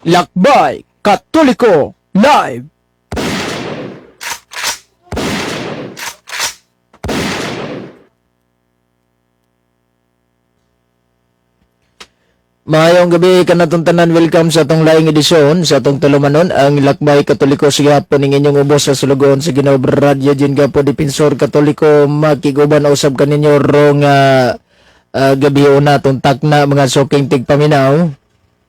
Lakbay Katoliko Live. Maayong gabi kanatong tanan, welcome sa atong laing edisyon sa atong tulumanon, ang Lakbay Katoliko. Sa gihapon ning inyong ubos sa sulugoon sa Ginoo, Brad Eugene Gapo, Defensor Katoliko, makiguban usab kaninyo rong gabi una atong takna, mga suking tigpaminaw.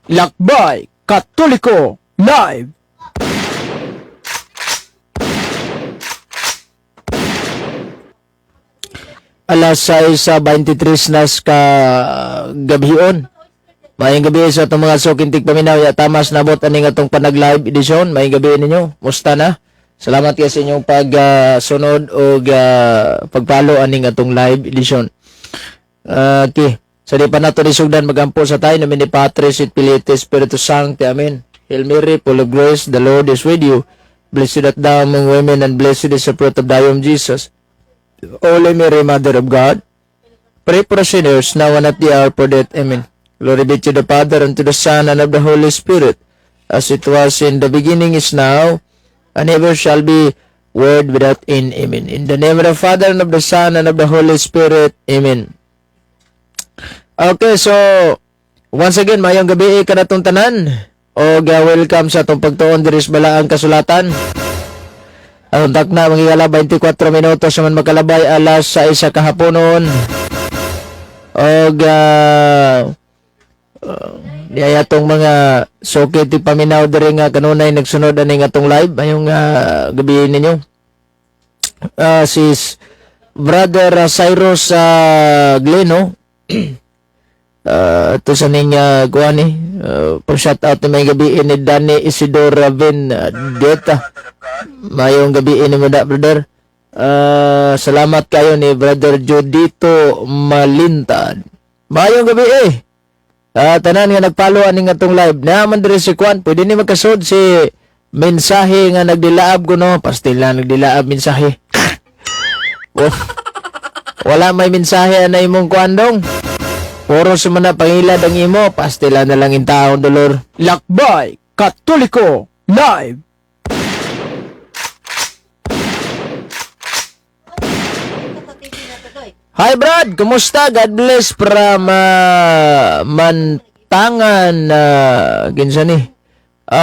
Lakbay Katoliko Live. Alas 6:23 nas ka gabion. Maayong gabi sa atong mga suking tigpaminaw ya tamas nabot aning atong panag-live edisyon. Maayong gabi ninyo. Musta na? Salamat kay sa inyong pagsunod og pagpalo aning atong live edisyon. Okay. So di pa nato nisugdan, magampo sa tayo nomine Patris et Filii et Spiritus Sancti. Amen. Hail Mary, full of grace, the Lord is with you. Blessed art thou among women, and blessed is the fruit of thy womb, Jesus. Holy Mary, Mother of God, pray for us sinners, now and at the hour of death. Amen. Glory be to the Father, and to the Son, and of the Holy Spirit, as it was in the beginning, is now, and ever shall be, world without end. Amen. In the name of the Father, and of the Son, and of the Holy Spirit. Amen. Okay, so, once again, mayong gabi kanatong tanan. O welcome sa atong pagtuon diri sa Balaang Kasulatan. Ang takna, mga higala, 24 minutos naman makalabay alas 6 sa kahaponon. Og di ay atong mga suki ti paminaw diri nga kanunay nagsunod aning atong live ayong gabi ninyo. Si Brother Cyrus Gleno ito sa ning kuan ni pang shout out ni may gabi ni Danny Isidora Vin Deta. Mayong gabi ni mo da, brother. Salamat kayo ni Brother Jodito Malintad. Mayong gabi eh. Tanan nga nagpalo aning atong live. Naman diri si Kwan, pwede ni magkasod si mensahe nga nagdilaab ko, no. Pastil na nagdilaab mensahe. Oh. Wala may mensahe na imong kuan dong. Puro sa mga pangilad ang imo, pastila na lang in taon dolor. Lakbay Katoliko Live. Hi Brad, kumusta? God bless from Mantangan, kinsa ni?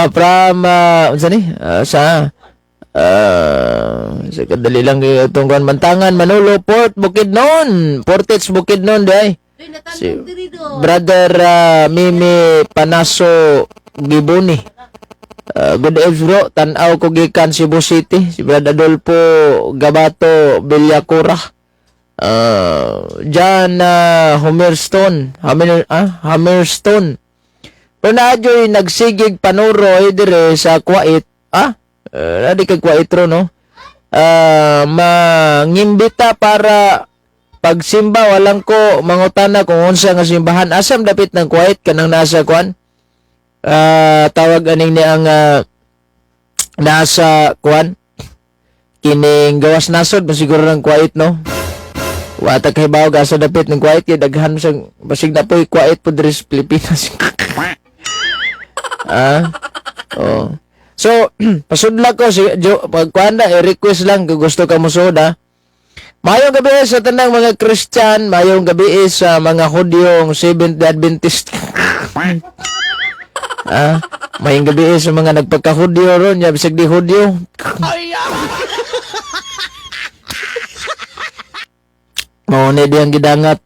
From unsa ni? Sa kadali lang kay atong kuan, Mantangan, Manolo Port, Bukidnon. Portage Bukidnon day. Si Brother Mimi Panaso Giboni. Good evening bro, tan-aw ko gikan Cebu City, si Brother Adolfo Gabato Villacura. John Homerstone, Hammerstone. Pero naadyo'y nagsigig panuroy dire sa Kuwait. Nadi kay Kuwait ro, no? Mangimbita para pagsimba, walang ko mangutana kung unsa nga simbahan, asam dapit ng Kuwait kanang nasa kuan, tawag aning ni ang nasa kuan kining gawas nasod ba siguro ng Kuwait, no? Wata kay bawo asa dapit ng Kuwait kay daghan sa basig na po'y Kuwait po diri sa Pilipinas. Oh. So, pasudla ko si Jo, pag kuan na, i-request lang kung gusto ka mosuod ha. Mayong gabi sa tanang mga Christian, mayong gabi sa mga Hudyong Seventh Day Adventist. Mayong gabi sa mga nagpagka-Hudyo ron, ya bisag di Hudyo. Mao ni diyang gidangat.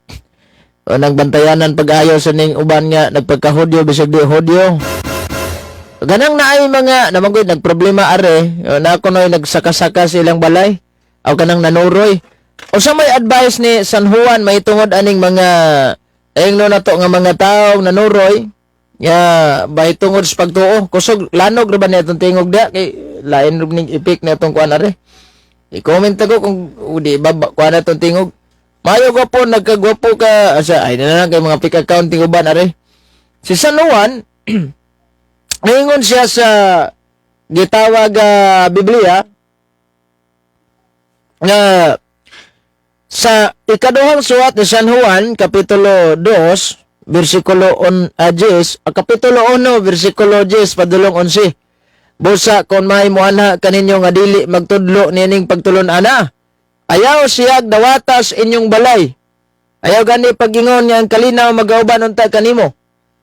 O nang bantayanan pag-ayo sa ning uban nga nagpagka-Hudyo bisag di Hudyo. Ganang naay mga namanggoy nagproblema are, o, na ako noy nagsaka-saka sa ilang balay. O kanang nanuroy. O sa may advice ni San Juan may tungod aning mga ingno nato nga mga tawo nanuroy nga bay tungod sa pagtuo, kusog lanog ra ba niya itong tingog da kay lain ra ning epek na itong kuan are. I-comment ako kung di ba kuan na itong tingog. Mayo gwapo, nagkagwapo ka asa ay na lang kay mga fake account ting uban are. Si San Juan, ningon siya sa gitawag Biblia nga sa ikaduhang suwat ni San Juan, Kapitulo 2, versikulo on 10, kapitulo 1 versikulo 10 padulong 11. Busa kon may muanha kaninyo nga dili magtudlo niining pagtulon-ana, ayaw siyag dawatas inyong balay. Ayaw gani pagingon nga ang kalinaw magauban unta kanimo.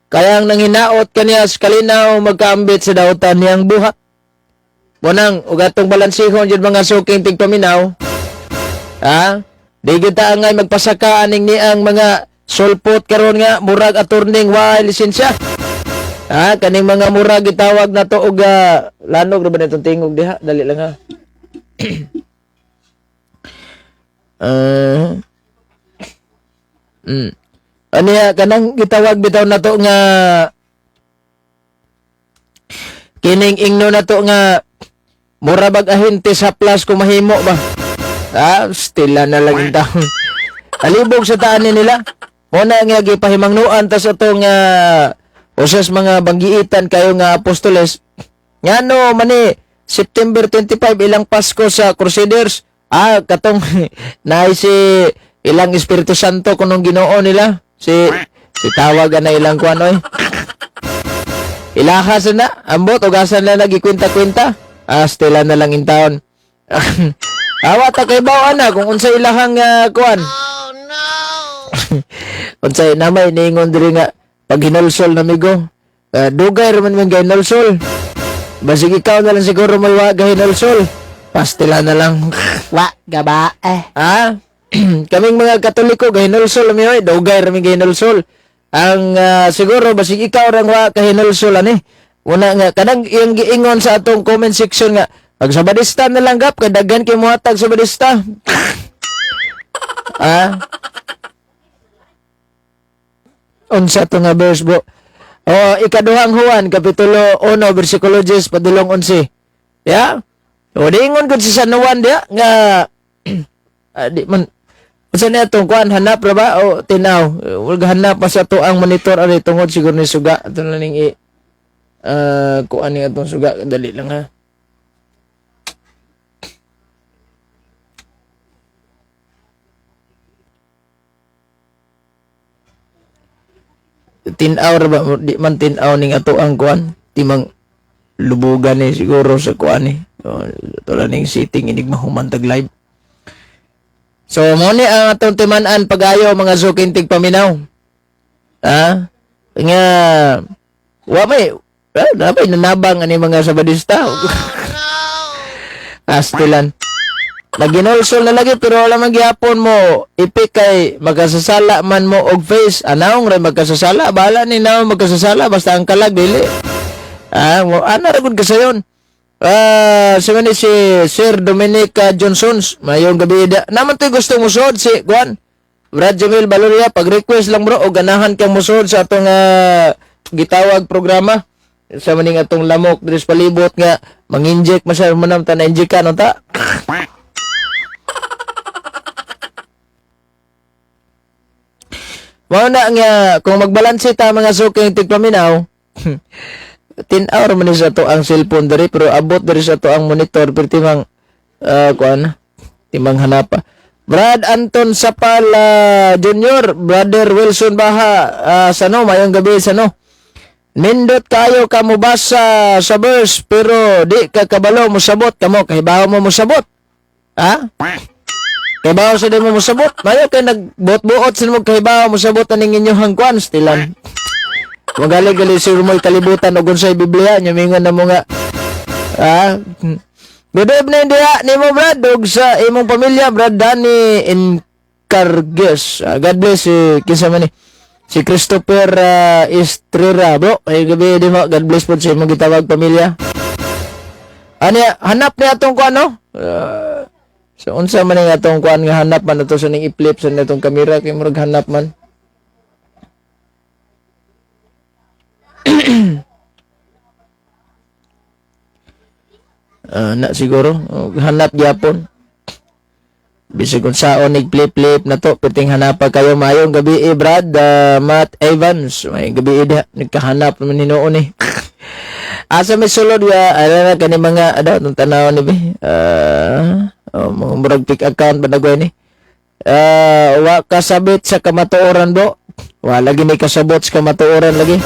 Kaya ang nanghinaot kaniya sa kalinaw magkaambit sa dautan niyang buhat. Munang ug atong balansihon jud, mga suking tigpaminaw. Ha? Di kita angay magpasaka aning niang mga sulpot karon nga murag atorning wa lisensya. Ha, kaning mga murag gitawag na to og lanog ra ba nitong tingog diha? Dali lang ha. Ano ya, kanang gitawag bitaw na to nga kining ingno na to nga mura bag ahente sa plus kung mahimo ba. Ah, stila na lang yung taon. Alibog sa taan ni nila. Muna nga gipahimangnuan tas atong usas mga banggiitan kayo nga apostoles. Ngano mani September 25 ilang Pasko sa Crusaders. Ah, katong naay si ilang Espiritu Santo kunong Ginoo nila. Si tawag na ilang kuan oy. Ilaha sa na, ambot ugasan na nagikwenta-kwenta. Ah, stila na lang in taon. Awa ta kay baw ana kung unsa ilahang kuan. Oh no! Unsay namay niingon diri nga pag hinulsol na migo. Dugay ra man man hinulsol. Basig ikaw na lang siguro may wa gahinulsol. Pastila na lang. Wa gaba eh. Ah, kaming mga Katoliko gahinulsol mi oy, dugay ra mi gahinulsol. Ang siguro basig ikaw rang wa kahinulsol ani. Una nga kanang iyang giingon sa atong comment section nga pag sa badista na lang gap kay daghan kay mohatag sa badista. Ah. Unsa to nga verse, bro? Oh, ikaduhang Juan kapitulo 1 bersikulo 10 padulong 11. Ya? O diingon gud si San Juan diya nga di man unsa niya tong kuan, hanap ra ba o tinaw? Wag hanap pa sa to ang monitor ari tungod siguro ni suga ato na ning i kuan ni atong suga, dali lang ha. Tinaw ra ba, di man tinaw ning ato ang kuan, timang lubugan ni siguro sa kuan ni. So, ato lang ning sitting inig mahuman tag live. So mo ni ang atong timan-an pag-ayo, mga suking tigpaminaw. Ha? Nga wa may napay nanabang ani mga sabadista. Astilan. Naginulsol na lagi pero wala man gihapon mo ipik kay magkasasala man mo og face anawng ra magkasasala, bahala ni naong magkasasala basta ang kalag dili. Ah, mo ana ra gud kasayon. Ah, si man ni si Sir Dominic Johnson, mayong gabi da. Naman to'y gusto musuod si Juan. Brad Jamil Valoria, pag-request lang bro o ganahan kang musuod sa atong gitawag programa. Sa maning atong lamok diri sa palibot nga manginject man siya manam ta na inject ka no ta. Mao na nga kung magbalanse ta, mga suking tigpaminaw, tin-aw ra man ni sa ato ang cellphone diri pero abot diri sa ato ang monitor pero timang kuan timang hanapa. Brad Anton Sapal Jr., Brother Wilson Baha, sano mayong gabi sano. Nindot kayo ka mobasa sa verse pero di ka kabalo mosabot kamo, kahibaw mo mosabot. Ha? Kahibaw sa di mo mosabot. Mayo kay nagbuot-buot sa mo kahibaw mosabot aning inyong kuan stilan. Magali-gali siguro mo'y kalibutan og unsay Biblia nya mingon na mo nga. Ah, good evening diha nimo Brad ug sa imong pamilya, Brad Danny Encargues. Ah, God bless si kinsa man ni si Christopher Estrera bro. Ay gabi di mo. God bless po sa imong gitawag pamilya. Ani hanap ni atong kuan no? So unsa man ni atong kuan nga hanap man ato sa ning i-flip sa atong kamera kay murag hanap man. Ah, na siguro oh, hanap gyapon. Bisag kung saon nig flip-flip na to, piting hanapa kayo. Mayong gabi eh, Brad Matt Evans. Mayong gabi eh, diha. Nagkahanap naman hinuon eh. Asa may sulod ya, ala na kani mga ada itong tanaw ni be. Oh, mga murag pick account ba nagway ni. Wa kasabit sa kamatuoran bro. Wala gini kasabot sa kamatuoran lagi.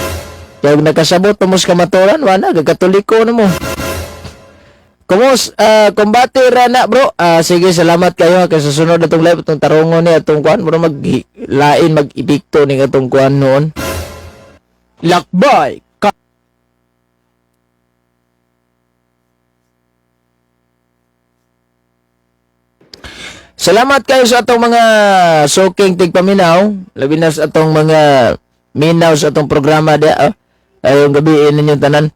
Kaya nakasabot pa mo sa kamatuoran, wala, gagkatoliko na mo. Kumos, kumbate ra na bro. Ah, sige, salamat kayo ha. Kay sa sunod atong live atong tarungon ni atong kuan bro, mag lain mag-epekto ni atong kuan noon. Lakbay ka. Salamat kayo sa atong mga suking tigpaminaw, labi na sa atong mga minaw sa atong programa dia. Oh. Ayong gabi ninyong tanan.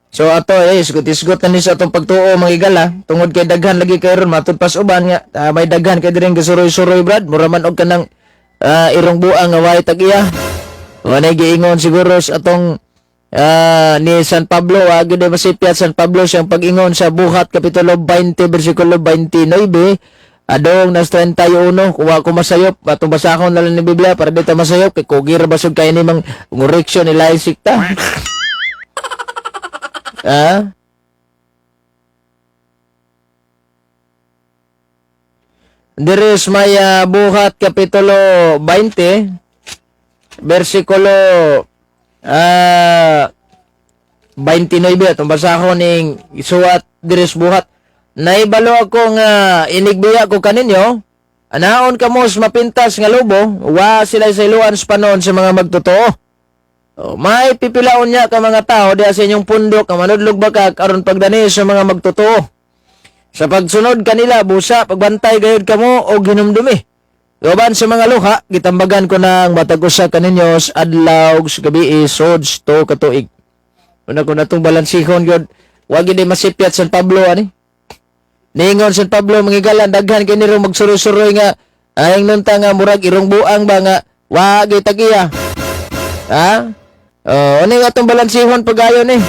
So ato eh isgot-isgot na ni sa atong pagtuo mga higala tungod kay daghan lagi kay ron matud pas uban nga may daghan kay diring gasuroy-suroy brad, mura man og kanang irong buang nga way tag-iya. Wanay giingon siguro sa atong ni San Pablo, wa gyud masipyat San Pablo siyang pag-ingon sa Buhat kapitulo 20 bersikulo 29 adong nas 31. Kuha ko masayop atong basahon na lang ni Biblia para di ta masayop kay kugi ra basog kay ni mang ngureksyon ni lain sikta. Ah? Diri may Buhat kapitulo 20 bersikulo 29, atong basahon ning isuwat diri sa Buhat. Naibalo ako nga inigbiya ko kaninyo, anaon kamo sa mapintas nga lobo, wa sila sa iluan sa panon sa mga magtotoo. Oh, may pipilaon niya ka mga tao diha sa inyong pundok nga manudlog ba ka aron pagdani sa mga magtotoo. Sa pagsunod kanila busa pagbantay gayud kamo og hinumdumi. Uban sa mga luha, gitambagan ko ng matag usa kaninyo sa adlaw ug sa gabi sod to katuig. Una ko natong balansihon gyud, wa gyud masipyat San Pablo ani. Niingon San Pablo mga higalan, daghan kay niro magsuroy-suroy nga ayang nunta nga murag irong buang ba nga wa gyud tagiya. Ha? Oh, ano yung atong balansihon pagayon eh?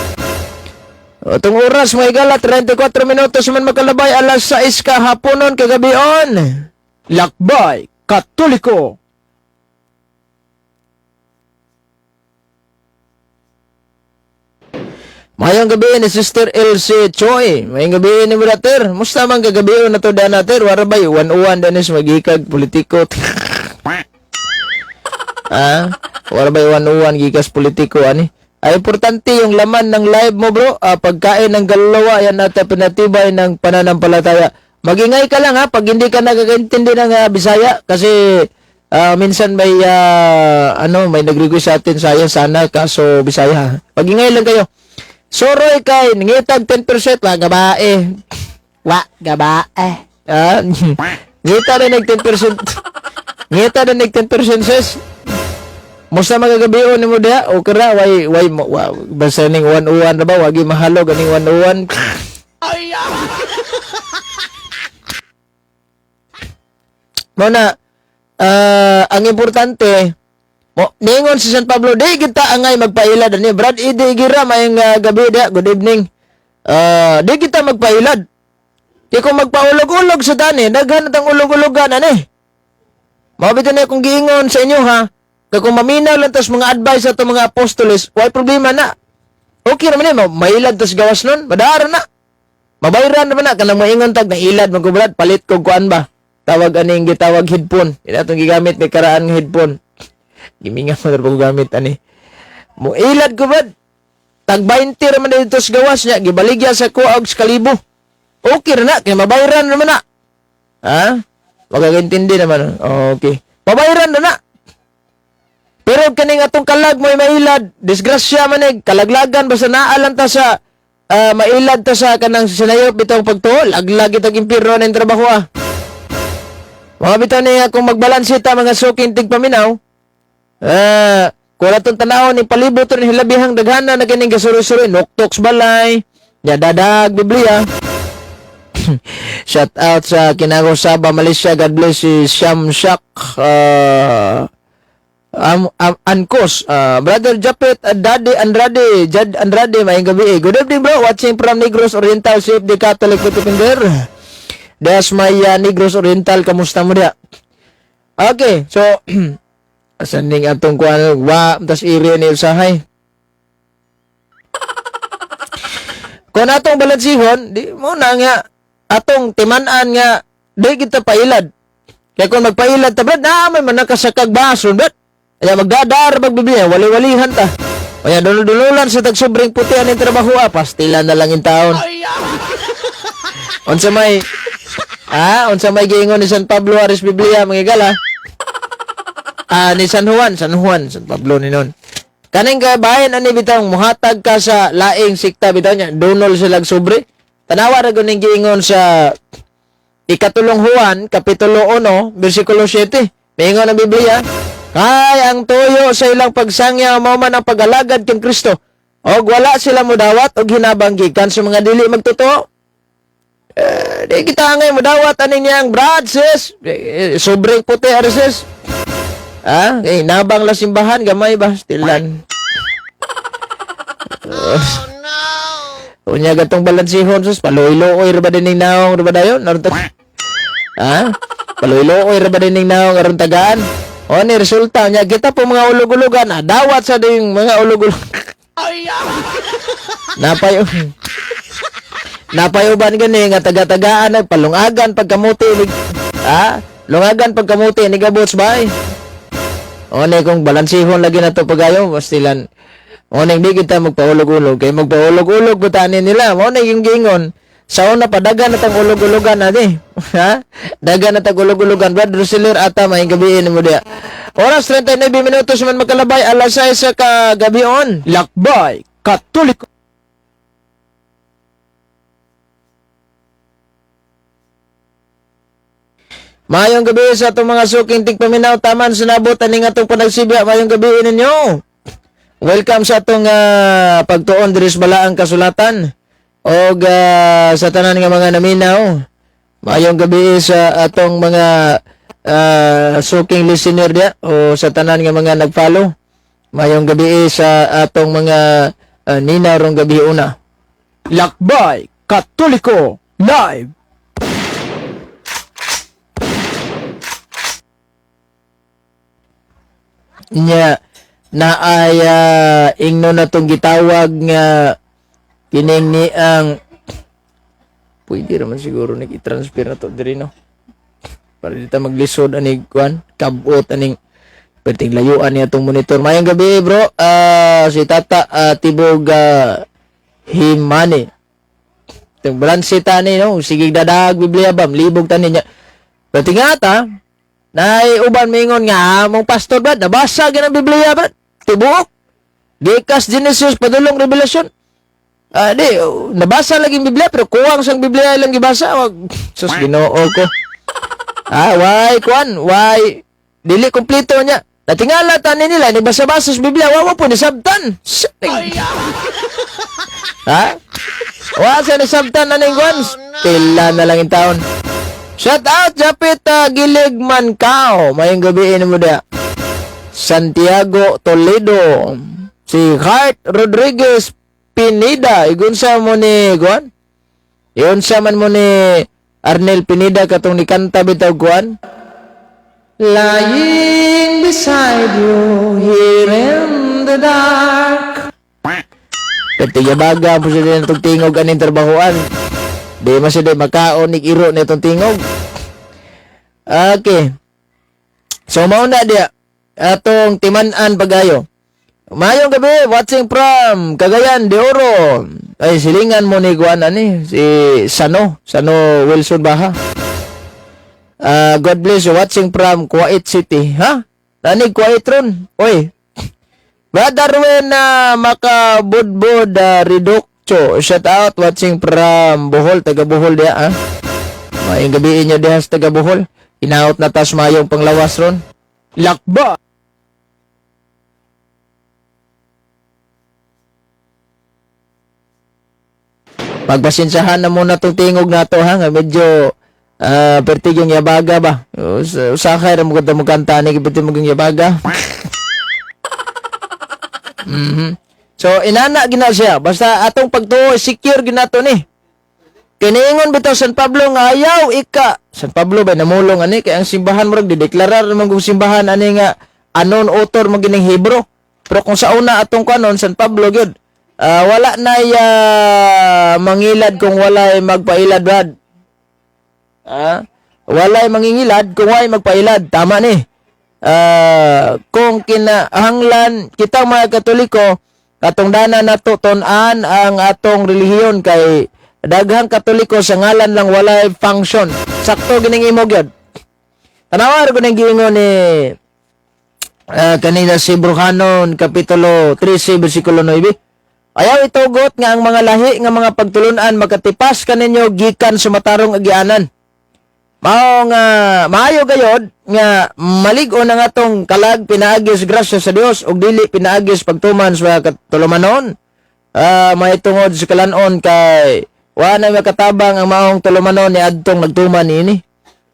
Atong oras mga higala, 34 minutos man makalabay alas 6 ka haponon kagabion. Lakbay Katoliko. Mayong gabi ni Sister Elsie Choi. Mayong gabi ni Brother. Musta man kagabi na to dana ter. Wara bay 1-1 danis magikag politiko. Ah, wala bay 1-1 gikas politiko ani. Ay importante yung laman ng live mo bro. Ah, pagkain ng galawa yan at pinatibay ng pananampalataya. Magingay ka lang ha pag hindi ka nakakaintindi ng Bisaya kasi minsan may ano may nag-request sa atin saya sana kaso Bisaya. Magingay lang kayo. Suroy kay ngitag 10% wa gabae. Wa gabae. Ah, ngita na nag 10%. Ngita na nag 10% sis. Musta magagabion nimo diha? Okay ra way way mo wa, basta ning 101 na ba wagi mahalo ganing 101. Mo na ang importante mo ningon si San Pablo di kita angay magpailad ani Brad Ide Gira mayong gabi diha, good evening. Di kita magpailad. Di ko magpaulog-ulog sa dani, daghan na tang ulog-ulogan ani. Mao bitaw na akong giingon sa inyo ha. Kay kung maminaw lang tas mga advice sa mga apostoles, way problema na. Okay naman eh, mailad tas gawas nun, madara na. Mabayran naman na, kanang maingon tag, nailad man ko brad, palit ko kuan ba. Tawag aning gitawag headphone. Ina atong gigamit, may karaan nga headphone. Giminga mo na ko gamit ani. Mo ilad ko brad. Tag 20 ra man dito sa gawas niya, gibaligya sa kuha og sa kalibo. Okay ra na, kay mabayran naman na. Ha? Magagaintindi naman. Okay. Mabayran na na. Pero kaning atong kalag mo'y mailad, disgrasya man eh, kalaglagan basta naalan ta sa mailad ta sa kanang sinayop bitong pagtuo, laglag itong impirno ng trabaho ah. Mga bitaw niya kung magbalanse ta mga suking tigpaminaw, kung atong tanawon ni palibot ni hilabihang daghana na kining gasuroy-suroy, noktoks balay, nya dadag Biblia. Shout out sa Kinago Saba, Malaysia. God bless si Sham Shak Angkos. Brother Japet, Daddy Andrade, Jad Andrade, maayong gabi eh. Good evening bro, watching from Negros Oriental, Save the Catholic Defender. Des may Negros Oriental, kamusta mo dia? Okay, so asan ning atong kuan wa tas iri ni usahay. Kung atong balansihon, di mo na nga atong timan-an nga di kita pailad. Kaya kung magpailad ta brad, naa may manakasakag bason brad. Aya magdadar magbiblia, wali-walihan ta. Aya dulol-dululan sa tagsobreng puti aning trabaho ah, pastilan na lang in taon. Unsa may unsa may giingon ni San Pablo aris Biblia mga higala? Ni San Juan, San Juan, San Pablo ni nun. Kaning kabahin ani bitaw muhatag ka sa laing sikta bitaw niya, dunol sila sobre. Tanawa ra gud ning giingon sa ikatulong Juan, Kapitulo 1, versikulo 7. Miingon ang Biblia, kay ang tuyo sa ilang pagsangya mao man ang pag-alagad kang Kristo. Og wala sila modawat og hinabang gikan sa mga dili magtotoo. Eh, di kita angay modawat ani niyang brad sis. Eh, sobrang puti ari sis. Ah, eh, nabang la simbahan gamay ba stilan. Oh, no. Unya gatong balansihon sus paluoy-luoy ra ba dining naong ra ba dayon? Aron ta Ha? Paluoy-luoy ra ba dining naong aron tagaan? O ni resulta nya kita po mga ulog-ulugan, ah, dawat sa ding mga ulog-ulog. Napay Napayuban gani nga taga-tagaan nagpalungagan pagkamuti ni lungagan pagkamuti ni gabots bay. O ni kung balansihon lagi na to pagayo pastilan. O ning di kita magpaulog-ulog kay magpaulog-ulog butanin nila. Mo na yung giingon sa una pa dagan na tang ulog-ulogan na di. Ha? Dagan na tang ulog-ulogan. Brad Rosiler ata may gabi mo diya. Oras 39 minutos man magkalabay alas 6 sa kagabi on. Lakbay Katoliko. Mayong gabi sa atong mga suking tigpaminaw taman sinabot aning atong panagsibya. Mayong gabi ninyo. Welcome sa atong pagtuon diri sa Balaang Kasulatan og sa tanan nga mga naminaw. Mayong gabi sa atong mga suking listener diya o sa tanan nga mga nag-follow. Mayong gabi sa atong mga ninaw rong gabi una. Lakbay Katoliko Live. Nya na ay ingno na tong gitawag nga kining ni ang pwede raman siguro ni i-transfer na to diri no para di ta maglisod ani kuan kabot aning perting layuan niya tong monitor. Mayong gabi bro, si Tata Tibog Himani itong balanse tani no sige dadag Biblia bam libog tani niya pwede nga ta nay uban mingon nga mong pastor brad nabasa gyud ang Biblia brad tibuok gikas Genesis padulong Revelation. Di oh, nabasa lagi ang Biblia pero kuwang sang Biblia ilang gibasa wag sus Ginoo ko. Why kuan why dili kompleto niya natingala tani nila ni basa-basa sa Biblia wa po ni sabtan. Ha wa sa ni sabtan aning kuan pila na lang in taon. Shout out Japit Gilig Mancao. Mayong gabi mo da. Santiago Toledo. Si Hart Rodriguez Pineda. Igunsa mo ni Guan? Iunsa man mo ni Arnel Pineda katong nikanta bitaw Guan? Lying beside you here in the dark. Patiyabaga po sila ng tingog aning trabahoan. Di man sila makaon ni iro na itong tingog. Okay. So mauna dia atong timan-an pagayo. Mayong gabi, watching from Cagayan de Oro. Ay silingan mo ni Juan ani si Sano, Sano Wilson Baha. God bless you, watching from Kuwait City. Ha? Nani Kuwait ron? Oy. Brother Wen na makabudbud Redoccho. Shout out watching from Bohol, taga Bohol dia ha. Mayong gabi inyo diha sa taga Bohol. Inaot na tas mayong panglawas ron. Lakbay Pagpasensyahan na muna tong tingog nato ha nga medyo pertig yung yabaga ba. Usakay ra mo gud mo kanta ni pertig mo yung yabaga. So inana gina siya basta atong pagtuo secure ginato ni. Kiniingon bitaw San Pablo nga ayaw ika. San Pablo ba namulong ani kay ang simbahan murag dideklarar man kung simbahan ani nga anon author man gining Hebro. Pero kung sa una atong kanon San Pablo gyud wala na mangilad kung walay magpailad brad. Walay mangingilad kung walay magpailad. Tama ni. Kung kinahanglan kita mga Katoliko, katungdanan nato tun-an ang atong relihiyon kay daghang Katoliko sa ngalan lang, walay function. Sakto gining imo gyud. Tanawa ko ning giingon ni kanina si Bruhanon, Kapitulo 13, versikulo 9. Ayaw itugot nga ang mga lahi nga mga pagtulunan makatipas kaninyo gikan sa matarong agianan. Mao nga maayo gayod nga malig-on ang atong kalag pinaagi sa grasya sa Dios ug dili pinaagi sa pagtuman sa mga katulumanon. May tungod sa kalanon kay wa na makatabang ang maong tulumanon ni adtong nagtuman niini.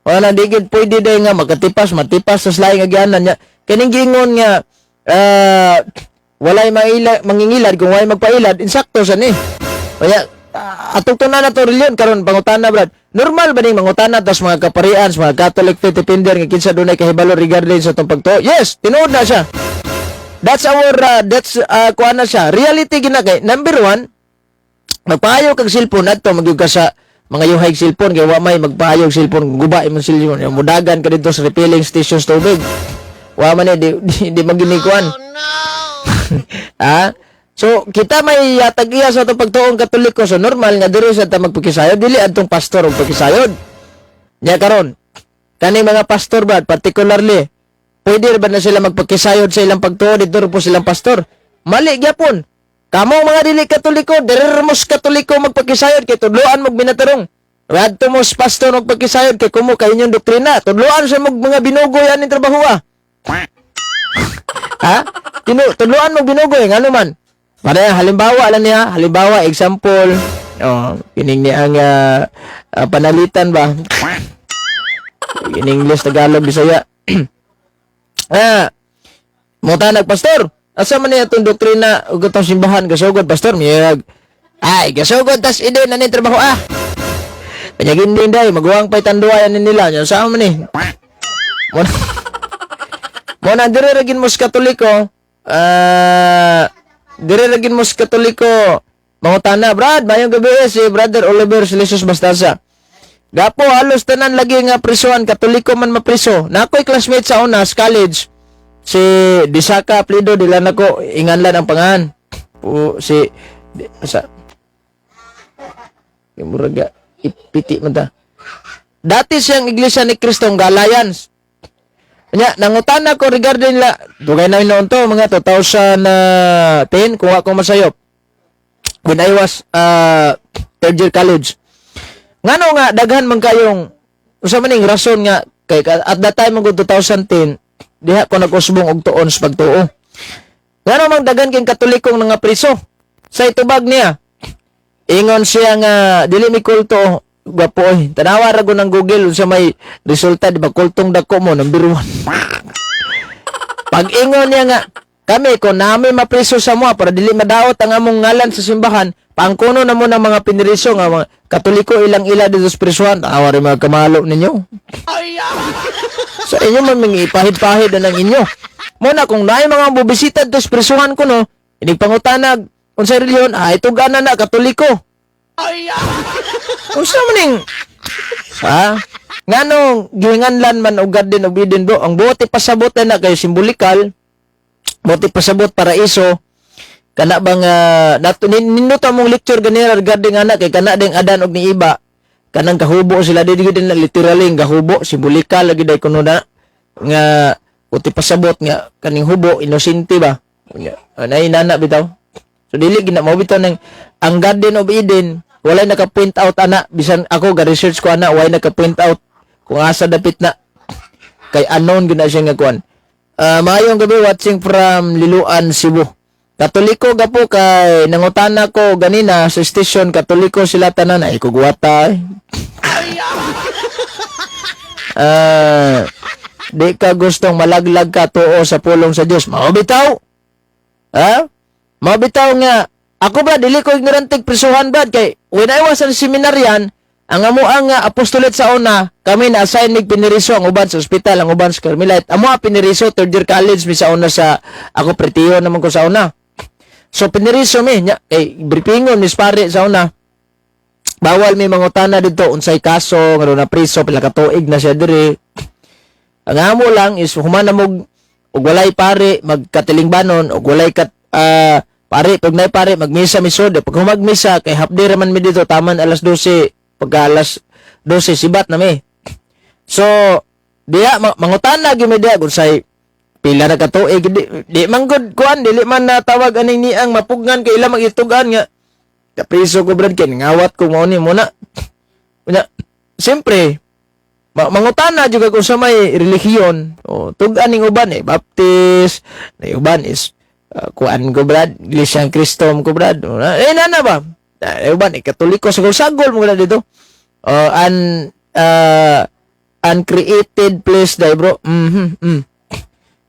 Wala na digid pwede day nga makatipas, matipas sa laing agianan niya. Kining giingon nga walay maila, mangingilad kung walay magpailad, insakto sa ni. Kaya atong tunan na to reliyon karon, pangutana, brad. Normal ba ning mangutana tas mga kaparian, sa mga Catholic faith defender nga kinsa dunay kahibalo regarding sa atong pagtuo? Yes, tinuod na siya. That's kuan na siya. Reality gina kay number one, magpaayo kag cellphone adto magyud ka sa mga yuhay cellphone kay wa may magpaayo og cellphone, guba imong cellphone, mudagan ka dito sa refilling stations tubig. Wa man eh, di maginikuan. Ah? So, kita may yatag iya sa atong pagtuong Katoliko. So, normal nga diri sa ta magpakisayod, dili adtong pastor og pakisayod. Nya karon, kaning mga pastor ba, particularly, pwede ba na sila magpakisayod sa ilang pagtuo dito po silang pastor? Mali gyapon. Kamo mga dili Katoliko, diri mo sa Katoliko magpakisayod kay tudloan mo binatarong. Adto mo sa pastor magpakisayod kay kumo kay inyong doktrina. Tudloan sa mo mga binugoy aning trabaho ah. Ha? Tudloan mo binugoy ngano man? Para halimbawa lang niya, halimbawa example, oh, kining niya ang panalitan ba? In English, Tagalog, Bisaya. Mo tanag, "Pastor, asa man niya itong doktrina ug itong simbahan gasugod, pastor?" Miyag, "Ay, gasugod tas ide na ni trabaho ah." Kanya ginding day, maguwang pa'y tanduay ani nila. Nya saan man ni? Mo na dire ra gin mo sa Katoliko. Dire ra gin mo sa Katoliko. Mangutana, Brad, mayong gabi eh, si Brother Oliver Silesius Bastasa. Gapo, halos tanan lagi nga prisuan, Katoliko man mapriso. Na ako'y classmate sa una, sa college. Si Disaka Plido, dila nako inganlan ang pangan. Po, si, di, sa, muraga, ipiti man ta. Dati siyang Iglesia ni Cristo nga Alliance. Nya, nangutana ko regarding la, dugay na noon to, mga 2010, kung ako masayop. When I was third year college. Ngano nga daghan man kayong usa man ning rason nga kay at that time mag 2010 diha ko nag-usbong og tuon sa pagtuo. Ngano mang daghan kay Katolikong nga priso? Sa itubag niya. Ingon siya nga dili mi kulto gwapo oy. Tanawa ra ko ng Google unsa may resulta, di ba, kultong dako mo number 1. Pag ingon niya nga kami kung nami mapriso sa moa para dili madaot ang among ngalan sa simbahan, pangkuno na mo ng mga piniriso nga mga Katoliko ilang ila dito sa prisuhan. Awa rin mga kamalo ninyo. Sa inyo man mga ipahid-pahid na ng inyo. Muna kung naay mga bubisita dito sa prisuhan ko no, inig pangutanag unsay relihiyon, ah, itugana na Katoliko. Unsa man ning ha? Nganong gihinganlan man og Garden of Eden, bro? Ang buot ipasabot na kay simbolikal, buot ipasabot paraiso, kana bang nato nindot among lecture ganira regarding ana kay kana ding Adan og ni Iba kanang kahubo sila, di gid na literally nga kahubo, simbolikal lagi day kuno na nga uti pasabot nga kaning hubo inosente ba. Nya nay nana bitaw, so dili gina mo bitaw nang ang Garden of Eden, walay naka-point out ana. Bisan ako ga research ko ana, walay naka-point out kung asa dapit na kay unknown gina siya nga kuan. Maayong gabi, watching from Liloan, Cebu. Katoliko gapo kay nangutana ko ganina sa station, Katoliko sila tanan ay kugwata eh. Di ka gustong malaglag ka tuo sa pulong sa Dios. Mao bitaw. Ha? Mao bitaw nga ako ba dili ko ignorante prisuhan, brad, kay when I was in seminarian, ang amo ang apostolate sa una, kami na assign mig piniriso, ang uban sa ospital, ang uban sa Carmelite. Amo ang piniriso, third year college mi sa una sa ako pretiyo naman ko sa una. So piniriso mi nya kay briefingon mis pare sa una. Bawal mi mangutana didto unsay kaso, ngano na priso, pila ka tuig na siya diri. Ang amo lang is human na mog og walay pare magkatilingbanon og walay kat pare pag nay pare magmisa misod. Pag humagmisa kay half day ra man mi dito, taman alas 12, pagka alas 12 sibat na mi. So diya mangutana gyud mi diya kung say pila na ka tuig. Di man gud kuan, dili man na tawag aning niang mapugngan kay ila magitugan nga kapriso ko, brad, kay ngawat ko mao ni muna. Unya, siyempre mangutana jud ka kung sa may relihiyon o tug-an ning uban eh Baptist na, uban is kuan ko, brad, Iglesia Kristo ko, brad. O, eh nana ba. Eh, uban eh Katoliko, sagol-sagol mo na dito. Oh, an uncreated place dai, bro.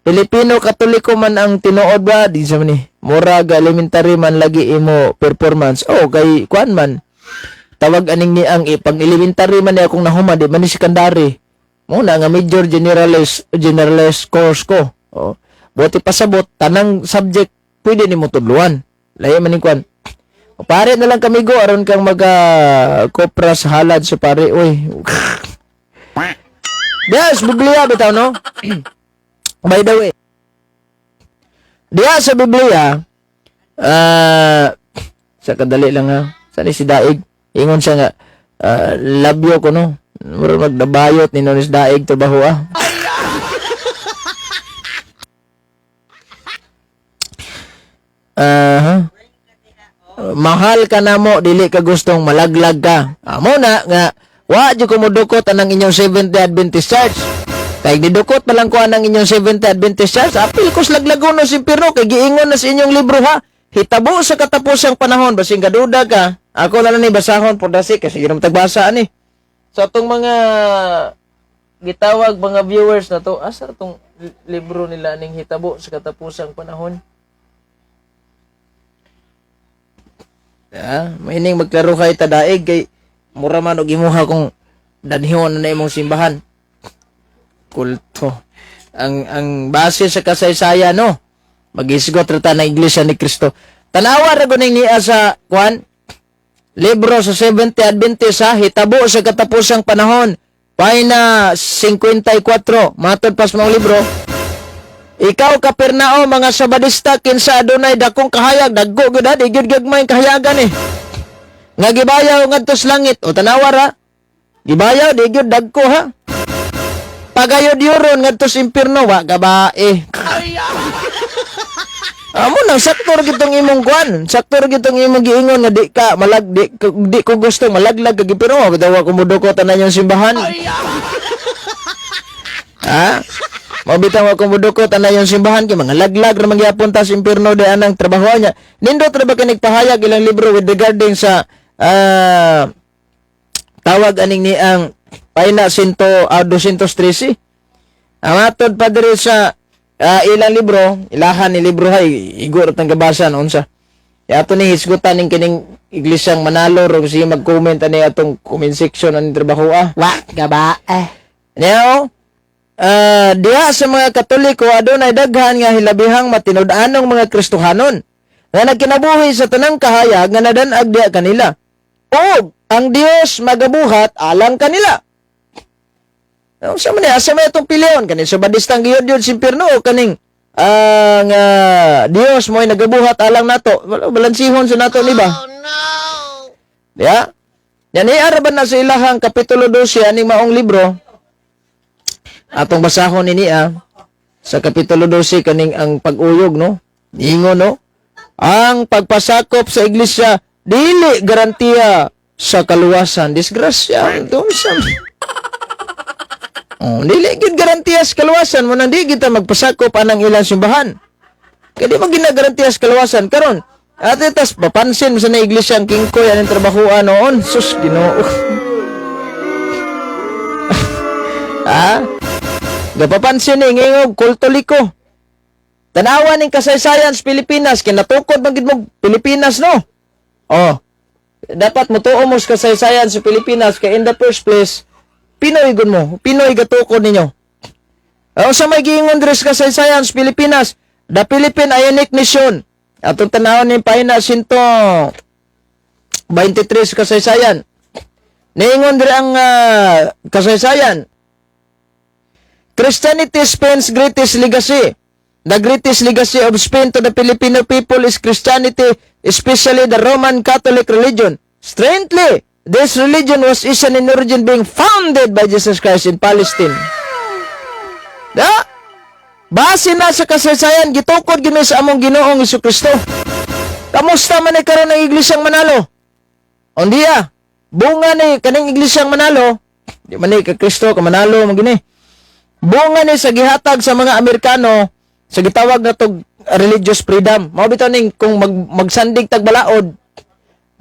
Pilipino Katoliko man ang tinuod ba di sa ni murag elementary man lagi imo performance. Oh, kay kuan man, tawag aning ni ang ipang elementary man ni akong nahuman, di man ni secondary mo na nga major generalist generalist course ko. Oh, buti pasabot tanang subject pwede nimo tudluan, lahi man ning kuan. O, pare na lang kami go aron kang maga kopra sa halad sa pare, oy. Yes, Biblia bitaw, no? By the way, diya sa Biblia, sa kadali lang ha. Saan si Daig? Ingon siya nga, labyo ko, no. Mura magdabayot ni Nonis Daig trabaho ah. Aha. Mahal ka na mo, dili ka gustong malaglag ka. Amo na nga wa jud ko modukot anang inyong Seventh-day Adventist Church. Kay gidukot pa lang ko anang inyong Seventh-day Adventist Church, apil ko sa laglagono sa impyerno kay giingon na sa inyong libro ha. Hitabo sa katapusang panahon, basing gaduda ka. Ako na lang ni basahon por dasi kasi sige naman tagbasa ani. Sa atong mga gitawag mga viewers na to, asa tong libro nila ning hitabo sa katapusang panahon? Ah, maining magklaro kay tadaig kay mura man og imuha kung danhihon na imong simbahan. Kulto. Ang base sa kasaysayan, no. Magisgot ra ta ng Iglesia ni Cristo. Tanawa ra gud ning niya sa kuan libro sa Seventh Adventist ha, hitabo sa katapusang panahon. Pahina 54, matod pas maong libro. Ikaw Kapernao, mga Sabadista, kinsa adunay dakong kahayag, dagko gyud ha, di gyud gagmay kahayagan eh. Nga gibayaw ngadto sa langit, o tanawa ra. Gibayaw di gyud dagko ha. Pagayod yuron ngadto sa impierno, wa gabae. Amo nang sakto ra gitong imong kuan, sakto ra gitong imong giingon nga di ka malag di ko gusto malaglag kag pero bitaw ko mudukot tanan yung simbahan. Ha? Mao bitaw ako mudukot tanan yung simbahan kay mga laglag ra man gyapon ta sa impierno di anang trabaho niya. Nindot ra ba kinig pahayag ilang libro with regarding sa tawag aning ni ang pahina 100 213. Ang matod pa diri sa ilang libro, ilahan ni libro hay igo ra tang gabasan unsa. Ya ato ni hisgutan ning kining iglesyang Manalo ro sige mag-comment ani atong comment section ani trabaho ah. Wa gaba eh. Now, diha sa mga Katoliko adunay daghan nga hilabihang matinud-anong mga Kristohanon nga nagkinabuhi sa tanang kahayag nga nadan-ag diha kanila. O ang Dios magabuhat alang kanila. Sa man asa may itong pilion kaning sa badistang giyod yun sa impierno o kaning ang Dios mo ay nagabuhat alang nato. Wala balansihon sa nato ni ba? Oh no. Ya. Yan iaraban na sa ilahang kapitulo 12 aning maong libro. Atong basahon ni niya sa kapitulo 12 kaning ang pag-uyog, no. Ingon, no. Ang pagpasakop sa iglesia dili garantiya sa kaluwasan. Disgrasya. Sa Oh, dili gyud garantiya sa kaluwasan mo nang di kita magpasakop anang ilang simbahan. Kay di man ginagarantiya sa kaluwasan karon. Ate tas papansin mo sa na iglesia ang kingkoy anang trabahoan noon. Sus, Ginoo. Ha? Gapapansin ni ngayong kultoliko. Tanawa ning kasaysayan sa Pilipinas kay natukod man gid mo Pilipinas, no. Oh. Dapat motuo mo sa kasaysayan sa Pilipinas kay in the first place Pinoy gud mo, Pinoy gatukod ninyo. O sa may giingon diri sa kasaysayan sa Pilipinas, the Philippine Ionic Mission. Atong tanawon ni pahina 123 sa kasaysayan. Niingon diri ang kasaysayan. Christianity, Spain's greatest legacy. The greatest legacy of Spain to the Filipino people is Christianity, especially the Roman Catholic religion. Strangely, this religion was Asian in origin, being founded by Jesus Christ in Palestine. Da? Base na sa kasaysayan, gitukod gini sa among Ginoong Kristo. Kamusta man ni karon ang Iglesyang Manalo? Undiya, bunga ni kaning Iglesyang Manalo, di man ni ka Kristo ka Manalo mo gini. Bunga ni sa gihatag sa mga Amerikano sa gitawag na tog religious freedom. Mao bitaw ning kung magsandig tag balaod,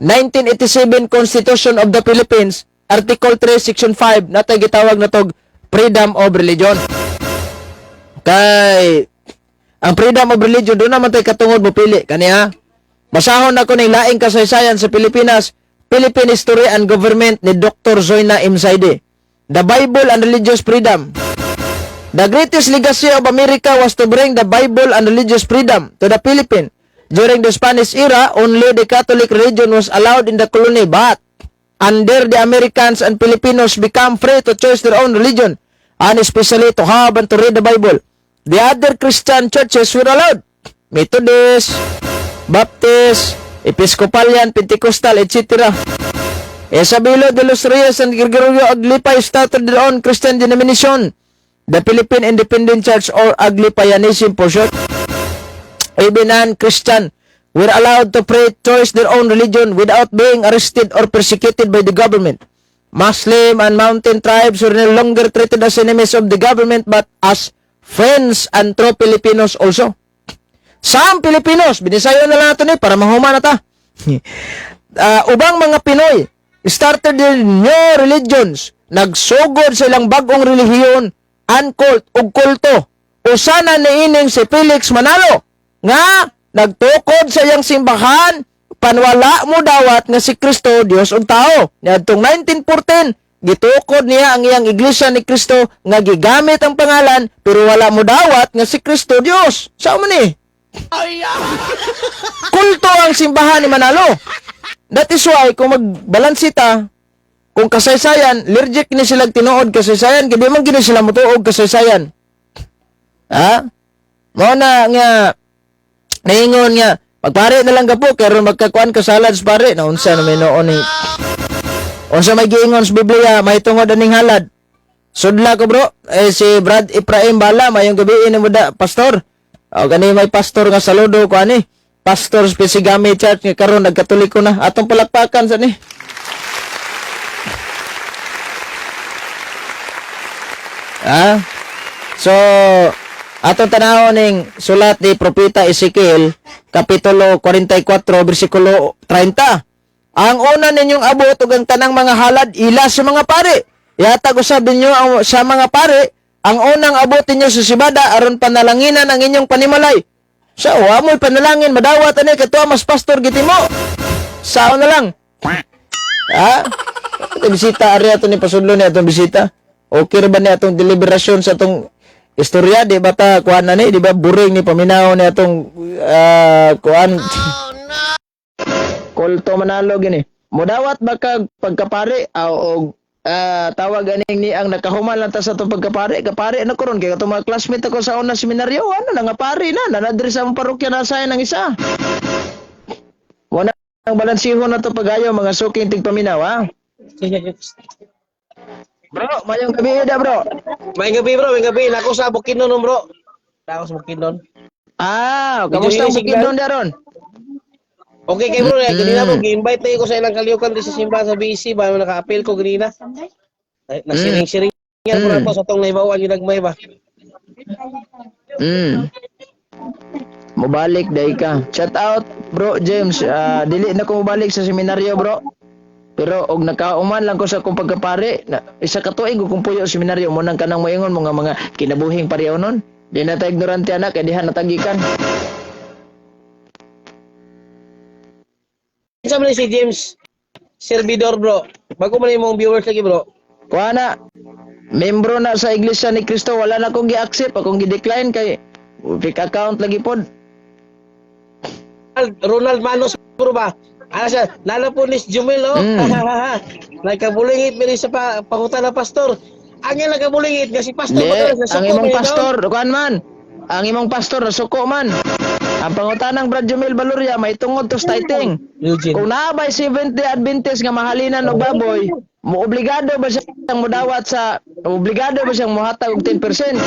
1987 Constitution of the Philippines, Article 3, Section 5, natay gitawag na tog freedom of religion. Kay ang freedom of religion, doon naman tay katungod mo pili kaniya. Basahon nako ning laing kasaysayan sa Pilipinas, Philippine History and Government ni Dr. Zoina M. Zaide. The Bible and Religious Freedom. The greatest legacy of America was to bring the Bible and religious freedom to the Philippines. During the Spanish era, only the Catholic religion was allowed in the colony, but under the Americans and Filipinos become free to choose their own religion, and especially to have and to read the Bible. The other Christian churches were allowed. Methodist, Baptist, Episcopalian, Pentecostal, etc. Isabelo de los Reyes and Gregorio Aglipay started their own Christian denomination, the Philippine Independent Church or Aglipayanism for short. Even non-Christian were allowed to pray, choose their own religion without being arrested or persecuted by the government. Muslim and mountain tribes were no longer treated as enemies of the government but as friends and true Filipinos also. Some Filipinos, binisayo na lang nato ni para mahuma na ta. Ubang mga Pinoy started their new religions, nagsugod sa ilang bagong relihiyon and cult ug kulto. Usa na niining si Felix Manalo nga nagtukod sa iyang simbahan panwala mo dawat nga si Kristo Dios ug tao. Niadtong 1914, gitukod niya ang iyang Iglesia ni Kristo nga gigamit ang pangalan pero wala mo dawat nga si Kristo Dios. Sao man ni? Kulto ang simbahan ni Manalo. That is why kung magbalansita, kung kasaysayan, lirjik ni sila tinuod kasaysayan, kay di man gini sila motuog kasaysayan. Ha? Mao na nga naingon nga magpare na lang ka po kay aron magkakuan ka salads pare na unsa na may noon ni unsa may giingon sa Biblia mahitungod aning halad. Sudla ko, bro, eh si Brad Ephraim Bala, mayong gabi ni mo da, pastor. O gani may pastor nga saludo ko ani. Pastor sa Pisigami Church nga karon nagkatoliko na. Atong palakpakan sa ni. Ah? So, atong tanawon ning sulat ni Propeta Ezekiel, Kapitulo 44, bersikulo 30. Ang una ninyong abot ug ang tanang mga halad ila sa mga pare. Ihatag usab ninyo ang, sa mga pare ang unang abot ninyo sa sibada aron panalanginan ang inyong panimalay. Sa wa mo'y panalangin madawat ani kadto mas pastor gitimo. Sao na lang. Ha? Ito bisita ari ato ni pasudlo ni atong bisita. Okay ra ba ni atong deliberasyon sa atong istorya, di ba ta kuan na ni, di ba boring ni paminaw ni atong kuan? Kulto Manalo gini. Mudawat ba kag pagkapare o tawag ganing ni ang nakahuman lang ta sa atong pagkapare, kapare na karon kay katong mga classmate ako sa una seminaryo ano na nga pare na nanadri sa among parokya na sa ng isa. Mo na ang balansihon na to pagayo, mga suking tigpaminaw, ha. Bro, mayong gabi da, bro. May gabi, bro, may gabi. Nako sa Bukidnon, bro. Nako sa Bukidnon. Ah, kamusta ang Medyo signal. Bukidnon daron? Okay kay bro, eh, ganina bro, gi-invite na ko sa ilang kaliukan di sa simbahan sa BC ba naka-appeal ko ganina. Ay, nagsiring-siring yan bro ako sa tong naibawan yung nagmay ba. Mubalik day ka. Shout out, bro James. Ah, dili na ko mubalik sa seminaryo, bro. Pero og nakauman lang ko sa akong pagkapare, na, isa ka tuig ko kung puyo sa seminaryo mo nang kanang moingon mga kinabuhing pareho nun. Di na ta ignorante anak, kay diha natagikan. Sa man si James Servidor, bro. Bago man imong viewers lagi, bro. Kuha na. Membro na sa Iglesia ni Cristo, wala na akong gi-accept, akong gi-decline kay fake account lagi pod. Ronald Manos, bro ba? Ano siya? Lalo po ni Jumel, oh. Nagkabulingit mi sa pangutan na pastor. Ang ilang kabulingit nga si Pastor Di, Bacalares ang nasuko imong man yun. pastor, kuan man. Ang imong pastor nasuko man. Ang pangutanang Brad Jumil Baluria may tungod to tithing. Eugene. Kung naa bay 70 Adventist nga mahalinan og baboy, mo obligado ba siyang modawat sa obligado ba siyang mohatag og 10%?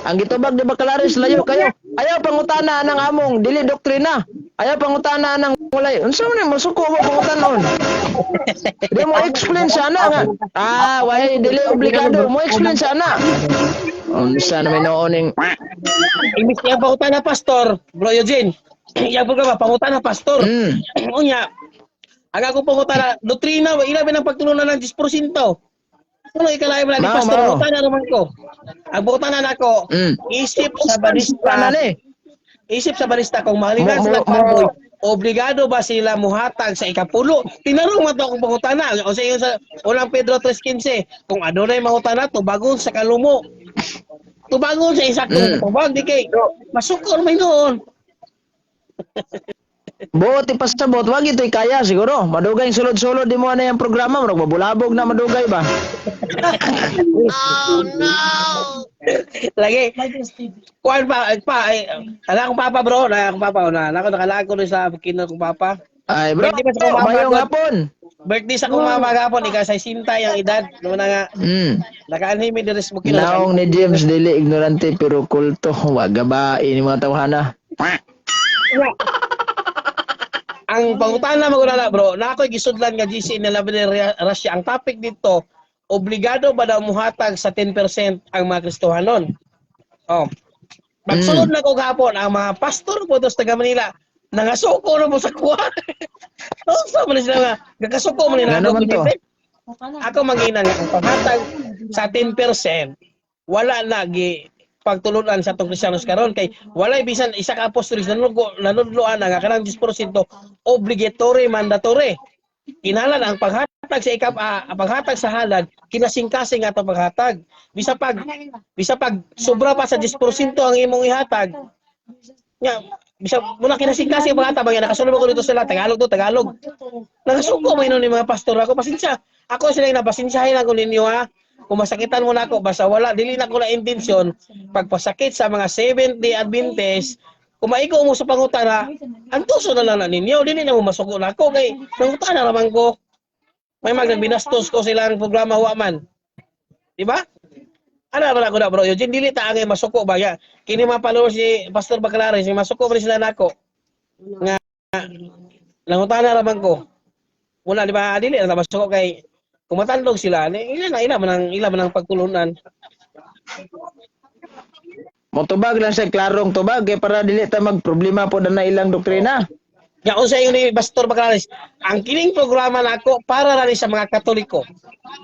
Ang gitubag ni Bacalares, layo kayo. Ayaw pangutana ng among dili doktrina. Ayaw pangutana ng walay. Unsa man ni masuko mo pangutanon? Di mo explain sana nga. Ah, why dili obligado mo explain sana. Unsa na may nooning Imbis niya pangutana pastor, Bro Eugene. Iya po ka ba pangutana pastor. Unya, ang akong pangutana, doktrina, ila ba ng pagtulunan ng 10%? Ano ikalain mo na ni Mao, pastor, mao. pangutana naman ko. Ang pangutana nako, isip sa barista, Ano ni? isip sa barista kung mahalinan sila baboy, obligado ba sila muhatag sa ikapulo? Tinarong man to akong pangutana. O sa iyo sa unang Pedro 3:15, kung adunay mangutana tubagon sa kalumo. Tubagon sa isaktong tubag di kay masukor may noon. Buot ipasabot, wag ito'y kaya siguro. Madugay yung sulod-sulod di mo na yung programa, murag mabulabog na madugay ba? Lagi. Kuan pa pa ay, ala akong papa bro, na akong papa na nako nakalag ko sa kinon kong papa. Ay bro, Pwede ba sa kumama, mayong bro? hapon. Birthday sa kong mama gapon ika sa sinta yung edad no na nga nakaanhi mi diri sa Bukidnon. Naong ni James dili ignorante pero kulto, wag gabae ni mga tawhana. Ang pangutana magulala bro, na ako'y gisudlan nga GC na labi ni Russia. Ang topic dito, obligado ba daw muhatag sa 10% ang mga Kristohanon? Oh. Magsulod na ko gahapon ang mga pastor po dos taga Manila nangasuko na mo sa kuha. Unsa man sila nga nagkasuko man nila Nga naman to. Ako mangina nga ang panghatag sa 10% wala na gi pagtulunan sa atong Kristiyanos karon kay walay bisan isa ka apostolis nanudloan na nga kanang 10% obligatory mandatory. Kinahanglan ang paghatag sa ikap ang paghatag sa halad kinasingkasing ato paghatag. Bisa pag sobra pa sa 10% ang imong ihatag nga bisa muna kinasingkasing ang paghatag ba nga nakasulod ko dito sila Tagalog to Tagalog. Nagasuko man ni mga pastor ako pasensya. Ako sila yung napasensyahin ako ninyo ha. Kung masakitan mo na ako, basta wala, dili na ko na intensyon, pagpasakit sa mga 70 Adventist, kung maigo mo sa pangutana, ang tuso na lang na ninyo, dili na mo masuko na ako, kay nangutana naman ko. May magnabinastos ko silang programa wa man. Di ba? Ano ba ako na bro? Eugene, dili ta angay masuko ba ya? Kini mga followers ni Pastor Bacalares, may masuko pa rin sila nako. Nga nangutana raman ko. Wala di ba dili na masuko kay kung matandog sila, ni ila na ila man ang pagtulunan. Motubag lang siya klarong tubag kay para dili ta magproblema po na ilang doktrina. Nga unsa ingon ni Pastor Bacalares, ang kining programa nako para ra ni sa mga Katoliko.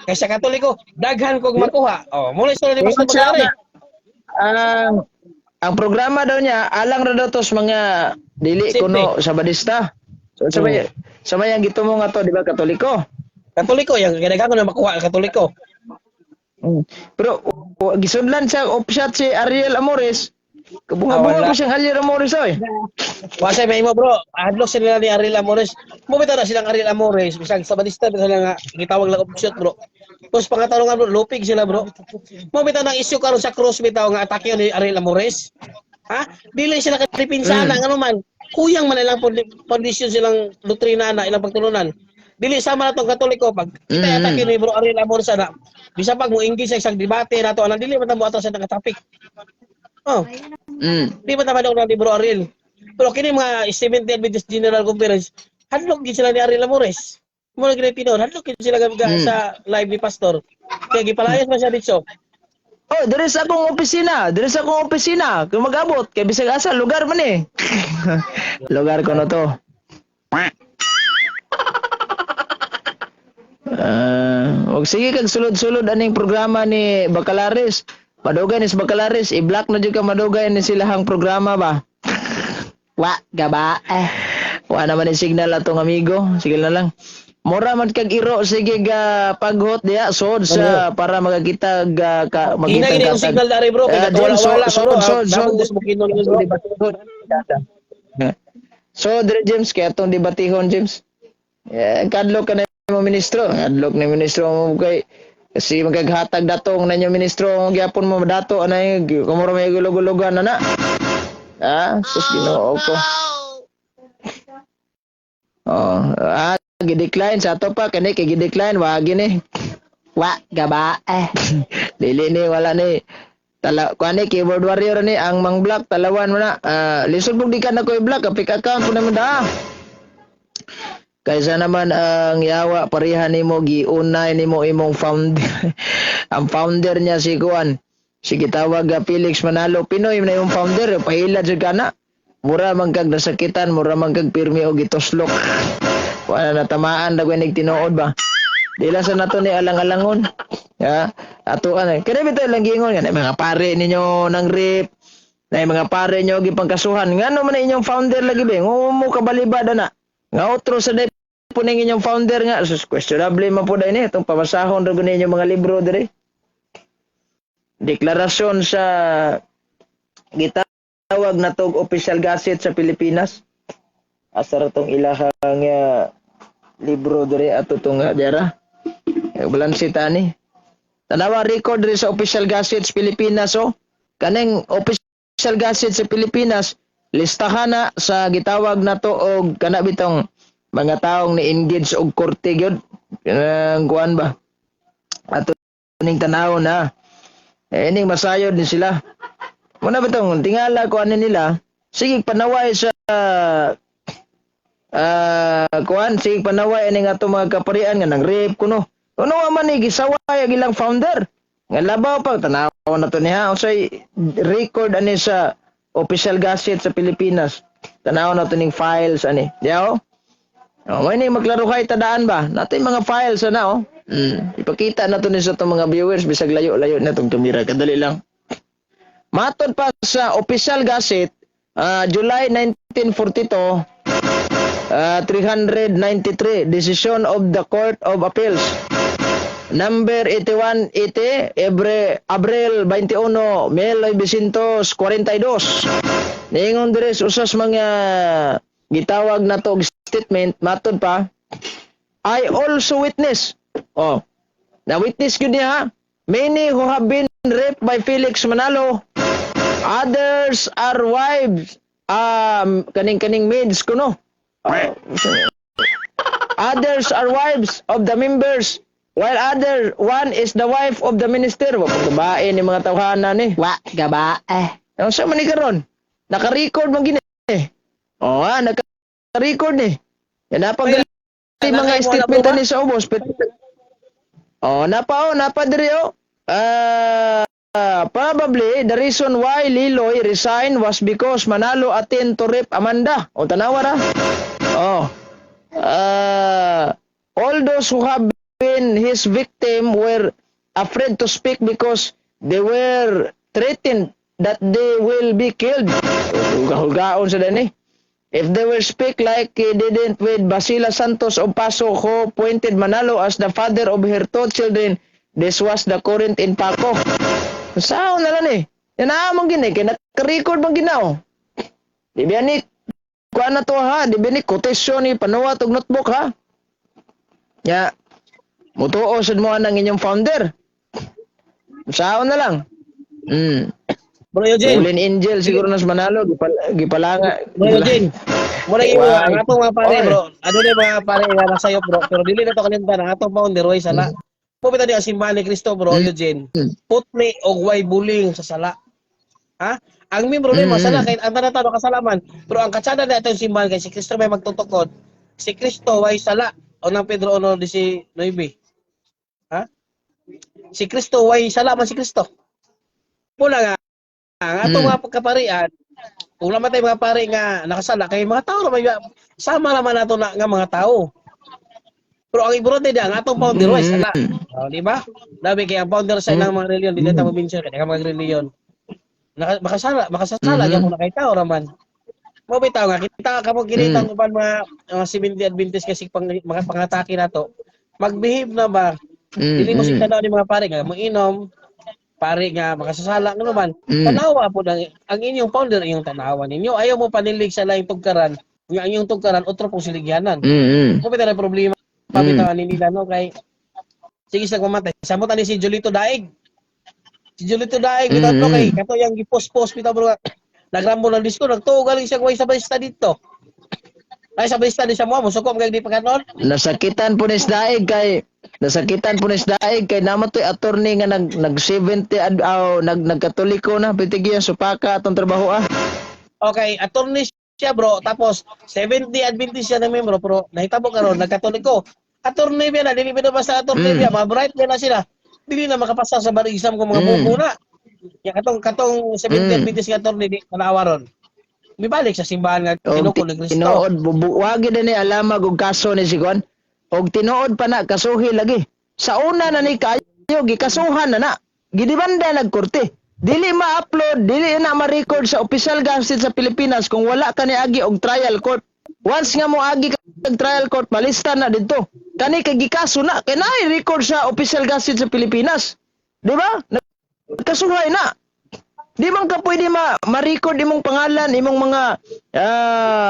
Kay sa Katoliko, daghan kog makuha. Oh, mo na istorya ni Pastor Bacalares. Ang programa daw niya alang ra daw to sa mga dili Simple. kuno sa badista. So sa may sa may ang gitumo nga to, di ba Katoliko? Katoliko yang gidaghan ko na makuha ang Katoliko. Pero gisudlan siya offshot si Ariel Amores. Kabunga-bunga Ah, wala. ko siyang Ariel Amores oy. Wa say may mo bro, adlok sila ni Ariel Amores. Mo bitaw na silang Ariel Amores, bisag sa badista bitaw sila nga gitawag lang offshot bro. Tapos pangatanong nga bro, lupig sila bro. Mo bitaw nang issue karon sa cross bitaw nga atake ni Ariel Amores. Ha? Dili sila kadipinsa na ngano man. Kuyang man ilang kondisyon silang doktrina na ilang pagtulunan. Dili sama na tong Katoliko pag kita atake ni bro Ariel Amores ana. Bisa pag mo engage sa isang debate nato ana dili man ta mo atras sa topic. Oh. Di ba tama daw ni Bro Ariel? Pero kini mga 70 Adventist General Conference, hadlok gid sila ni Ariel Amores. Mo na gid tinuod, hadlok gid sila sa live ni Pastor. Kaya gipalayas man siya dito. Oh, diri sa akong opisina, diri sa akong opisina. Kung mag-abot kay bisag asa lugar man eh. Lugar ko na to. Ah, og sige kag sulod-sulod aning programa ni Bacalares. Madugay ni si Bacalares, i-block na jud ka madugay ni silahang programa ba. Wa gaba eh. Wa naman ni signal atong amigo, sige na lang. Mura man kag iro sige ga paghot diya sod sa para magakita ga ka, Hina makita gid yung signal dari bro, kaya Eh, James, wala wala so- bro. so- so- Dabog sa Bukidnon yun, bro. So, Dre James, kaya itong debatihon, James. Eh, kadlok ka na mo ministro. Kadlok na ministro mo kay Kasi magkaghatag datong nanyo ministro gyapon mo dato anay kumuro may gulog-gulugan na na. Ah, sus, Ginoo ko. Oh, ah, gi-decline sa ato pa kani kay gi-decline wa gini. Wa gaba eh. Dili ni, wala ni. Tala kuan ni keyboard warrior ni ang mang block talawan mo na. Ah, lisod pug di ka na ko i-block, pick account po naman da. Kaysa naman ang yawa pareha nimo giunay nimo imong founder. Ang founder niya si kuan. Si gitawag nga Felix Manalo, Pinoy na yung founder, pahilad jud kana. Mura man kag nasakitan, mura man kag pirmi og gituslok. Wala na tamaan dagway tinuod ba. Dila sa nato ni alang-alangon. Ya, ato kan. Kaya bitaw lang giingon nga mga pare ninyo nang rape, na mga pare nyo gipangkasuhan. Ngano man inyong founder lagi be? Ngumo kabalibad na. Nga otro sa day po ning inyong founder nga sus, questionable man po dai ni itong pabasahon ra gud ninyo mga libro diri. Deklarasyon sa gitawag na tog official gazette sa Pilipinas. Asa ra tong ilahang libro diri ato tong dira. Balansi tani. Tanawa record diri sa official gazettes Pilipinas, oh. Kaning official gazette sa Pilipinas, listahan na sa gitawag na to og kana bitong mga taong ni-engage og korte gyud. Kanang kuan ba? Ato ning tanaw na. Eh, ning masayod ni sila. Muna bitong tingala ko ani nila, sige panaway sa kuan, sige panaway ani nga ato mga kaparian nga nang rape kuno. Uno man ni gisaway ang ilang founder. Nga labaw pa tanaw na to niya unsay record ani sa official gazette sa Pilipinas. Tanaw na to ning files ani. Diyaw? Oh, may ni maglaro kay tadaan ba? Natin mga files ana, oh. Ipakita na to ni sa itong mga viewers bisag layo-layo na tong kamera, kadali lang. Matod pa sa official gazette, July 1942, 393, decision of the Court of Appeals. Number 8180, Ebre, Abril 21, 1942. Niingon diri sa usas mga gitawag na to og statement, matod pa, I also witness. Oh. Na witness gyud niya ha. Many who have been raped by Felix Manalo. Others are wives. Kaning maids kuno. Oh, others are wives of the members, while other one is the wife of the minister. Wa pag babae ni mga tawhana ni. Wa gaba eh. Ano sa man ni karon? Naka-record man gini eh. Oh, ha, naka-record ni. Yan napag Ay, mga nakay mo na statement ba? ni sa ubos. Pero, oh, napa oh, napa diri oh. Ah, probably the reason why Liloy resigned was because Manalo attend to rape Amanda. O tanawa ra. Oh. All those who have been his victim were afraid to speak because they were threatened that they will be killed. Hulga-hulgaon sa dani. If they will speak like he didn't with Basila Santos of Paso, who pointed Manalo as the father of her two children, this was the current in Paco. Saan na lang eh. Yan na mong gini, kaya naka-record mong ginao. Di ba ni, kuha na to ha, di ba ni quotation ni panuwat og notebook ha. Ya, mutuo sad mo ang inyong founder. Saan na lang. Bro Eugene, Fallen angel siguro nas Manalo, gipalanga. Bro Eugene. Muna imo Why? ang atong mga pare, Oy. bro. Ano na mga pare nga nasayop, bro, pero dili na to kalimtan ang atong founder way sala. Pupita di ang simbahan ni Kristo, bro Eugene. Putli og way buling sa sala. Ha? Ang membro mm. Masala kay ang tanan kasalaman, pero ang katsada na itong simbahan kay si Kristo may magtutukod. Si Kristo way sala. O nang Pedro 1:19. Ha? Si Kristo way sala man si Kristo. Muna nga ang atong mga pagkaparian, kung naman tayo mga pare nga nakasala kay mga tao naman sama naman nato na nga mga tao. Pero ang importante di ang atong founder way sala. Oh, di ba? Labi kay ang founder sa ilang mga reliyon, di na ta mention kay mga reliyon. Naka, makasala, makasasala gyapon na kay tao raman. Mo bitaw nga kita kamo ginitang uban mga Seventh Adventist kasi pang, mga pangatake nato. Magbehave na ba? Dili mo sigtanaw ni mga pare nga moinom, pare nga makasasala nga naman. Tanawa po ang inyong founder inyong tanawa ninyo. Ayaw mo panilig sa laing tugkaran. Nga ang inyong tugkaran otro pong siligyanan. Mo bitaw na problema pabitaw ni nila no kay Sige sila pamatay. Samot ani si Julito Daig. Si Julito Daig bitaw, bro, kay kato yang gipost-post bitaw, bro. Nagrambo ng disko, nagtuo galing siya way sa barista dito. Ay sa barista di siya mo, musuko kay di pa kanon. Nasakitan po ni Daig kay namatoy attorney nga nag nag 70 ad aw, nag nagkatoliko na pitigyan supaka atong trabaho ah. Okay, attorney siya, bro, tapos 70 Adventist siya na membro, pero nahitabo karon nagkatoliko. Attorney biya na dili ba basta attorney biya, mga bright biya na sila. Dili na makapasa sa bar exam kung mga bubo na. Ya katong katong 70 Adventist nga attorney di tanawa ron. Mibalik sa simbahan nga Og tinuko ni Kristo. tinuod bubuwagi din ni alamag og kaso ni Sigon. Og tinuod pa na kasuhi lagi. Sa una na ni kayo gikasuhan na na. Gidibanda nagkorte. Dili ma-upload, dili na ma-record sa official gazette sa Pilipinas kung wala ka niagi og trial court. Once nga mo agi kag trial court, malista na didto. Kani kay gikaso na kay naay record sa official gazette sa Pilipinas. Di ba? Nagkasuhay na. Di man ka pwede ma-record imong pangalan, imong mga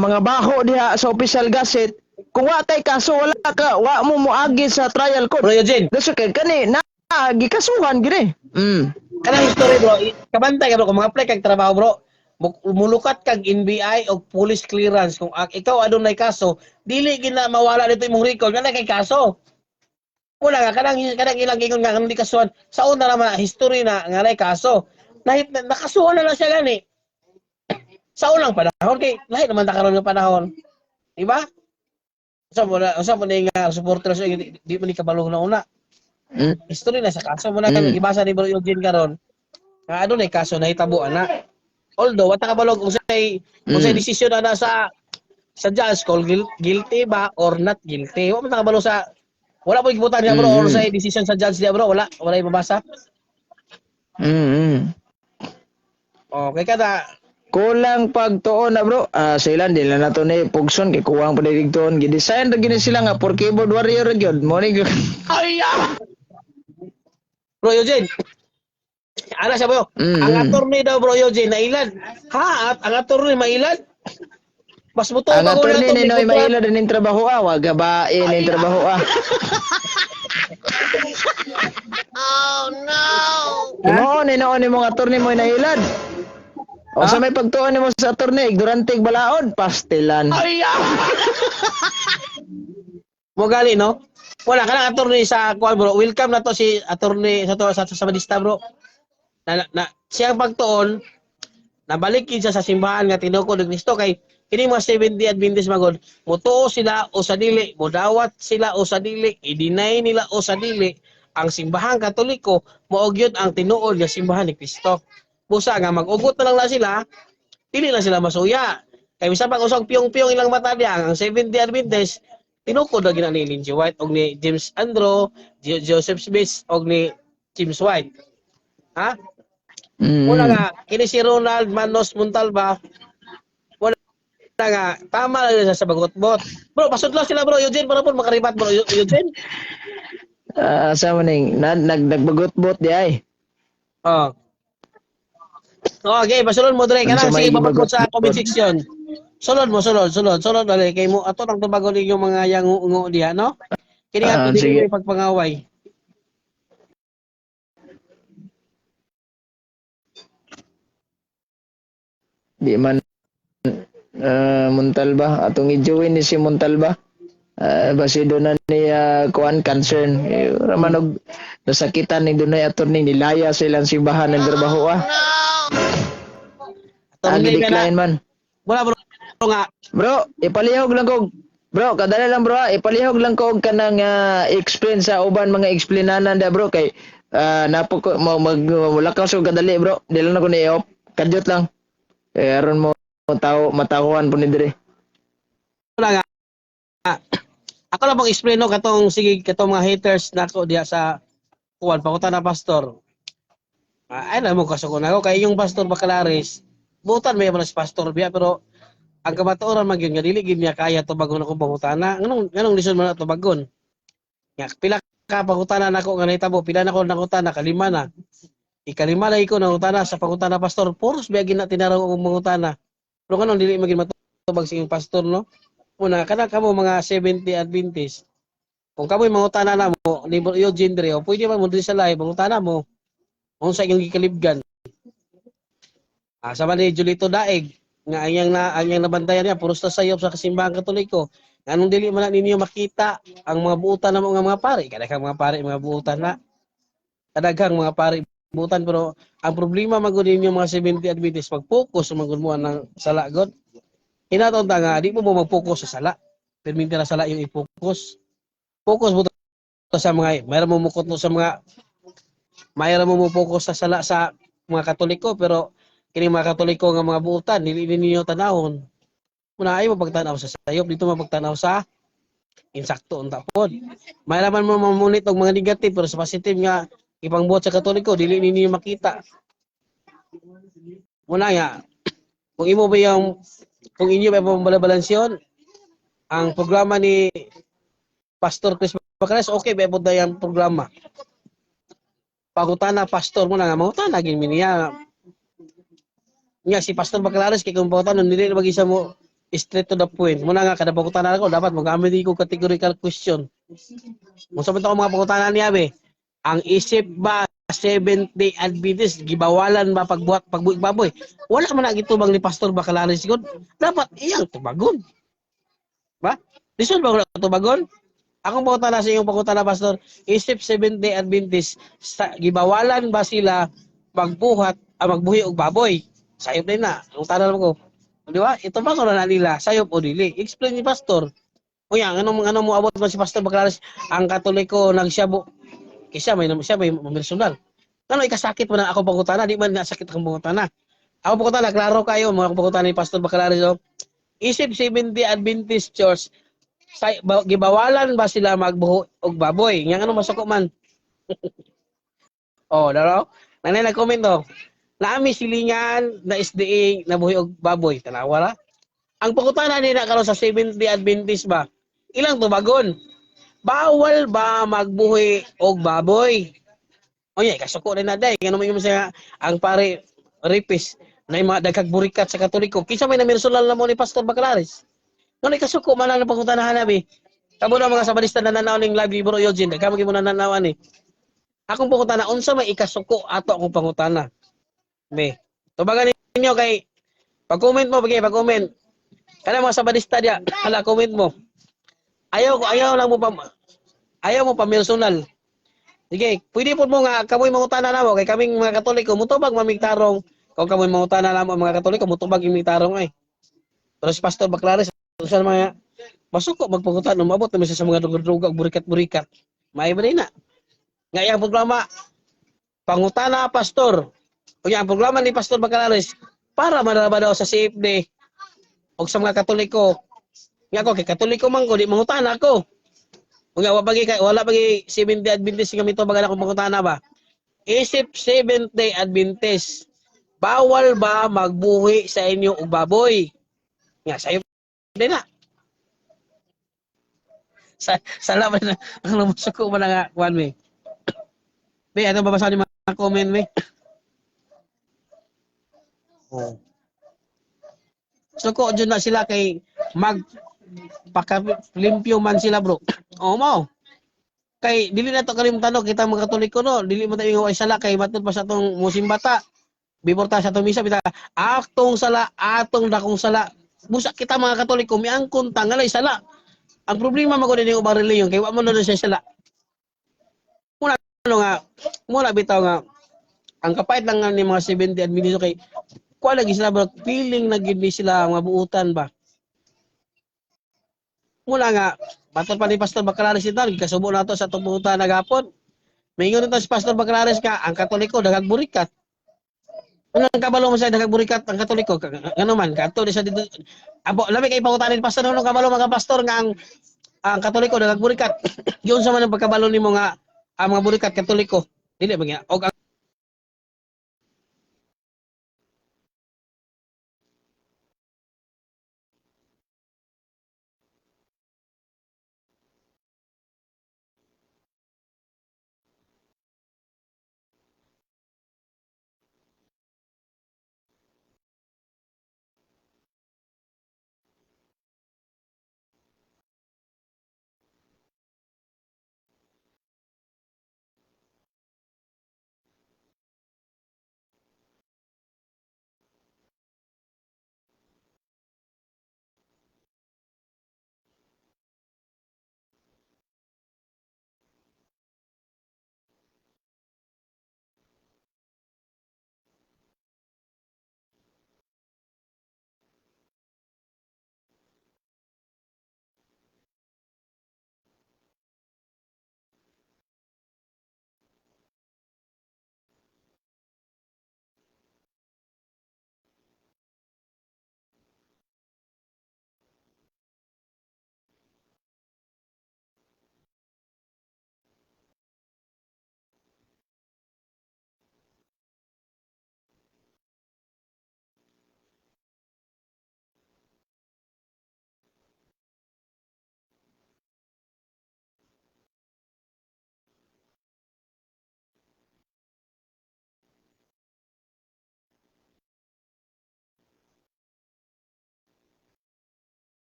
mga baho diha sa official gazette. Kung wa kay kaso, wala ka, wa mo moagi sa trial court. Bro Eugene, Daso kay kani na gikasuhan gini. Kanang history, bro, kabantay ka, bro, kung mga apply kag trabaho, bro, mulukat kag NBI o police clearance kung ikaw adunay kaso, dili gina mawala dito imong record nga na kay kaso. Wala nga kanang kanang ilang ingon nga kanang di kasuhan sa una naman history na nga nay kaso. Nahit na, nakasuhan na lang siya gani. Sa unang panahon kay lahi naman ta karon nga panahon. Di ba? Usa mo ni nga supporter sa di mo ni kabalong na una. History na sa kaso mo na kami gibasa ni Bro Eugene karon. Nga adunay kaso nahitabo ana. Although wa ta kabalog kung say desisyon ana sa judge kung guilty ba or not guilty. Wa man ta kabalo sa wala po gibutan niya, bro, or say decision sa judge niya, bro, wala wala mabasa. Okay kada Kulang pagtuon na, bro. Ah, sila di lang nato ni pugson kay kuwang pa digtoon. Gidesign ra gini sila nga for keyboard warrior ra gyud. Mo ni Bro Eugene. Ana siya, bro. Ang attorney daw, Bro Eugene, nailad. Ha, at ang attorney mailad. Mas mutuo Ang pa ko attorney ni Noy kontra- maila din ning trabaho ah, wa gabae ning trabaho ah. Oh no. Noon ni noon ni mga attorney mo nailad. O sa may pagtuon nimo sa attorney, ignorante balaod, pastilan. Mo gali, no? Wala ka lang attorney sa kuan, bro. Welcome na to si attorney sa to sa Madista, bro. Na siyang pagtuon nabalik yun siya sa simbahan nga tinuko ni Kristo kay kini mga 70 Adventist magod mutuo sila o sa dili, mudawat sila o sa dili, i-deny nila o sa dili ang Simbahang Katoliko, mao gyud ang tinuod nga simbahan ni Kristo. Busa nga mag-ugot na lang na sila, dili na sila masuya. Kay bisan pag usag piyong-piyong ilang mata diya, ang 70 Adventist tinukod na gina ni Ellen G. White og ni James Andrew, Joseph Smith og ni James White. Ha? Wala nga kini si Ronald Manos Montalba, wala nga tama lang siya sa bagot-bot. Bro, pasudlo sila, Bro Eugene, para po makaribat, Bro Eugene. Ah, sa mo ning na, nag nagbagot-bot di ay. Oh. Okay, pasulod mo dre Unsa kanang may sige babakot sa bagot-bot? comment section. Sulod mo, sulod, sulod, sulod dali kay mo ato nang tubagon ninyong mga yangungo diha, no? Kini nga Ah, dili sige. mo pagpangaway. Di man Montalba atong i-join ni si Montalba. Ah, basi doon na niya kuan concern. Eh, raman og nasakitan ni dunay attorney nilaya sa ilang simbahan ng trabaho ah. Attorney Ang ba na? decline man. Wala, bro, nga. Bro, ipalihog lang ko. Bro, kadala lang, bro, ah. Ipalihog lang ko og kanang explain sa uban mga explainanan da, bro, kay napo ko mo mag mulakaw sa kadali, bro. Di lang ako ni off. Kadyot lang. Eh aron mo tao matahuan po ni dire. Wala nga. Ako lang pong explain no katong sige katong mga haters nako diha sa kuan pakuta na pastor. Ah, ay mo kaso ko na ako kay yung Pastor Bacalares. Butan may man si pastor biya pero ang kamatuoran man gyud nga dili gyud niya kaya tubagon akong pangutana. Nganong nganong lisod man na tubagon? Nga pila ka pangutana nako nga nahitabo, pila na ko nangutana, kalima na. Ikalima na ko nangutana sa pangutana pastor, puros biya gina tinarong akong pangutana. Pero nganong dili man gyud matubag sa inyong pastor, no? Una, kana kamo mga 70 Adventist. Kung kamoy mangutana na mo, ni Eugene diri, o pwede man mo diri sa live, mangutana mo unsa inyong gikalibgan. Ah, sama ni Julito Daig nga ang iyang nabantayan niya puros ta sayop sa kasimbahan Katoliko. Nganong dili man na ninyo makita ang mga buutan namo nga mga pare? Kadaghang mga pare mga buutan na. Kadaghang mga pare buutan, pero ang problema man gud ninyo mga 70 Adventist, pag-focus man gud mo ang sala god. Hinaton ta nga di mo mag-focus sa sala. Perminti na sala yung i-focus. Focus mo to sa mga mayroon mo mukot no sa mga mayroon mo mo focus sa sala sa mga Katoliko, pero kini mga Katoliko nga mga buutan dili ninyo tanawon. Muna ay mo pagtanaw sa sayop dito, mo pagtanaw sa insakto unta pod. Mayroon man mo mamunit og mga negative, pero sa positive nga ipangbuhat sa Katoliko dili ninyo makita. Muna nga kung imo ba yung kung inyo ba pambalabalansiyon ang programa ni Pastor Chris Bacales, okay ba po yung programa? Pagutana pastor mo na nga mangutana gin mi niya. Nga si Pastor Baclares kay kung pangutana dili na mag-isa mo straight to the point. Muna nga kada pangutana ko dapat mogamit ko categorical question. Kung sa ako mga pangutana niya be, ang isip ba Seventh Day Adventist gibawalan ba pagbuhat pagbuhi baboy? Wala man na gitubang ni Pastor Baclares gud. Dapat iyang tubagon. Ba? Lisod ba wala tubagon? Akong pangutana sa iyong pangutana, Pastor, isip Seventh Day Adventist, sa, gibawalan ba sila magbuhat, magbuhi og baboy? Sayop din na. Ang lang ko. Di ba? Ito ba ko na nila? Sayop o dili? Explain ni Pastor. Uya, anong ano mo abot man si Pastor Baclares, ang Katoliko nagsyabo. Kaysa may siya may personal. Ano ikasakit mo na ako pangutana, di man nasakit akong pangutana. Ako pangutana, klaro kayo mga pangutana ni Pastor Baclares. Oh. Isip Seventh Day Adventist Church, sa, ba, gibawalan ba sila magbuho og baboy? Nga ano masuko man? Oh, daro. Nanay nag-comment oh. Naami silingan na SDA nabuhi og baboy. Tanawa ra. Ang pangutana nila karon sa Seventh Day Adventist ba? Ilang tubagon? Bawal ba magbuhi og baboy? O yeah, kasuko rin na day. Ngano mo yung siya ang pare rapist na yung mga daghag burikat sa Katoliko. Kinsa may namirsulal na mo ni Pastor Baclares? Ngano ikasuko man lang ang pangutanahan nabi. Kamo na mga Sabadista na nanaw ning live ni Bro Eugene, kamo gyud mo nananawan ni. Akong pangutana unsa may ikasuko ato akong pangutana. Be. Tubagan ninyo kay pag-comment mo, bigay pag-comment. Kana mga Sabadista diya, hala comment mo. Ayaw ko, ayaw lang mo pa ayaw mo pa personal. Sige, pwede po mo nga kamoy mangutana namo kay kaming mga Katoliko mutubag mamigtarong. Kung kamoy mangutana namo mga Katoliko mutubag imitarong ay. Pero si Pastor Baclares sa mga masuko magpangutan umabot naman siya sa mga druga-druga burikat-burikat. May ba na? Nga iyang programa pangutana pastor. Unya ang programa ni Pastor Baclares para manaraba daw sa CFD o sa mga Katoliko. Nga ako kay Katoliko man ko di mangutana ko. Unya wa pagi wala pagi Seventh Day Adventist nga mitubagan akong pangutana ba. Isip Seventh Day Adventist, bawal ba magbuhi sa inyo og baboy? Nga sayo din na. Sa salamat na ang lumusuko mo na nga kuan me. Be, ano babasa ni mga comment me? Oh. Suko dyan na sila kay mag pakalimpyo man sila, bro. Oo mo. Kay dili na to kalimtan no, kita mga Katoliko no, dili mo tayo ay sala kay matud pa sa atong musimba ta. Before ta sa atong misa bita atong sala, atong dakong sala. Busa kita mga Katoliko miangkon ta ngalay sala. Ang problema man gud ning ubang relihiyon kay wa man na siya sala. Muna ano nga, muna bitaw nga ang kapait lang nga ni mga 70 Adventist kay kuha lagi sila bro, feeling na gid ni sila mga buutan ba. Muna nga, batol pa ni Pastor Baclares ito, kasubo na to sa atong buutan na gapon. Maingon nito si Pastor Baclares ka, ang Katoliko daghang burikat. Ano ang kabalo mo sa daghang burikat ang Katoliko? Ngano man, kadto di sa dito. Abo, lami kay pangutanin ni Pastor, ano kabalo mga pastor nga ang Katoliko daghang burikat. Giunsa man ang pagkabalo nimo nga ang mga burikat Katoliko? Dili ba nga? Og ang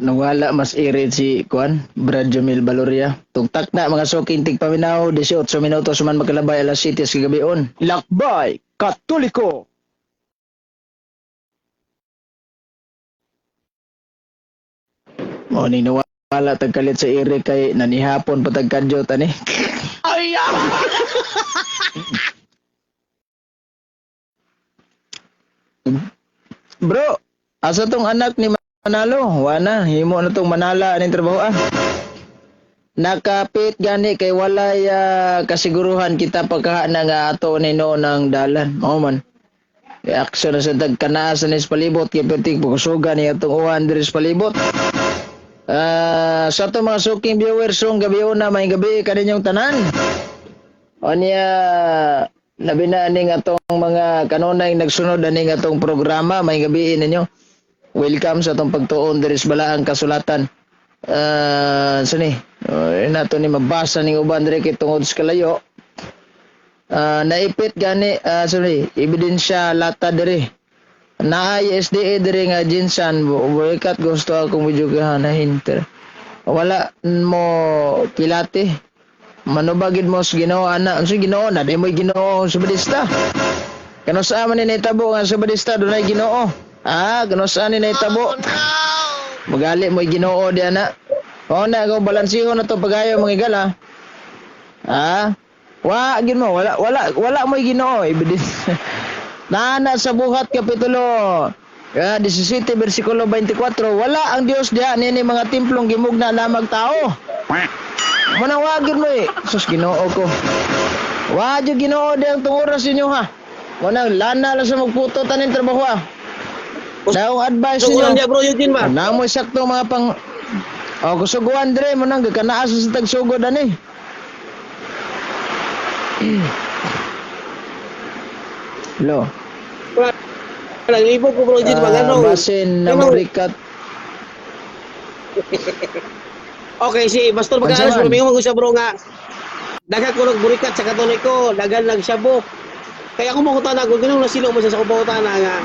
Nawala mas irit si Kuan, Brad Jamil Baloria. Tugtak na mga suking tigpaminaw, 18 minutos man magkalabay alas 7 sa gabion. Lakbay Katoliko. Mo ning nawala tagkalit sa iri kay nanihapon pa tagkadyo tani. Ay! Bro, asa tong anak ni Manalo? Wana, himo na tong Manala aning trabaho ah. Nakapit gani kay walay kasiguruhan kita pagkaha na nga ato ni no ng dalan. Mao man. Reaction na sa tagkanaas na sa palibot kay pertig pagkusugan ni atong uwan diri sa palibot. Sa atong mga suking viewers sung gabi una may gabi kaninyong tanan. Onya labi na ning atong mga kanunay nagsunod aning atong programa may gabi ninyo. Welcome sa atong pagtuon diri sa balaang kasulatan. Sani, nato ni mabasa ning uban diri kay tungod sa kalayo. Naipit gani sorry, ebidensya lata diri. Naay SDA diri nga Jinsan boycott gusto akong videogahan na hinter. Wala mo pilate. Manubagid mo sa Ginoo ana. Unsa Ginoo na di mo'y Ginoo sa Badista. Kano sa man ni nahitabo nga sa Badista dunay Ginoo. Kano sa ni nahitabo? Magali mo'y Ginoo di ana. O na go balansihon na to pagayo mga igala. Wa gid mo wala wala wala mo'y Ginoo ebidensya. Nana sa Buhat kapitulo 17 bersikulo 24, wala ang Dios diha nini mga timplong gimugna lamang tao. Manawagin mo eh. Sus, Ginoo ko. Wadyo Ginoo di ang tunguras ninyo ha. Manang lana lang sa magputo tanin trabaho ha. Daong advice So, ninyo. niya bro Eugene ba? Namoy sakto mga pang. O, kusuguan dre mo nang gakanaas sa tagsugod ani. Lo. Naglibog ko bro Eugene ba? Ganong, Basin na ganong- murikat. Okay, si Pastor Bagaras, Pansaman. bro, mingon ko siya bro nga, daghan ko nagburikat sa Katoliko, daghan nagsabo. Kaya kung mangutana ko, ganun nasilo mo siya sa kupangutana nga,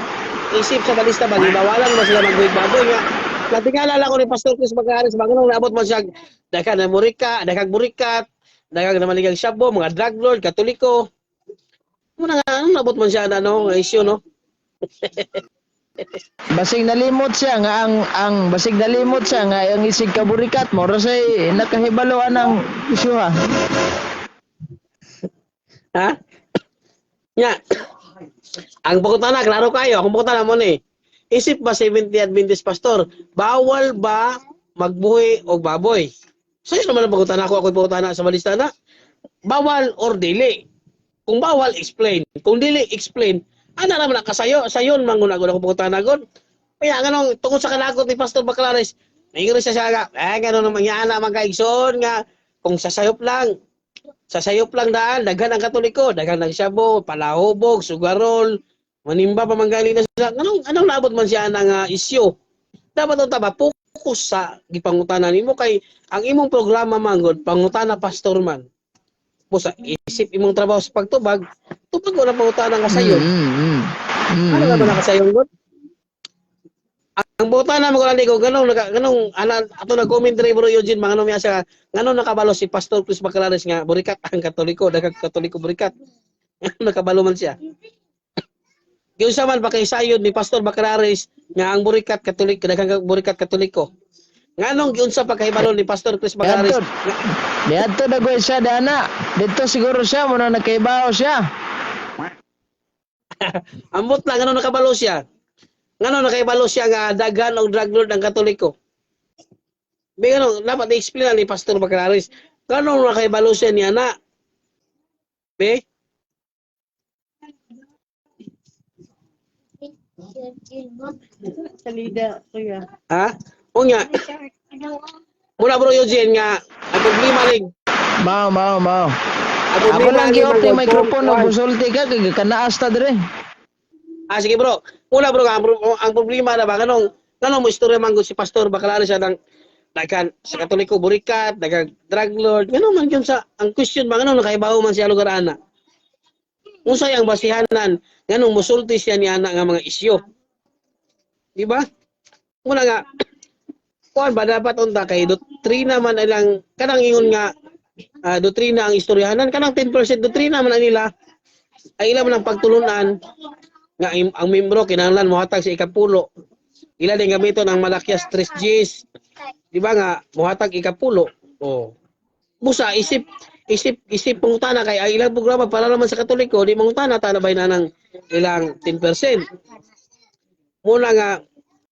isip sa balista ba, gibawalan mo sila magbuhig baboy nga. Natingala ko ni Pastor Chris Bagaras, ba, ganun naabot mo siya, daghan na murika, daghang burikat, daghang na maligang sabo, mga drug lord, Katoliko. Muna nga, anong naabot man siya na, no, nga issue, no? Basig nalimot siya nga ang basig nalimot siya nga ang isig kaburikat mo ra say nakahibalo anang isyu ha. Ha? Nga. Ang pangutana, klaro kayo. Ang pangutana mo ni, isip ba 70 Adventist Pastor, bawal ba magbuhi og baboy? So yun naman ang pangutana ko, ako yung pangutana sa balista na. Bawal or dili? Kung bawal, explain. Kung dili, explain. Ana naman ang kasayo, sayon man gud ako pangutana gud. Kaya ganong tungkol sa kanagot ni Pastor Baclares, maingon siya siya nga, ganon naman nga ana mga kaigsoon nga kung sasayop lang daan, daghan ang Katoliko, daghan ang shabu, palahubog, sugarol, manimba pa man gali na sila. Anong naabot man siya ng isyu? Dapat unta ba focus sa gipangutana nimo kay ang imong programa man gud pangutana pastor man. Busa isip imong trabaho sa pagtubag, tubag wala pangutana nga sayon. Ano nga ba nakasayon gud? Ang pangutana mo ko ganong ganong ana ato nag-comment diri bro Eugene mga niya siya nganong nakabalo si Pastor Chris Bacalares nga burikat ang Katoliko, daghang Katoliko burikat. Nakabalo man siya. Giunsa man pakisayod ni Pastor Bacalares nga ang burikat Katoliko, daghang burikat Katoliko. Nganong giunsa pagkahibalo ni Pastor Chris Bacalares Diadto. Diadto dagoy siya dana. Dito siguro siya mo na nakaibaw siya. Ambot lang nganong nakabalo siya. Nganong nakahibalo siya nga daghan og drug lord ang Katoliko. May ganun, dapat i-explain ni Pastor Bacalares. Nganong nakahibalo siya niya na? Be? Salida, kuya. Ha? O nga, muna bro Eugene nga, ang problema ni Mao mao mao. ang Ako problema lang ni gi-off Manggol, yung microphone kung- og musulti ka kay kanaas ta dire. Sige bro. Una bro, ang problema na ba nganong nganong mo istorya man gud si Pastor Bacalares siya ng daghan sa Katoliko burikat, daghang drug lord. Ngano man gyud sa ang question ba nganong nakaibawo man siya lugar ana? Unsay ang basihanan nganong musulti siya ni ana nga mga isyu? Di ba? Muna nga Kuan ba dapat unta kay doktrina man ilang kanang ingon nga doktrina ang istoryahanan, kanang 10% doktrina man ang nila, ay ila man ang pagtulunan nga ang membro kinahanglan mohatag sa ikapulo. Ila din gamiton ang Malakias 3 Gs. Di ba nga mohatag ikapulo? Oh. Busa isip isip isip pangutana kay ang ilang programa para naman sa Katoliko, di mangutana ta na ba ng ilang 10%. Muna nga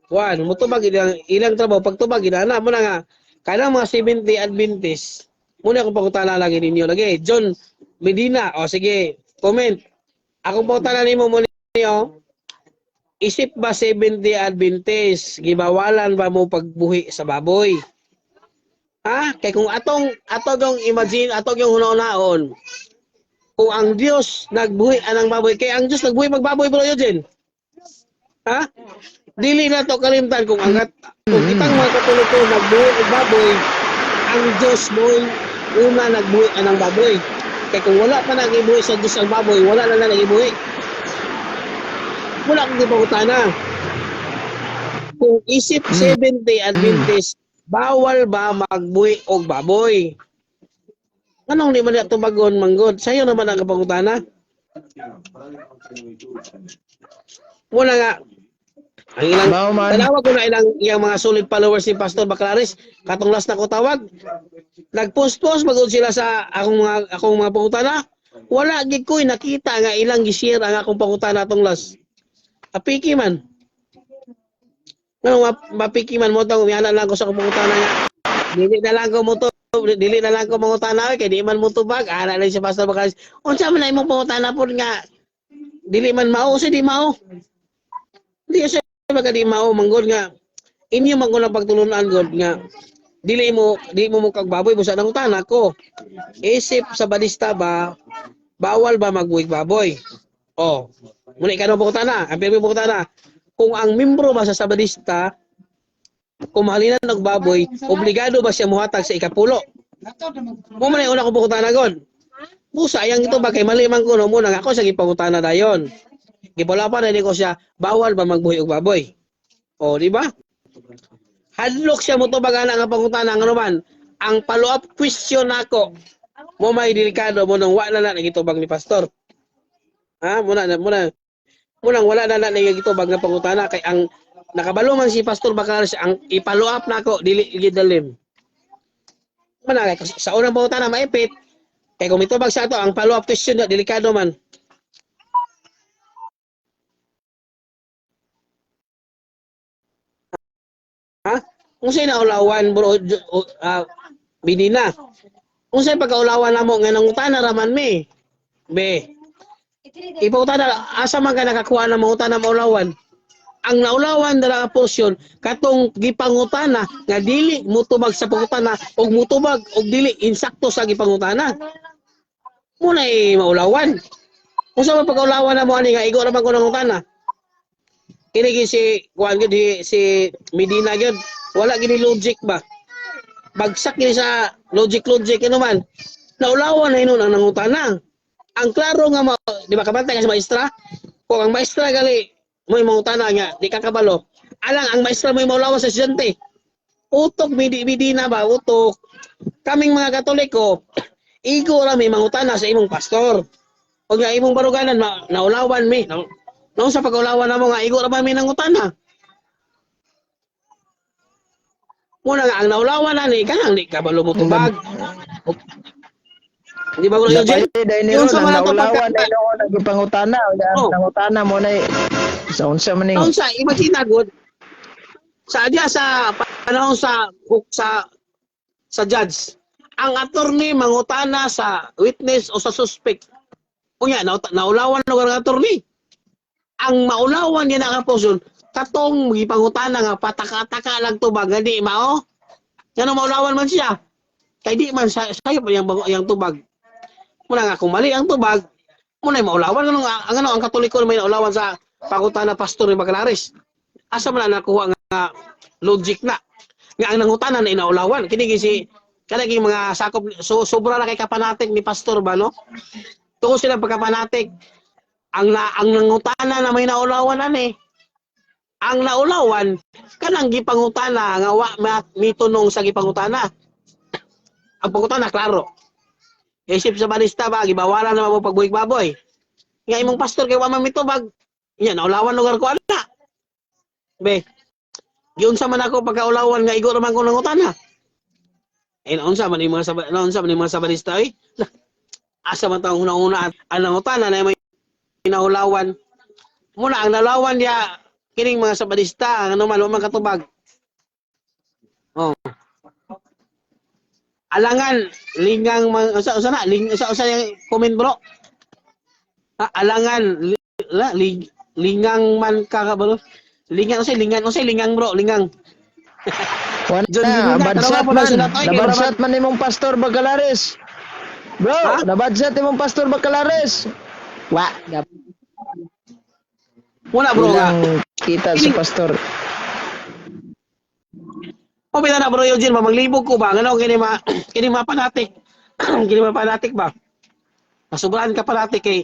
kuan mutubag ilang ilang trabaho pagtubag inana muna nga kanang mga 70 Adventist muna akong pangutana lagi ninyo lagi. John Medina, o sige, comment. Akong pangutana nimo mo niyo, isip ba 70 Adventist gibawalan ba mo pagbuhi sa baboy? Ha? Kay kung atong ato yung imagine, ato yung hunaon, kung ang Dios nagbuhi anang baboy, kay ang Dios nagbuhi magbaboy, bro Eugene. Ha? Dili na to kalimtan kung ang kung kitang mga Katoliko nagbuhi og baboy, ang Dios mo una nagbuhi anang baboy. Kay kung wala pa nagibuhi sa Dios ang baboy, wala na na nagibuhi. Wala akong gipangutana. Kung isip 70 Adventist, bawal ba magbuhi og baboy? Anong di man na tubagon manggod? Sayo naman ang kapangutana. Muna nga, ang ilang, Mao man. tanawa ko na ilang iyang mga solid followers ni Pastor Baclares, katong last na ko tawag, nagpost-post magud sila sa akong mga pangutana. Wala gid ko'y nakita nga ilang gi-share ang akong pangutana atong last. Apiki man. Ngano mapiki man mo tong miyana lang ko sa akong pangutana nga. Dili na lang ko mo to, dili na lang ko mangutana kay di man mo tubag. Ana lang si Pastor Baclares. Unsa man na imong pangutana pod nga dili man mao sa di mao. Di siya baga di mao manggod nga inyo man ko pagtulunan god nga dili mo mo kag baboy busa nangutana ko. Isip sa balista ba bawal ba magbuhig baboy? Oh. Muna ikaw pangutana, ang pirmi pangutana. Kung ang membro ba sa Sabadista kung mahalinan og baboy, obligado ba siya muhatag sa ikapulo? Mo man una ko pangutana god. Busa yang ito ba kay mali man kuno mo nang ako sa gipangutana dayon. Gipula pa na ko siya, bawal ba magbuhi og baboy? O, di ba? Hadlok siya mo tubag ana nga pangutana ngano man. Ang follow-up question nako mo may delikado mo nang wala na nagitubag ni pastor. Ha, muna na muna munang wala na na nagitubag nga pangutana kay ang nakabalo man si Pastor Baclares ang i-follow up nako dili gidalim. Mana kay sa unang pangutana maipit kay kung mitubag sa ato ang follow up question na delikado man. Ha? Kung sa'yo naulawan, bro, Binina. Kung sa'yo pagkaulawan na mo, nga nangutana raman mi. Be, ipangutana, asa man ka nakakuha ng mangutana maulawan? Ang naulawan dala ka portion, katong gipangutana, nga dili mutubag sa pangutana, og mutubag, og dili insakto sa gipangutana. Muna eh, maulawan. Kung sa pagkaulawan na mo ani nga igo raman ko nangutana. Kini gyud si kuan gyud si Medina gyud, wala gini logic ba? Bagsak gini sa logic logic ano man. Naulawan na hinon ang nangutana. Ang klaro nga di ba kabantay ka sa maestra? Kung ang maestra gali mo'y mangutana nga di ka kabalo. Alang ang maestra mo'y maulawan sa estudyante. Utok Medina ba utok. Kaming mga Katoliko, igo ra may mangutana sa imong pastor. O nga imong baruganan naulawan mi. Noon sa pag-ulawan na mo nga, igo ra ba may nangutana? Muna nga, ang naulawan na ni, kanang di ka ba lumutubag? Di ba, Bro Eugene? Napali dahil ni Yung ron, sa ang mga naulawan pagka- dahil ako nagipangutana, Oh. nangutana mo na sa unsa man ning Noon sa, imagine good, sa diya sa panahon sa sa sa judge, ang attorney mangutana sa witness o sa suspect. Unya, naulawan na ang attorney. Ang maulawan niya na ang katong gipangutana nga pataka-taka lang tubag nga di mao. Ngano maulawan man siya? Kay di man sa sayo pa yang yang tubag. Muna nga kung mali ang tubag, muna maulawan ano ang ano ang Katoliko may naulawan sa pangutana pastor ni Baclares. Asa man na nakuha nga logic na nga ang nangutana na inaulawan kini gi si kanang mga sakop so, sobra na kay kapanatik ni pastor ba no? Tuko sila pagkapanatik ang na, ang nangutana na may naulawan ani. Ang naulawan kanang gipangutana nga wa mitunong sa gipangutana. Ang pangutana klaro. Isip sa balista ba gibawalan na mo pagbuhig baboy. Nga imong pastor kay wa man mitubag. Nya naulawan lugar ko ana. Be. Giunsa man ako pagkaulawan nga igo ra man ko nangutana. Eh naunsa man yung mga naunsa man yung mga sabalista oy. Asa man taong una-una ang nangutana na may naulawan. Muna ang nalawan niya kining mga sabalista ang ano man wa man katubag. Oh. Alangan lingang usa usa na ling usa usa yung comment, bro. Ah, alangan li, la, ling, lingang man ka ka bro. Lingang usa lingang usa lingang, bro, lingang. Wala John na, Linga, bad tanawa shot po na man. sila, tay, kay Nabad wala shot man imong pastor Bacalares. Bro, Ha? nabad shot imong pastor Bacalares. Wa gab Wala, bro, nga. Ilang kita sa pastor. O pila na, bro Eugene, ba maglibog ko ba ngano kini ma kini ma fanatic. Kini ma fanatic ba. Nasubrahan ka fanatic kay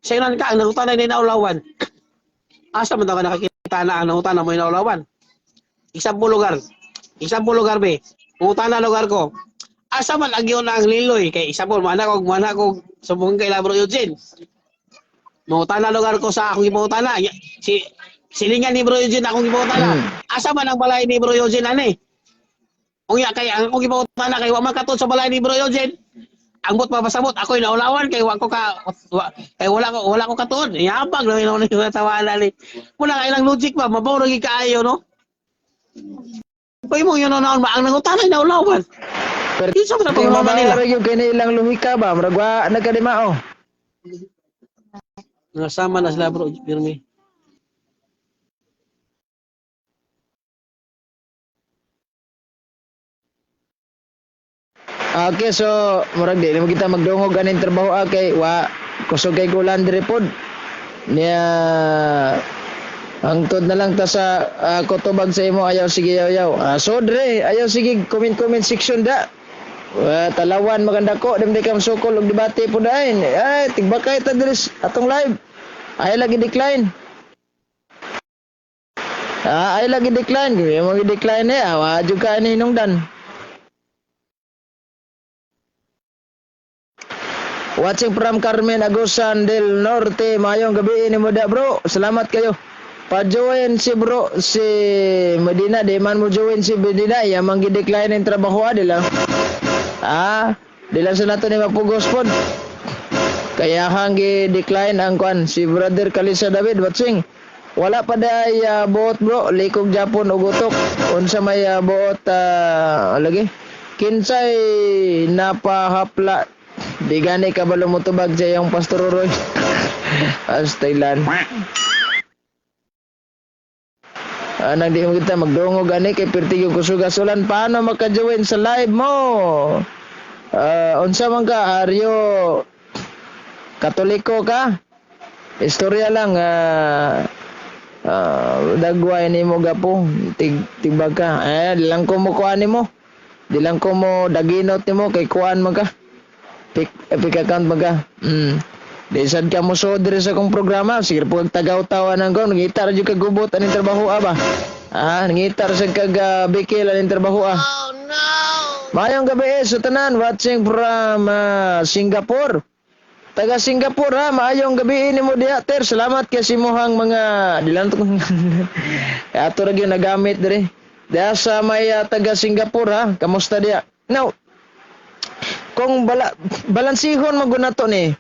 sayran ka ang nangutana ni naulawan. Asa man daw ka nakakita na ang nangutana mo naulawan? Isang lugar. Isang lugar be. Ngutana lugar ko. Asa man agyo na ang liloy kay isa po mana og subong kay la bro Eugene. Mangutana lugar ko sa akong gipangutana. Si silingan ni bro Eugene akong gipangutana. Asa man ang balay ni bro Eugene ani? Unya kay ang akong gipangutana kay wa man katud sa balay ni bro Eugene. Ang bot mapasabot ako'y naulawan kay wa ko ka wa, kay wala ko katuod. Yabag na ina ni tawanan ni. Muna kay ilang logic ba mabaw ra gyud kaayo, no? Pag mo yun naon ba ang nangutana naulawan. Pero Kinsa man ang kung pangulawan nila? mabaw ra gyud kay na ilang luhika ba, murag wa nagkadimao. Nasama na sila, bro, pirmi. Okay, so murag di mo kita magdungog aning trabaho ah, kay wa kusog kay kulan diri pod. Niya hangtod na lang ta sa kotobag sa imo ayaw sige yaw yaw. Ah, so dre ayaw sige comment comment section da. Wa talawan maganda ko dem di kam sukol og debate po dahin. Ay tigbakay ta diri sa atong live. Ay lagi decline. Ah, ay lagi decline. Mo decline eh. Ah, wa jud ka ni hinungdan. Watching from Carmen Agusan del Norte. Mayong gabi ni mo da, bro. Salamat kayo. Pa-join si bro si Medina, di man mo join si Medina, iya man gi-decline ang trabaho ah, di lang. Ah, di lang sa nato ni mapugos pod. Kaya hang gi-decline ang kwan si brother Kalisa David watching. Wala pa day buot, bro, likog Japon ug utok. Unsa may buot lagi? Kinsay napahapla di gani ka ba lumutubag sa iyong Pastor Roy? Astaylan. Anang di mo kita magdungog ani kay pirti yung kusuga-sulan paano maka-join sa live mo? Ah, unsa man ka, are you Katoliko ka? Istorya lang dagway nimo gapo tig tigbag ka. Eh, di lang ko mo kuan nimo. Di lang ko mo daginot nimo kay kuan man ka. Pick account man ka. Di sad ka mo so diri sa akong programa, sige po kag tagaw-tawa nang ko, nangita ra jud kag gubot aning trabaho ah, ba. Ah, nangita ra sad kag bikil aning trabaho ah. Oh no. Mayong gabi eh, sa tanan watching from Singapore. Taga Singapore ha, maayong gabi nimo diha, ter. Salamat kay simuhang mga dilan to. Ato ra gyud nagamit diri. Diha sa may taga Singapore ha, kamusta diha? Now, kung balansihon man gud nato ni.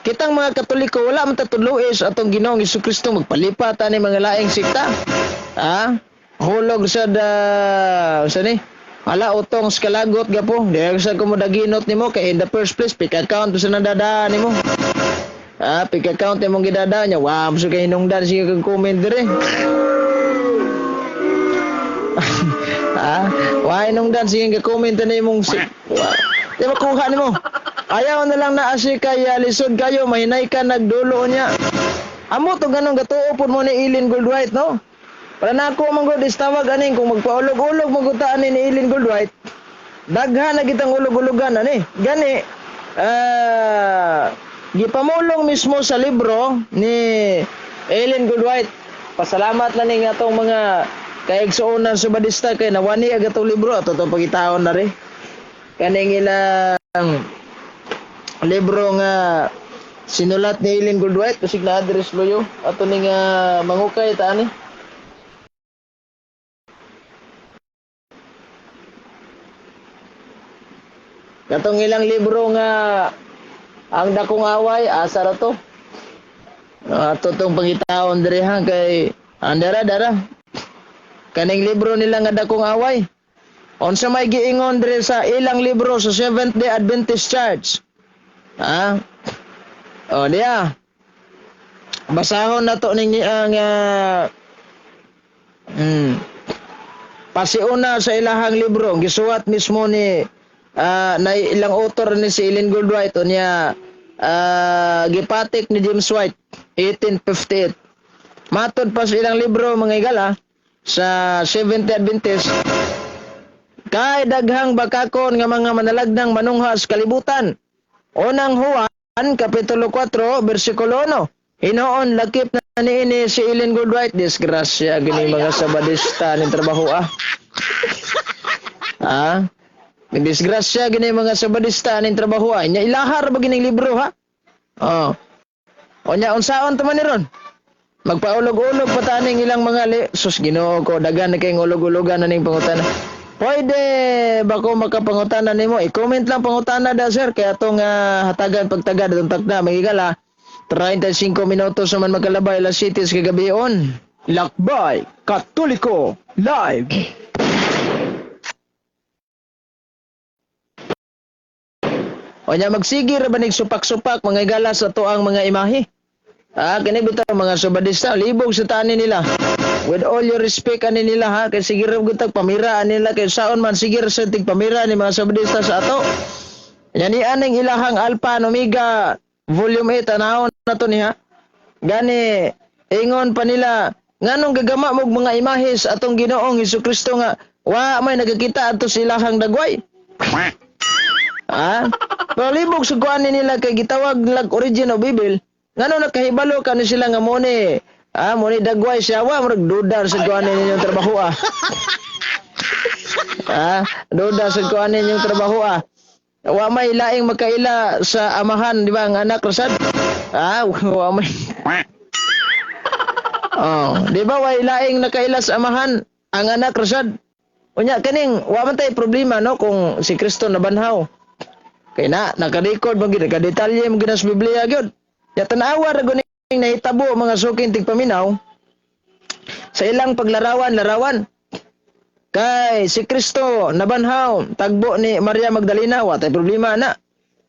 Kitang mga Katoliko wala man ta tudloe sa atong Ginoong Hesukristo magpalipat ani mga laing sikta. Ha? Hulog sa da sa ni? Ala utong sa kalagot gapo. Di sa ko mo daginot nimo kay in the first place pick account sa nadadaan nimo. Ah, pick account imong gidadaan niya. Wa mo kay hinungdan sige kag comment dire. Ah, wa hinungdan sige kag comment na imong si wa. Di makuha nimo. Ayaw na lang na asi kay lisod kayo mahinay ka nagdulo niya. Amo to ganong gatuo pud mo ni Eileen Goldwhite, no? Para na ako man gud is tawag aning kung magpaulog-ulog man gud ta ani ni Eileen Goldwhite. Daghan na kitang ulog-ulugan ani. Gani gipamulong mismo sa libro ni Eileen Goldwhite. Pasalamat na ning atong mga kaigsuonan sa Badista kay nawani ang atong libro ato itong pagitaon na rin. Kaning ilang libro nga sinulat ni Eileen Goldwhite kusig na address loyo ato ning mangukay ta ani. Katong ilang libro nga ang dakong away asa ra to. Ato tong pangitaon diri ha kay andara dara. Kaning libro nila nga dakong away. Unsa may giingon diri sa ilang libro sa Seventh Day Adventist Church? Ha? O diya. Basahon na to ninyo ang pasiuna sa ilahang libro gisuwat mismo ni na ilang author ni si Ellen Goldwhite unya gipatik ni James White 1858. Matod pa sa ilang libro mga higala sa Seventh Day Adventist kay daghang bakakon nga mga manalagdang manunghas kalibutan. Unang Juan kapitulo 4 bersikulo 1. Hinoon lakip na niini si Ellen Goldwhite disgrasya gini mga sabadista ning trabaho ah. Ah. Disgrasya gini mga sabadista ning trabaho ah. Nya ilahar ba gining libro ha? Oh. Onya unsaon ta man ni ron? Magpaulog-ulog pa taning ilang mga sus Ginoo ko dagan na kayong ulog-ulogan na ning pangutana. Pwede ba ko makapangutana nimo? I-comment lang pangutana da sir kay atong hatagan pagtagad atong takna magigala. 35 minutos naman magkalabay las cities kagabion. Lakbay Katoliko Live. Onya magsige ra ba nig supak-supak mga higala sa tuang mga imahe? Ah, kini bitaw mga subadista libog sa tani nila. With all your respect ani nila ha, kay sige ra gud tag pamira ani nila kay saon man sige ra sa tig pamira ni mga subadista sa ato. Nya ni aning ilahang Alpha and Omega Volume 8 tanawon na to niya. Gani ingon pa nila nganong gagama mog mga imahe sa atong Ginoong Hesukristo nga wa may nagakita adto sa ilahang dagway. Ah, pero libog sa kuan nila kay gitawag lag origin of Bible. Ngano nakahibalo kani sila nga mo ni mo ni dagway siya wa murag duda sa kuan ninyong trabaho ah. Ah, duda sa kuan ninyong trabaho ah. Wa may laing makaila sa amahan, di ba ang anak rasad? Ah, wa may. Oh, di ba way laing nakaila sa amahan ang anak rasad? Unya kaning wa man tay problema no kung si Kristo nabanhaw. Kay na naka-record man gid nakadetalye man gid sa Biblia gyud. Ya tan-awa ra gud ning nahitabo mga suking tigpaminaw sa ilang paglarawan larawan. Kay si Kristo nabanhaw tagbo ni Maria Magdalena wa tay problema na.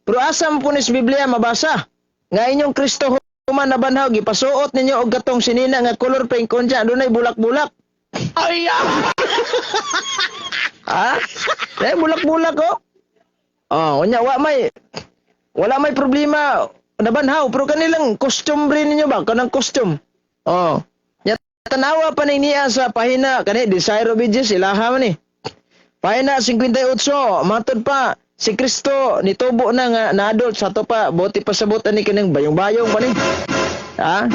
Pero asa mo po ni sa Biblia mabasa nga inyong Kristo human nabanhaw gipasuot ninyo og katong sinina nga color pink unya dunay bulak-bulak. Ay! Ha? Eh, bulak-bulak oh. Oh, unya wa may wala may problema nabanhaw pero kanilang costume rin ninyo ba kanang costume. Oh. Nya tanawa pa ni niya sa pahina kani Desire of Ages ilaha man ni. Pahina 58 matod pa si Kristo nitubo na nga na adult sa to pa bote pa sabot ani kining bayong-bayong pa ni. Ha?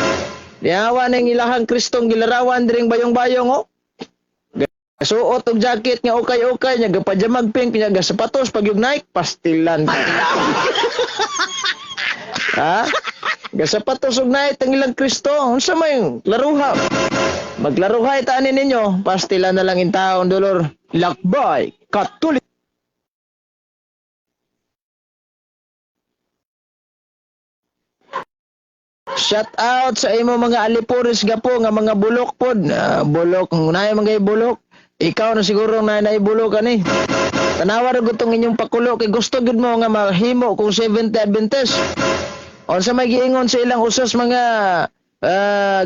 Niawa ning ilahang Kristong gilarawan diring bayong-bayong oh. Suot og jacket nga ukay-ukay nya gapajamag pink nya gasapatos pag yung Nike pastilan. Ha? Gasapatos og Nike ang ilang Kristo. Unsa may laruha? Maglaruhay ta ani ninyo, pastilan na lang in taon dolor. Lakbay Katoliko. Shout out sa imo mga alipores gapo nga mga bulok pod. Ah, bulok, naay mga bulok. Ikaw na siguro na naibulok ani. Tanawa ra gud tong inyong pakulo kay gusto gud mo nga mahimo kung Seventh Day Adventist. Unsa may giingon sa ilang usas mga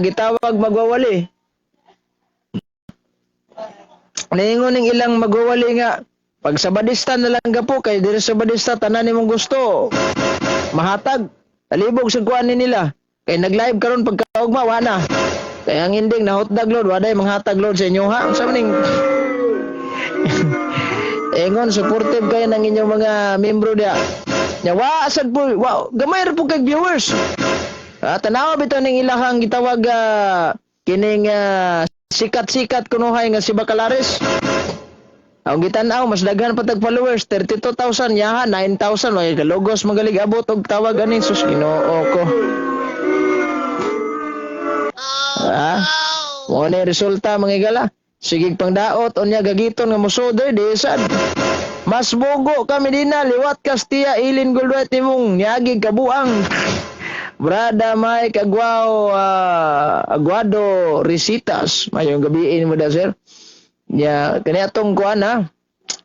gitawag magwawali. Niingon ning ilang magwawali nga pag sa badista na lang gapo kay diri sa badista tanan nimong gusto mahatag talibog sa kuan ni nila kay nag-live karon pagkaugma wa na kay ang ending na hotdog load wa day manghatag load sa inyo ha unsa man ning ingon supportive kayo ng inyong mga membro diya nya wa sad po wa gamay ra po kay viewers. Ah, tanawa bitaw ning ilahang gitawag Kining sikat-sikat kunuhay nga si Bacalares. Ang gitan-aw mas daghan pa tag followers, 32,000 yaha 9,000, way kalugos magalig abot og tawag ani, sus Ginoo ko. Ah, mo ni resulta, mga higala. Sige pangdaot unya gagiton nga mosodoy di sad. Mas bugo kami dina liwat Castilla Ilin Goldwhite nimong niagi kabuang. Brada Mike Aguao, Aguado Risitas. Mayong gabiin mo da, sir. Ya, kani atong kuan ha.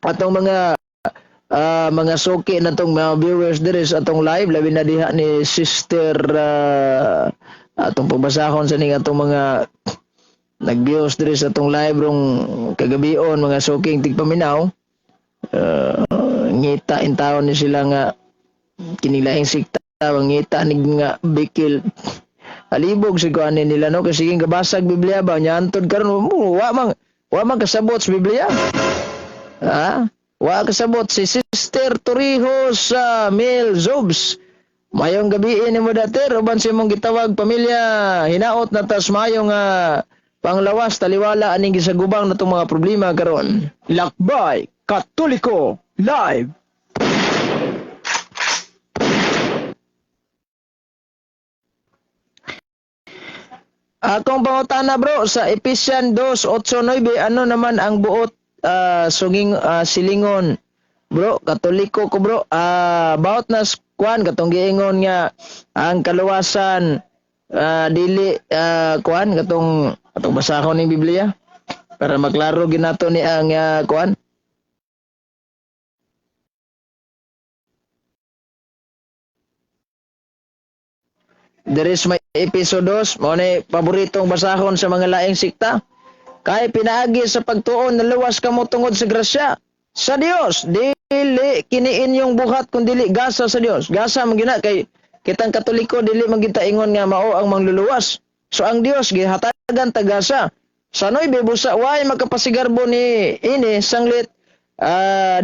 Atong mga mga suki na tong mga viewers diri sa atong live, labi na diha ni Sister, atong pagbasahon sa ning atong mga nag-views diri sa atong live rong kagabion, mga suking tigpaminaw. Ngita in taon ni sila nga kinilaing sikta, ngita ni nga bikil alibog si kuan nila, no, kasi sige gabasag Biblia ba nya antod karon wa man kasabot sa Biblia, ha, wa kasabot. Si Sister Torrijos sa Mel Zobs, mayong gabi nimo dater uban sa imong gitawag pamilya, hinaot na tas mayo nga panglawas taliwala aning gisagubang natong mga problema karon. Lakbay Katoliko Live. Akong pangutana, bro, sa Ephesians 2:8-9, ano naman ang buot suging silingon, bro? Katoliko ko, bro. About na kuan katong giingon nga ang kaluwasan dili kuan katong atong basahon ning Biblia para maklaro ginato ni ang kuan. There is may episode 2, mao ni paboritong basahon sa mga laing sikta. Kay pinaagi sa pagtuon naluwas kamo tungod sa grasya sa Dios. Dili kini inyong buhat kun dili gasa sa Dios. Gasa man gina kay kitang Katoliko dili man kita ingon nga mao ang mangluluwas. So ang Dios gihatagan tagasa. Sa 9, busa way makapasigarbo ni ini sanglit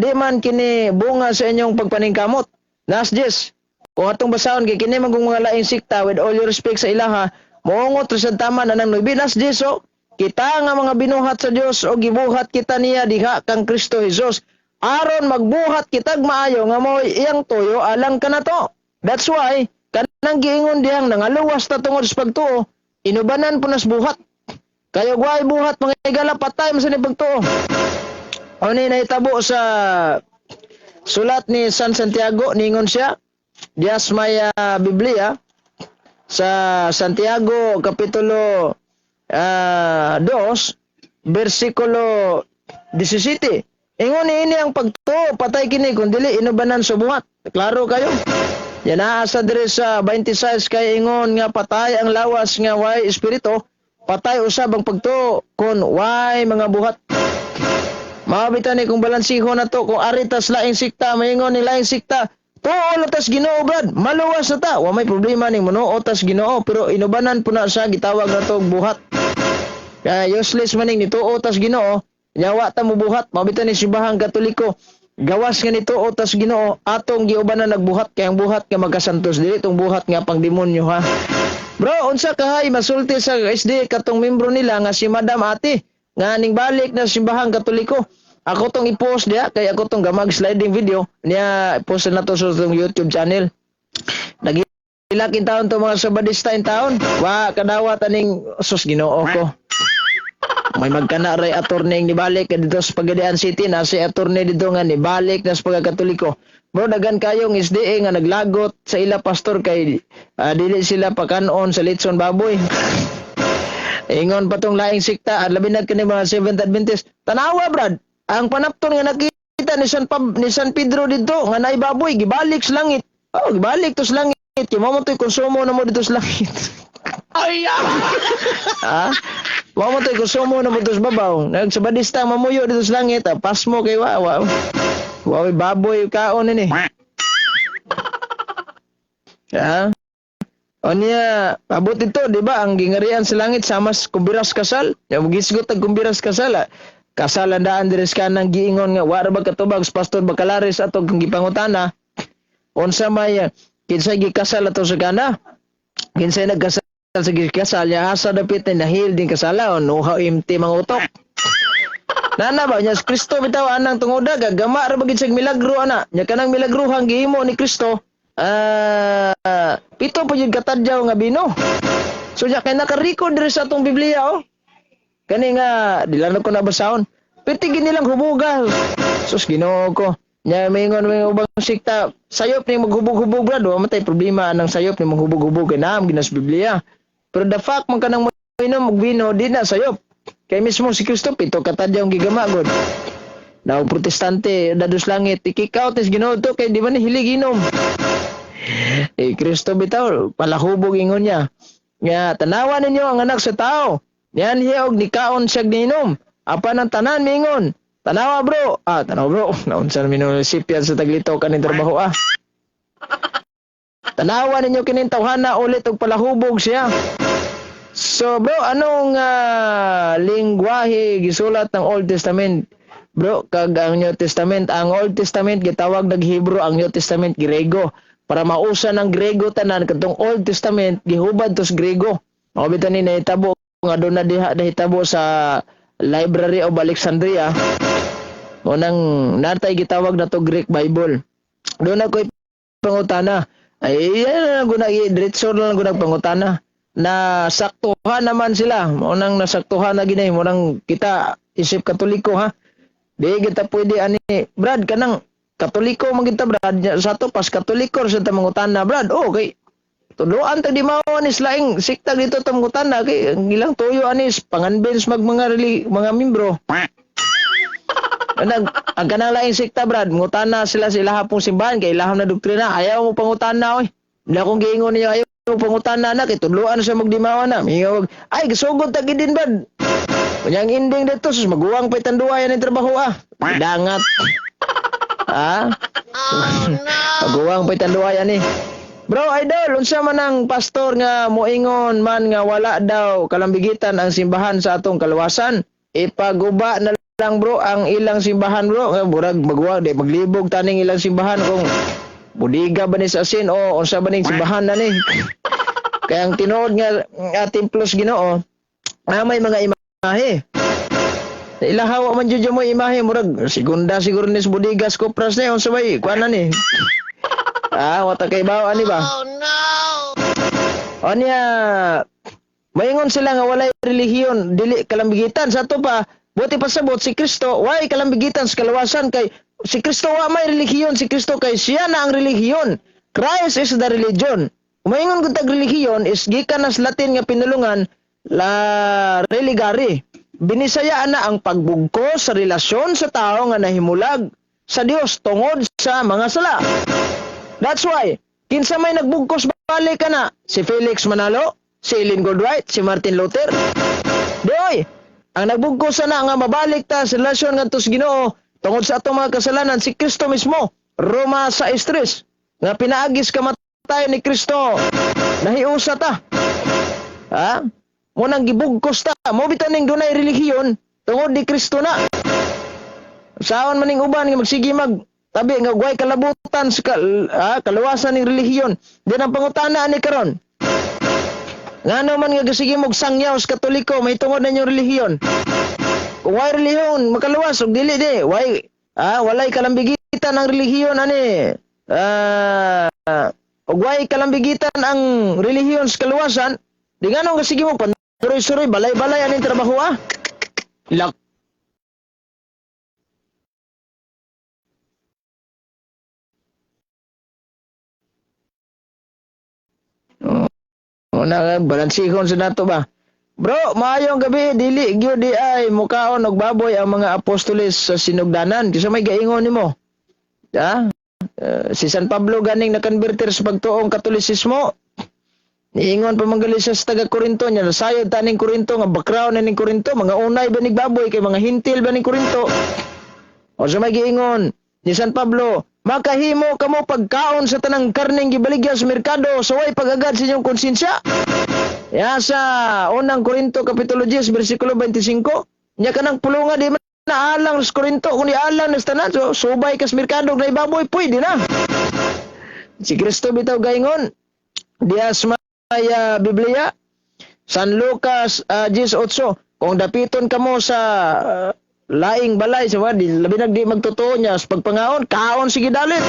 di man kini bunga sa inyong pagpaningkamot. Nas Diyos. Kung atong basahon kay kini man kung mga laing sikta, with all your respect sa ilaha, moongot ra sa tama na nang 9 nas Diyos, oh. Kita nga mga binuhat sa Dios o gibuhat kita niya diha kang Kristo Jesus aron magbuhat kitag maayo nga mao iyang tuyo alang kanato. That's why kanang giingon dihang nangaluwas ta tungod sa pagtuo, inubanan po nas buhat. Kayo way buhat, mga higala, patay man sa ni pagtuo. O ni nahitabo sa sulat ni San Santiago, ningon siya dias may Biblia sa Santiago kapitulo 2 bersikulo 17. Ingon niini ang pagtuo patay kini kung dili inubanan sa buhat. Klaro kayo. Yan naa sa diri sa 26 kay ingon nga patay ang lawas nga way espiritu, patay usab ang pagtuo kon way mga buhat. Mao ni kung balansiho na to, kung aritas laing sikta, maingon ni laing sikta, tuo lang tas Ginoo, brad, maluwas na ta. Wa may problema ning munuo tas Ginoo, pero inubanan po na sa gitawag na to buhat. Kaya useless man ning nituo tas Ginoo, nyawa ta mo buhat. Mao ni simbahang Katoliko. Gawas nga nituo tas Ginoo, atong giubanan nagbuhat kay ang buhat nga magkasantos dili tong buhat nga pang demonyo, ha. Bro, unsa kahay masulti sa SD katong membro nila nga si Madam Ate nga ning balik na simbahang Katoliko. Ako tong i-post diha kay ako tong gamag sliding video niya, post na to sa tong YouTube channel. Nagilak in taon to mga Sabadista in taon. Wa kadawat aning sus Ginoo ko. May magkana ray attorney nibalik dito sa Pagadian City na si attorney dito nga nibalik na sa pagkakatoliko. Bro, dagan kayong SDA nga naglagot sa ila pastor kay dili sila pakanon sa litson baboy. Ingon pa tong laing sikta at labi na kini mga Seventh Adventist. Tanawa, brad, ang panapton nga nakita ni ni San Pedro dito nga naay baboy gibalik sa langit. Oh, gibalik to sa langit. Kay mao mo to'y konsumo na mo dito sa langit. Ay! Ha? Mao mo to'y konsumo na mo dito sa babaw. Nagsabadista mamuyo dito sa langit. Ah, pasmo kay wa wa. Wa baboy kaon ini. Ha? O niya, abot ito, di ba? Ang gingarian sa langit sama sa kumbiras kasal. Yung gisgot ang kumbiras kasal. Ah. Kasal ang daan diri sa kanang giingon nga wara ba katubag sa Pastor Bacalares atong kung gipangutana. Unsa may kinsay gikasal ato sa kana? Kinsay nagkasal sa gikasal niya, asa dapit na nahil din kasala o nuha imti mga utok. Nana ba niya si Kristo bitaw anang tungoda gagama ra bagid siyag milagro ana. Nya kanang milagruhang gihimo ni Kristo, pito pa jud katadyaw nga bino. So nya kay naka-record diri sa atong Biblia oh. Kani nga di lang ko nabasahon. Pwede gid nilang hubuga. Sus, Ginoo ko. Nya maingon may ubang sikta sayop ni maghubog-hubog, brad, wa man tay problema anang sayop ni maghubog-hubog kay naam ginas Biblia. Pero the fact man kanang moinom og bino di na sayop. Kay mismo si Kristo pito katadyaw ang gigama god. Now protestante dados langit i-kick out is Ginoo to kay di man ni hilig inom. Eh Kristo bitaw palahubog ingon niya. Nga tanawa ninyo ang anak sa tao. Niyan hiya og nikaon siya niinom. Apan ang tanan mingon. Tanawa, bro. Ah, tanawa, bro. Naunsa na minunisipyan sa taglito kaning trabaho ah. Tanawa ninyo kining tawhana ulit og palahubog siya. So bro, anong lingwahe gisulat ng Old Testament? Bro, kag ang New Testament, ang Old Testament gitawag nag Hebrew, ang New Testament Grego. Para mausa ng Grego tanan kadtong Old Testament gihubad tos Grego. Mao bitaw ni nahitabo nga doon na diha nahitabo sa Library of Alexandria. Mo nang natay gitawag na to Greek Bible. Doon ako pangutana. Ay, yan na guna diretso na lang guna pangutana. Na saktuhan naman sila. Mo nang nasaktuhan na ginay mo nang kita isip Katoliko ha. Di kita pwede ani Brad kanang Katoliko man kita, Brad, sa to pas Katoliko sa ta mangutana, Brad. Oh, kay tuloan ta di mao ani laing sikta dito ta mangutana kay ang ilang tuyo anis panganbens mag mga mga membro. Nag ang kanang laing sikta, Brad, mangutana sila sa ilahang pong simbahan kay ilahang na doktrina. Ayaw mo pangutana oy. Hindi akong giingon ninyo ayaw mo pangutana na kay tudloan siya magdimawa na. Mingawag, ay gisugod ta gid din, Brad. Kunyang ending dito sus maguwang pa itanduay ang trabaho ah. Dangat. Ha? Oh, no. Maguwang pa itanduay ani. Bro, idol, unsa man ang pastor nga moingon man nga wala daw kalambigitan ang simbahan sa atong kaluwasan? Ipaguba na lang, bro, ang ilang simbahan, bro. Nga murag magwa di maglibog taning ilang simbahan kung budiga ba ni sa asin o unsa ba ning simbahan na ni. Kaya ang tinuod nga nga templo sa Ginoo na may mga imahe. Ilahawa man jud mo imahe murag segunda siguro ni sa budigas kopras ni unsa may kuan na ni. Ah, wata kay bawo ani ba? Oh no! Anya, maingon sila nga walay relihiyon, dili kalambigitan. Sa ato pa, buti pasabot si Kristo, way kalambigitan sa kalawasan kay si Kristo wa may relihiyon, si Kristo kay siya na ang relihiyon. Christ is the religion. Umaingon kung tag relihiyon is gikan na sa Latin nga pinulungan la religare. Binisayaan na ang pagbugko sa relasyon sa tao nga nahimulag sa Dios tungod sa mga sala. That's why, kinsa may nagbugkos balik ka na? Si Felix Manalo? Si Ellen Goldwhite? Si Martin Luther? Doy, ang nagbugkos na nga mabalik ta sa relasyon ngadto sa Ginoo tungod sa atong mga kasalanan si Kristo mismo. Roma 6:3 nga pinaagis kamatay ni Kristo nahiusa ta. Ha? Mo nang gibugkos ta. Mo bitaw ning dunay relihiyon tungod ni Kristo na. Saon man ning uban nga magsige mag tabi nga way kalabutan sa kaluwasan ning relihiyon. Di ang pangutana ani karon. Ngano man nga gasige mog sangyaw sa Katoliko may tungod na inyong relihiyon. Kung way relihiyon makaluwas og dili di way walay kalambigitan ang relihiyon ani. Og way kalambigitan ang relihiyon sa kaluwasan, di nganong gasige mo pansuroy-suroy balay-balay aning trabaho ah. Lak Una, balansihon sa nato ba? Bro, maayong gabi, dili gyud di ay mukaon og baboy ang mga apostoles sa sinugdanan. Kinsa may gaingon nimo? Ha? Si San Pablo ganing nakonverter sa pagtuong Katolisismo. Niingon pa man gali siya sa taga Korinto niya, nasayod taning Korinto nga background na ning Korinto, mga unay ba ning baboy kay mga hintil ba ning Korinto. O sa may giingon ni San Pablo, makahimo kamo pagkaon sa tanang karning gibaligya sa merkado sa way pag-agad sa inyong konsensya. Ya sa unang Korinto kapitulo 10 bersikulo 25, nya kanang pulunga di man na alang sa Korinto kundi alang na sa tanan. So, subay kas merkado na ibaboy pwede na. Si Kristo bitaw gaingon diya sa may Biblia San Lucas 18, kung dapiton kamo sa laing balay sa di labi nag di magtotoo niya sa pagpangaon, kaon sige dalit.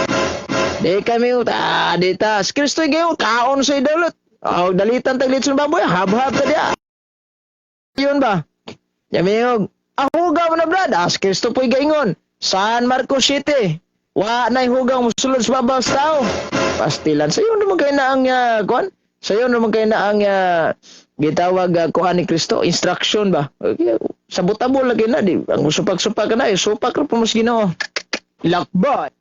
Di kami ta di ta si Kristo gayon kaon sa dalit. Oh, dalitan tag litson baboy, habhab ta diya. Yun ba? Yamingog, ahugaw na brad, as Kristo po'y gaingon. San Marcos City, wa na'y hugaw musulod sa babaw sa tao. Pastilan, sayo naman kayo na ang, kuan? Sayo naman kayo na ang gitawag kuan ni Kristo, instruction ba? Okay, sabot-abo lagi na, di, ang supak-supak ka na, eh, supak ra po mas Ginoo. Lakbay.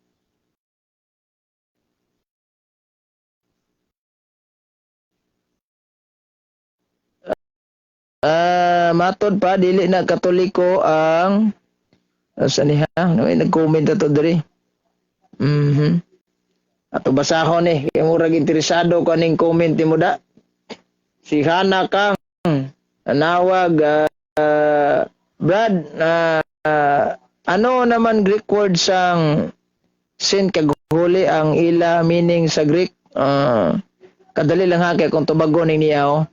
Ah, matod pa dili na Katoliko ang asa niya? No, nag-comment ato diri. Ato basahon eh, kay murag interesado ko aning comment nimo da. Si Hana Kang nanawag, Brad, ano naman Greek word sang sin kag holy ang ila meaning sa Greek? Kadali lang ha kay kung tubagon ni niya oh.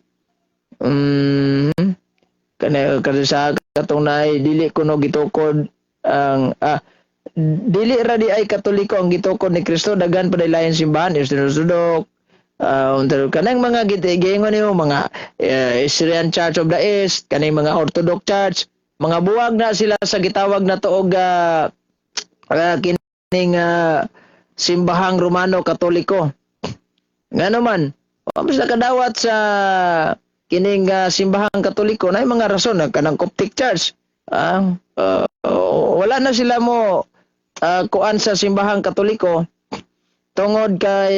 Kana kasi sa katong naay dili kuno gitukod ang dili ra di ay Katoliko ang gitukod ni Kristo, daghan pa lain simbahan, Eastern Orthodox, unta kanang mga giingon nimo mga Syrian Church of the East, kaning mga Orthodox Church, mga buwag na sila sa gitawag na tuog kining simbahang Romano Katoliko. Ngano man, wa man sila kadawat sa kining simbahang Katoliko na mga rason na kanang Coptic Church. Wala na sila mo kuan sa simbahang Katoliko tungod kay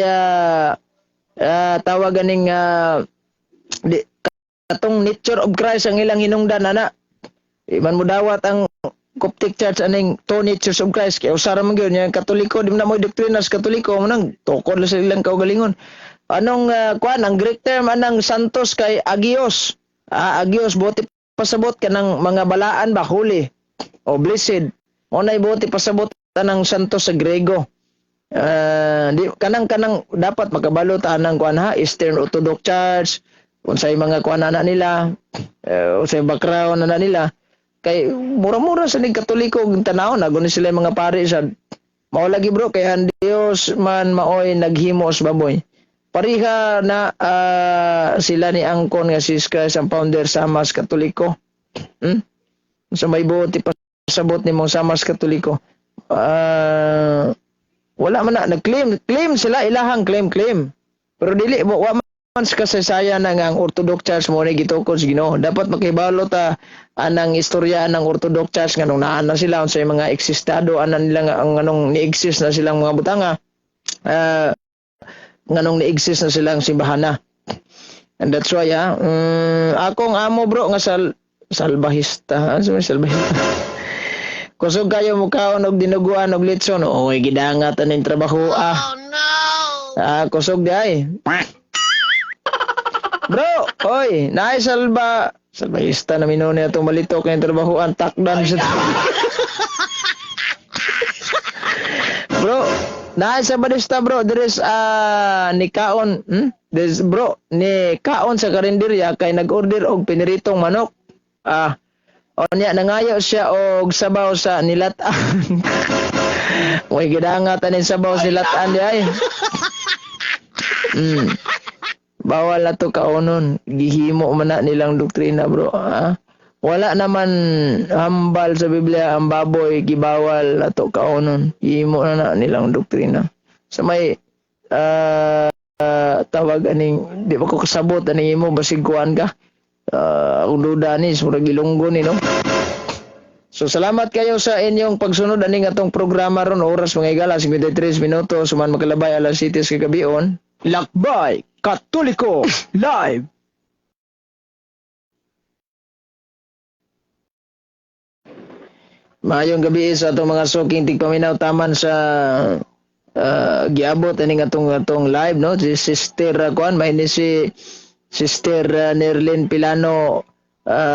tawag ganing di, katong nature of Christ ang ilang hinungdan ana. Di man mo dawat ang Coptic Church aning two natures of Christ kay usa ra man gyud yang Katoliko, di man na mo doktrina sa Katoliko mo nang tukod lang sa ilang kaugalingon. Anong kuan ang Greek term anang santos kay agios. Agios buot pasabot kanang mga balaan ba, holy o blessed. Mo nay buot pasabot anang santos sa Grego. Di kanang kanang dapat makabalo ta anang kuan ha, Eastern Orthodox Church, unsay mga kuan ana nila, unsay background ana nila kay mura-mura sa ning Katoliko og tanaw na guni sila yung mga pari sa mao lagi bro kay ang Dios man maoy naghimo sa baboy. Pareha na sila ni angkon nga si Christ ang founder sa Mas Katoliko. Sa may buot ipasabot nimong sa Mas Katoliko. Wala man na nag-claim, claim sila ilahang claim claim. Pero dili mo wa man sa kasaysayan na nga ang Orthodox Church mo ni gitukod sa Ginoo. Dapat makibalo ta anang istorya ng Orthodox Church nganong naa na sila, unsay mga eksistado anan nila nga ang anong ni-exist na silang mga butanga. Nganong ni-exist na silang simbahan na. And that's why akong amo bro nga salbahista, ano sa salbahista? Kusog kayo mukaon og dinuguan og litson. Oy, gidangat aning trabaho ah. Oh no. Kusog di ay. Bro, oy, naay salbahista na minuno atong malito kay trabahoan takdan sa. Bro, naay sa barista bro, there is ni kaon, This bro, ni kaon sa karinderya kay nag-order og piniritong manok. Unya nangayo siya og sabaw sa nilatan. Uy, gidangat aning sabaw sa nilatan di ay. Bawal na to kaonon. Gihimo man na nilang doktrina bro. Wala naman hambal sa Biblia ang baboy gibawal na to kaonon. Gihimo na nilang doktrina. Sa may tawag aning di ba ko kasabot aning imo basig kuan ka. Akong duda ni murag Ilonggo ni no. So salamat kayo sa inyong pagsunod aning atong programa ron oras mga higala 53 minuto suman makalabay alas 7 sa kagabion. Lakbay Katoliko Live. Maayong gabi sa atong mga suking tigpaminaw taman sa giabot aning atong atong live no, si Sister kuan may ni si Sister Nerlin Pilano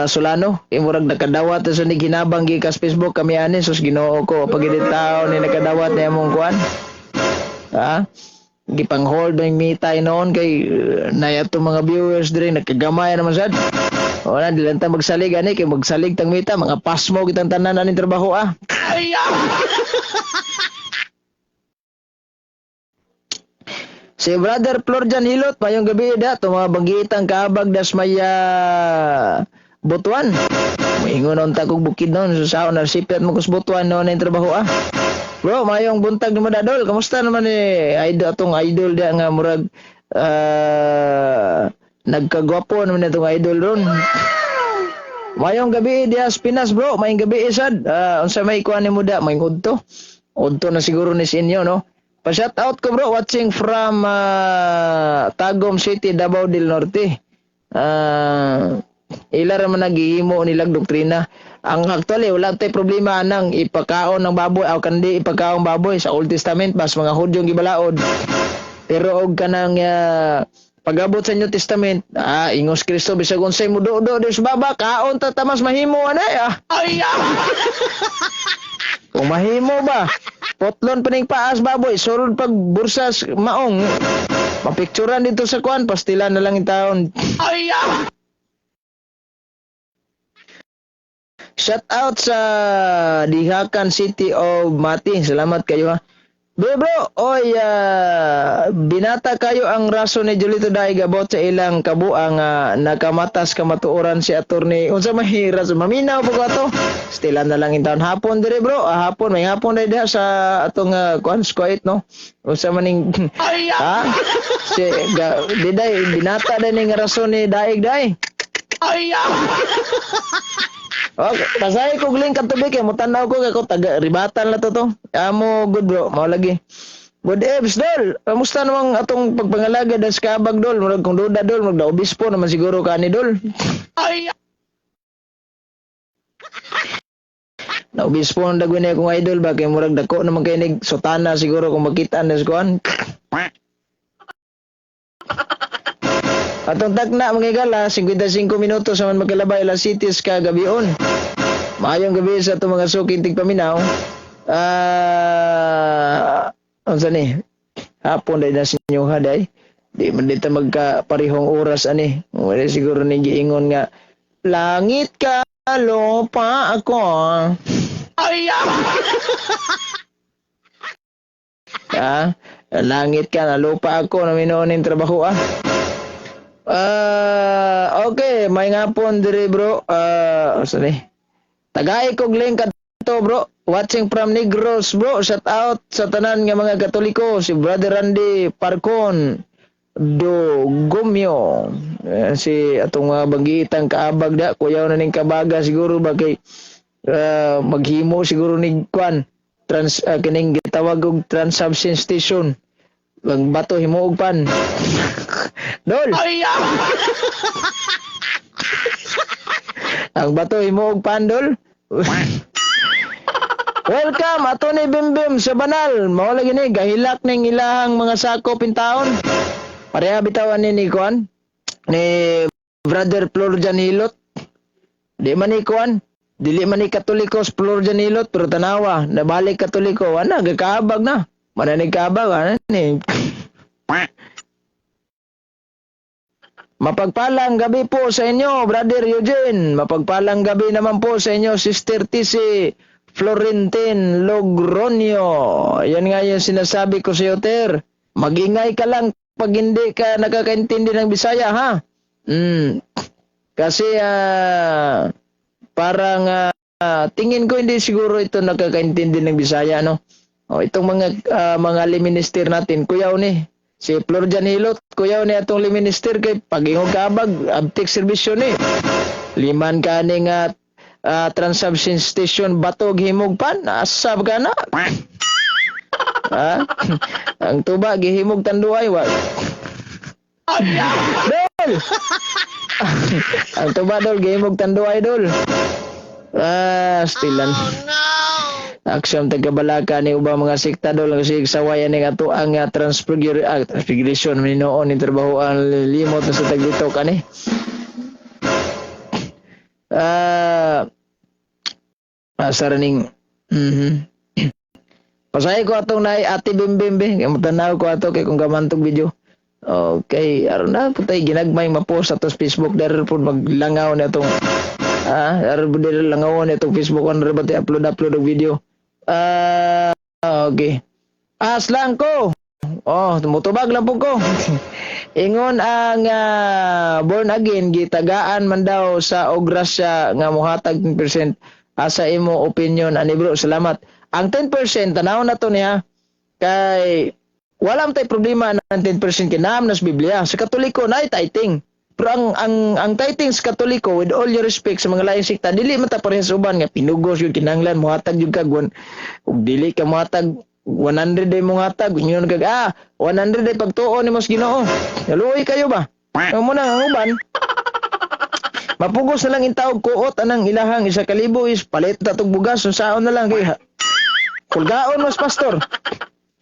Solano imurag nakadawat sa ni ginabang gikas Facebook kami ani, sus Ginoo ko pag taon ni nakadawat niya mong kuan ha. Gipang-hold ang mita noon kay nay atong mga viewers diri nagkagamay naman sad. Wala, di lang ta magsalig ani kay magsalig tang mita mga pasmo kitang tanan aning trabaho ah. Si Brother Florjan Hilot, mayong gabi da, itong mga banggitang kaabag das maya Butuan. Moingon unta kog bukid noon, sa saon na sipyat mo kus Butuan noon ang trabaho ah. Bro, mayong buntag nimo dadol. Kamusta naman ni idol atong idol dia nga murag nagkagwapo naman itong idol ron. Mayong gabi diha sa Pinas, bro. Mayong gabi sad. Unsa may kuan nimo da? Mayong udto. Udto na siguro ni sa inyo, no? Pa-shout out ko, bro, watching from Tagum City, Davao del Norte. Ila ra man naghihimo nilang doktrina. Ang actually wala tay problema anang ipakaon ng baboy aw kandi ipakaon baboy sa Old Testament bas mga Hudyong gibalaod. Pero og kanang pag-abot sa New Testament, ingos Kristo bisag unsay mududo sa baba, kaon ta tamas mahimo anay ah. Ay ah. Kung mahimo ba, potlon pa ning paas baboy, sulod pag bursas maong. Mapikturan dito sa kuan, pastilan na lang yung taon. Ay ah. Shout out sa Dihakan City of Mati. Salamat kayo ha. Bro, bro, oy, binata kayo ang raso ni Julito Daig about sa ilang kabuang nakamatas kamatuoran si attorney. Unsa may raso? Maminaw po ko ato. Stilan na lang in taon. Hapon dire, bro. Hapon, may hapon na diha sa atong kuan squat, no? Unsa man ning ha? Si ga, di day binata day ning raso ni Daig day. Okay, pasahe ko link kadto kay mutanaw ko kay ko taga ribatan la to to. Amo good bro, mao lagi. Good ebs dol. Kamusta namang atong pagpangalagad sa kabag dol? Murag kung duda dol, murag obispo naman siguro kani dol. Ay. Na obispo ang dagwin akong idol ba kay murag dako naman kay nig sotana siguro kung makita na sa kuan. Atong takna mga higala, 55 minuto sa man magkalabay alas 7 kagabion. Maayong gabi sa atong mga suking tigpaminaw. Unsa ni? Hapon day na sa inyo ha day. Di man dito magkaparehong oras ani. Wala siguro ni giingon nga langit ka lupa ako. Ay! Langit ka na lupa ako na minuon ning trabaho ah. Okay, may ngapon diri bro. Sorry. Tagay kog link kadto bro. Watching from Negros bro. Shout out sa tanan nga mga Katoliko, si Brother Randy Parcon do Gumyo. Si atong mga banggitang kaabag da, kuyaw na ning kabaga siguro ba kay maghimo siguro ni kwan trans kining gitawag og transubstantiation station. Ang bato himuog pan. Dol. Ang bato himuog pan dol. Welcome ato ni Bimbim sa banal. Mao lagi ni gahilak ning ilahang mga sako pintaon. Pareha bitawan ni kuan ni Brother Florjan Hilot. Di man ni kuan, dili man ni Katoliko Florjan Hilot pero tanawa nabalik Katoliko ana gakaabag na. Mananig kaabag ana ni. Mapagpalang gabi po sa inyo, Brother Eugene. Mapagpalang gabi naman po sa inyo, Sister TC Florentine Logronio. Yan nga yung sinasabi ko sa iyo, Ter. Magingay ka lang pag hindi ka nakakaintindi ng Bisaya, ha? Kasi parang tingin ko hindi siguro ito nakakaintindi ng Bisaya, no? O, itong mga liminister natin, kuyaw ni. Si Florjan Hilot, kuyaw ni atong liminister kay pag-ingog kabag, abtik serbisyo ni. Liman ka ni nga transubstantiation station batog himog pan, asab ka na. Ha? Ang tuba gihimog tanduay wa. Dol. Ang tuba dol gihimog tanduay dol. Stilan. Oh, no. Aksyon tagabalaka ni ubang mga sikta dol kasi sawayan ni ato ang transfiguration minoon ni trabaho ang limot na sa tagdito kani. Asa ning Pasahi ko atong naay Ate Bimbim be. Kay motanaw ko ato kay kung gamantog video. Okay, aron na putay ginagmay ma-post ato sa Facebook dere pud maglangaw na atong dere pud dere langaw na atong Facebook on ba upload upload og video. Okay. Aslang ko. Oh, mutubag lang po ko. Ingon ang born again gitagaan man daw sa og grasya nga mohatag 10%. Asa imo opinion ani, bro? Salamat. Ang 10%, tanaw na to niya kay wala man tay problema ng 10% kay naa man sa Biblia. Sa Katoliko na tithing. Pero ang tithing sa Katoliko, with all your respect sa mga laing sekta, dili man ta parehas sa uban nga pinugos yun kinahanglan mohatag jud kag ug dili ka mohatag 100 day mo hatag ingon kag 100 day pagtuo nimo sa Ginoo. Naluoy kayo ba? Ang muna ang uban mapugos na lang intawog kuot anang ilahang 1,000 is palit ta tog bugas, unsaon na lang kay kulgaon mas pastor.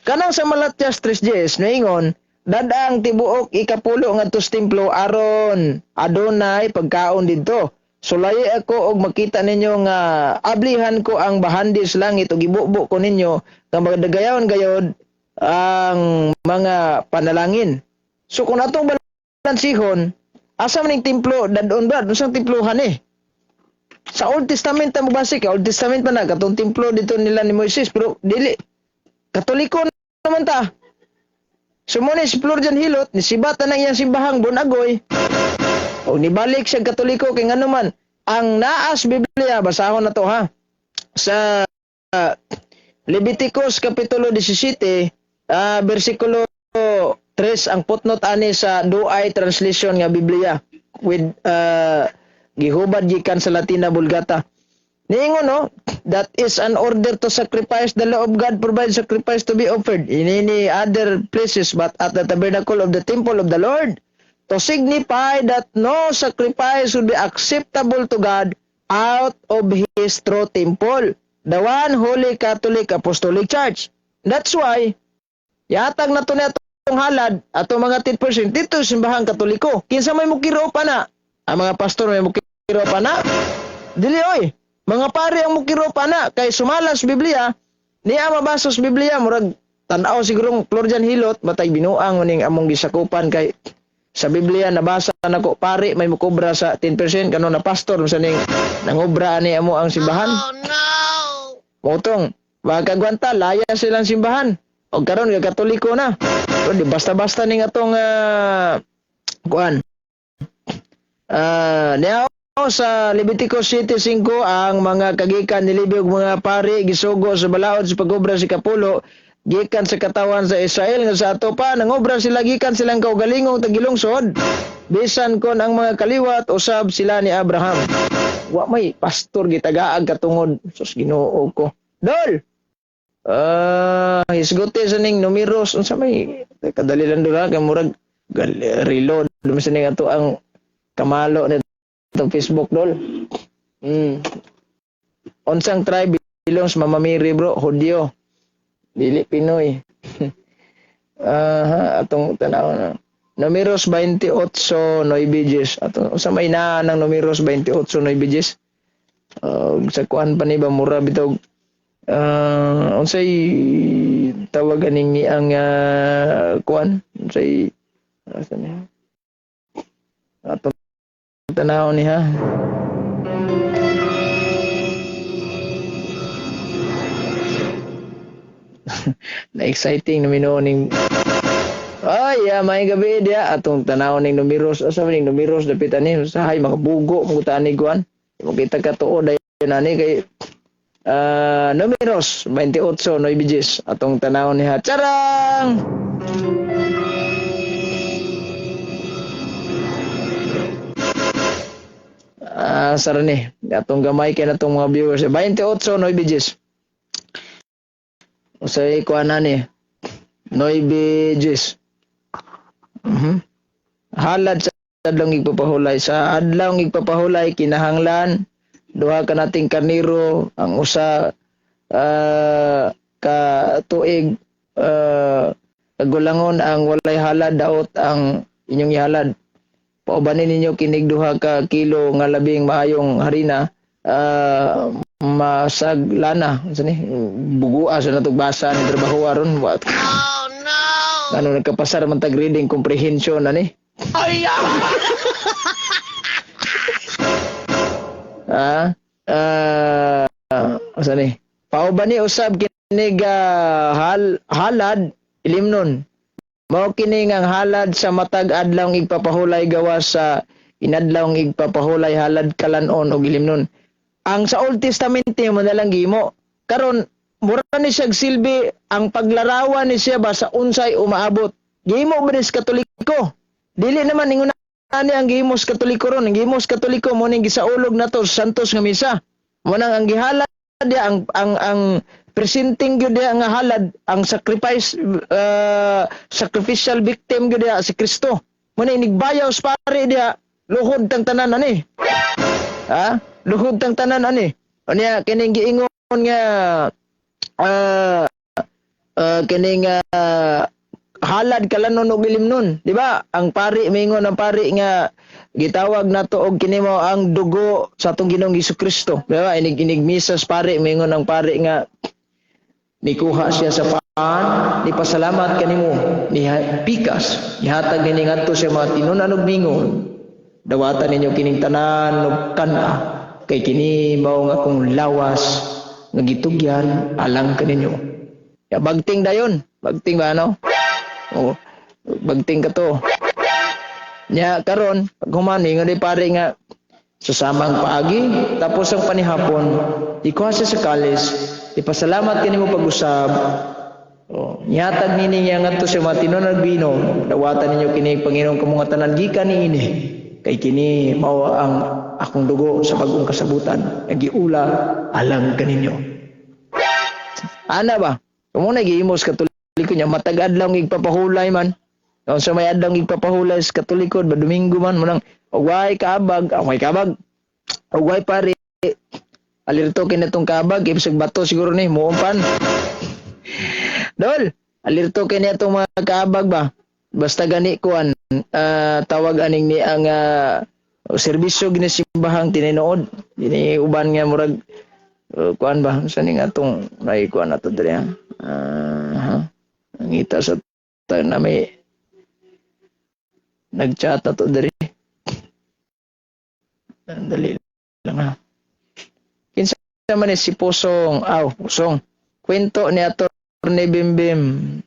Kanang sa Malatias 3:10 naingon, dadang tibuok ikapulo ngadto sa templo aron adunay pagkaon didto. Sulayi ako og makita ninyo nga ablihan ko ang bahandi sa langit ug ibubo ko ninyo nga magdagayaon gayod ang mga panalangin. So kung atong balansihon, asa man ning templo dadon ba? Unsang templohan eh? Sa Old Testament ta mo base kay Old Testament pa na katong templo dito nila ni Moises, pero dili Katoliko naman ta. So mo ni si Florian Hilot, ni sibata ng iyang simbahang Bonagoy. O nibalik siya Katoliko kay ngano man ang naas Biblia, basahon na to ha. Sa Leviticus kapitulo 17, bersikulo 3, ang footnote ani sa Douay translation nga Biblia with gihubad gikan sa Latina Vulgata. Niingon no, that is an order to sacrifice. The law of God provides sacrifice to be offered in any other places but at the tabernacle of the temple of the Lord, to signify that no sacrifice would be acceptable to God out of his true temple, the one holy Catholic Apostolic Church. That's why, yatag na to na atong halad, atong mga 10% dito sa simbahang Katoliko. Kinsa may mukiro pa na? Ang mga pastor may mukiro pa na? Dili oy. Mga pare ang mukiro pa na kay sumala sa Biblia, niya mabasa sa Biblia murag tan-aw sigurong Florian Hilot matay binuang ning among gisakupan kay sa Biblia nabasa nako pare may mukobra sa 10% kano na pastor sa ning nangobra ani amo ang simbahan. Oh no! Motong makagwanta laya silang simbahan. Og karon kay Katoliko na. Pero di basta-basta ning atong kuan. Niya sa Leviticus 7:5, ang mga kagikan ni Levi ug mga pari gisugo sa balaod sa pagobra sa kapulo gikan sa katawan sa Israel nga sa ato pa nangobra sila gikan silang kaugalingong tagilungsod bisan kon ang mga kaliwat usab sila ni Abraham. Wa may pastor gitagaag katungod, sus Ginoo ko. Dol. Hisguti sa ning Numeros unsa may kadali lang dol ha kay murag reload sa ning ato ang kamalo ni itong Facebook, dol. Unsang tribe belongs Mama Mary, bro? Hudyo. Dili Pinoy. Aha, atong tanaw na. Numeros 28:9. Ato unsa may naa ng Numeros 28:9? Sa kuan pa ni ba mura bitaw unsay tawag ganing ni ang kuan unsay asa niya atong tanaw ni ha. Na exciting na minuo ning ay, ya, may gabi dia atong tanaw ning Numeros asa man ning Numeros dapit ani usahay mga bugo mo tani kuan mo kita ka tuo dayon ani kay Numeros 28:9 atong tanaw ni ha. Charang! Sara ni atong gamay kay natong mga viewers 28:9. Usay kuan na ni 9:10. Halad sa adlaw igpapahulay. Sa adlaw igpapahulay kinahanglan duha ka nating karniro, ang usa ka tuig kagulangon ang walay halad daot ang inyong ihalad. Paubanin ninyo kinig 2 ka kilo nga labing maayong harina. Masag lana unsa ni bugua sa natog basa ni trabaho aron. What? Oh no. Ano, nagkapasar man tag reading comprehension ani. Ah, ah, asa ni? Pauban ni usab kini ga halad ilimnon. Mao kini nga ang halad sa matag adlaw igpapahulay gawas sa inadlaw igpapahulay halad kalanon og ilimnon. Ang sa Old Testament mo na lang gimo. Karon mura ni siya silbi ang paglarawan ni siya ba sa unsay umaabot. Gihimo ba ni sa Katoliko? Dili naman ingon ani ang gihimo sa Katoliko ron. Ang gihimo sa Katoliko mo ning gisaulog nato sa Santos nga misa. Mo nang ang gihalad diya ang presenting gyud diya nga halad ang sacrifice, sacrificial victim gyud diya si Kristo. Mo na inigbayaw sa pare diya, luhod tang tanan ani. Ha? Luhod tang tanan ani. Unya kining giingon nga kining halad kalanon og ilimnon, di ba? Ang pari mingon, ang pari nga gitawag nato og kini mo ang dugo sa atong Ginoong Kristo, di ba? Inig inig misa sa pari, mingon ang pari nga nikuha siya sa paan, nipasalamat kanimo, ni pikas, nihatag nini ngadto sa mga tinunan og mingon, "Dawatan ninyo kining tanan og kan-a kay kini mao nga akong lawas nga gitugyan alang kaninyo." Ya bagting dayon, bagting ba no? O bagting ka to. Nya karon pag human ingon ni pare nga sa samang paagi tapos ang panihapon ikuha siya sa kalis, ipasalamat kanimo pag-usab. Oh, nihatag nini niya ngadto sa mga tinunan bino, "Dawatan ninyo kini Panginoon kamo nga tanan gikan niini kay kini mao ang akong dugo sa bag-ong kasabutan nga giula alang kaninyo." Ana ba? Kamo na gihimo sa Katoliko niya matag adlaw igpapahulay man. Unsa may adlaw igpapahulay sa Katoliko ba, Domingo man mo nang og way kaabag, ah, way kabag. Og way pare alerto kini tong kabag, ibig bato siguro ni muumpan. Dol, alerto kini atong mga kaabag ba. Basta gani kuan, tawag aning ni ang serbisyo gini simbahang tinuod. Dini uban nga murag kuan ba sa ning atong may kuan ato diri ha. Ha? Ngita sa ta na may nagchat ato diri. Dali lang ha. Kinsa man ni si Pusong, aw, Pusong. Kwento ni Atty. Bimbim.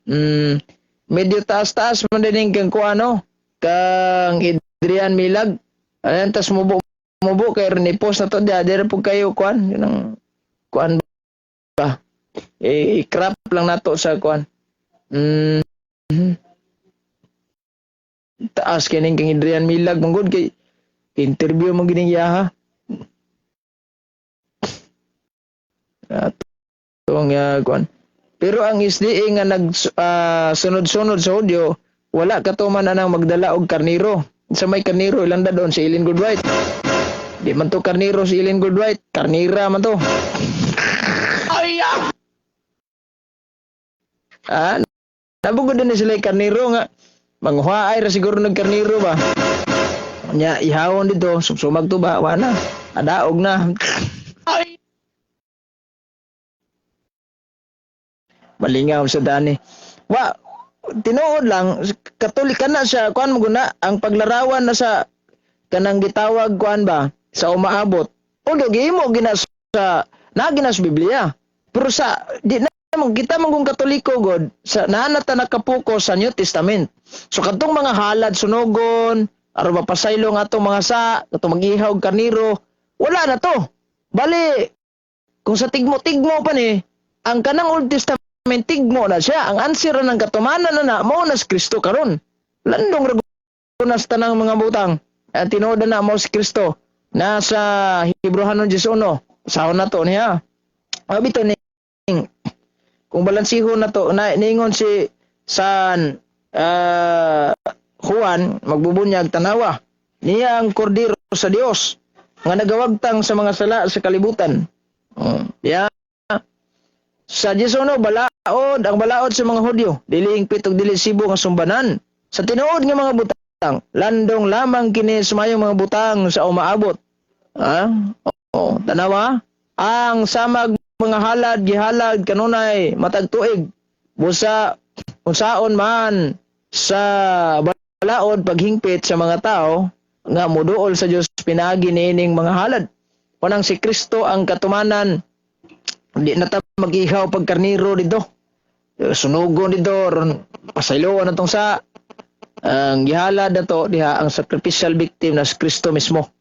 Medyo taas-taas man din kang kuano, kang Adrian Milag. Ayan, tas mubo mubo kay ni post na to diya, dire po kayo kuan, yun ang kuan ba. Eh, i-crop lang nato sa kuan. Taas kining kang Adrian Milag manggod kay interview mo gining yaha. Atong kuan. Pero ang SDA nga nag sunod-sunod sa audio, wala katuman anang magdala og karniro. Sa may karniro ilanda doon si Eileen Goodwhite. Di man to karniro si Eileen Goodwhite, karnira man to. Ah, nabugod din sila yung karniro nga manghuaay ra siguro nag karniro ba. Nya ihawon dito, sumsumag to ba, wala na. Adaog na. Malingaw sa dani. Wa tinuod lang Katolik ka na siya kuan mo guna ang paglarawan na sa kanang gitawag kuan ba sa umaabot. Although gihimo gina sa na gina sa Biblia. Pero sa di na man kita man kung Katoliko god sa naa na ta nakapokus sa New Testament. So kadtong mga halad sunogon, aron mapasaylo nga atong mga sa, katong mag-ihaw og karniro, wala na to. Bali kung sa tigmo-tigmo pa ni ang kanang Old Testament tigmo na siya. Ang answer ng katumanan na na mao na si Kristo karon. Landong ra na sa tanang mga butang. Ang tinuod na mao si Kristo. Nasa Hebreohanon 11. Sahon na to niya. Abi to ning kung balansihon na to na ningon si San Juan magbubunyag, "Tanawa niya ang kordero sa Dios nga nagawagtang sa mga sala sa kalibutan." Oh, yeah. Sa 11, balaod, ang balaod sa mga Hudyo, dili hingpit ug dili sibo nga sumbanan. Sa tinuod nga mga butang, landong lamang kini sumayong mga butang sa umaabot. Ha? Oh, tanawa. Ang samag mga halad gihalad kanunay matag tuig, busa unsaon man sa balaod paghingpit sa mga tao nga moduol sa Dios pinaagi niining mga halad. Unang si Kristo ang katumanan, di na ta mag-ihaw pag karniro dito. Sunugon dito, ron pasayloan natong sa ang gihalad na to diha, ang sacrificial victim na si Kristo mismo.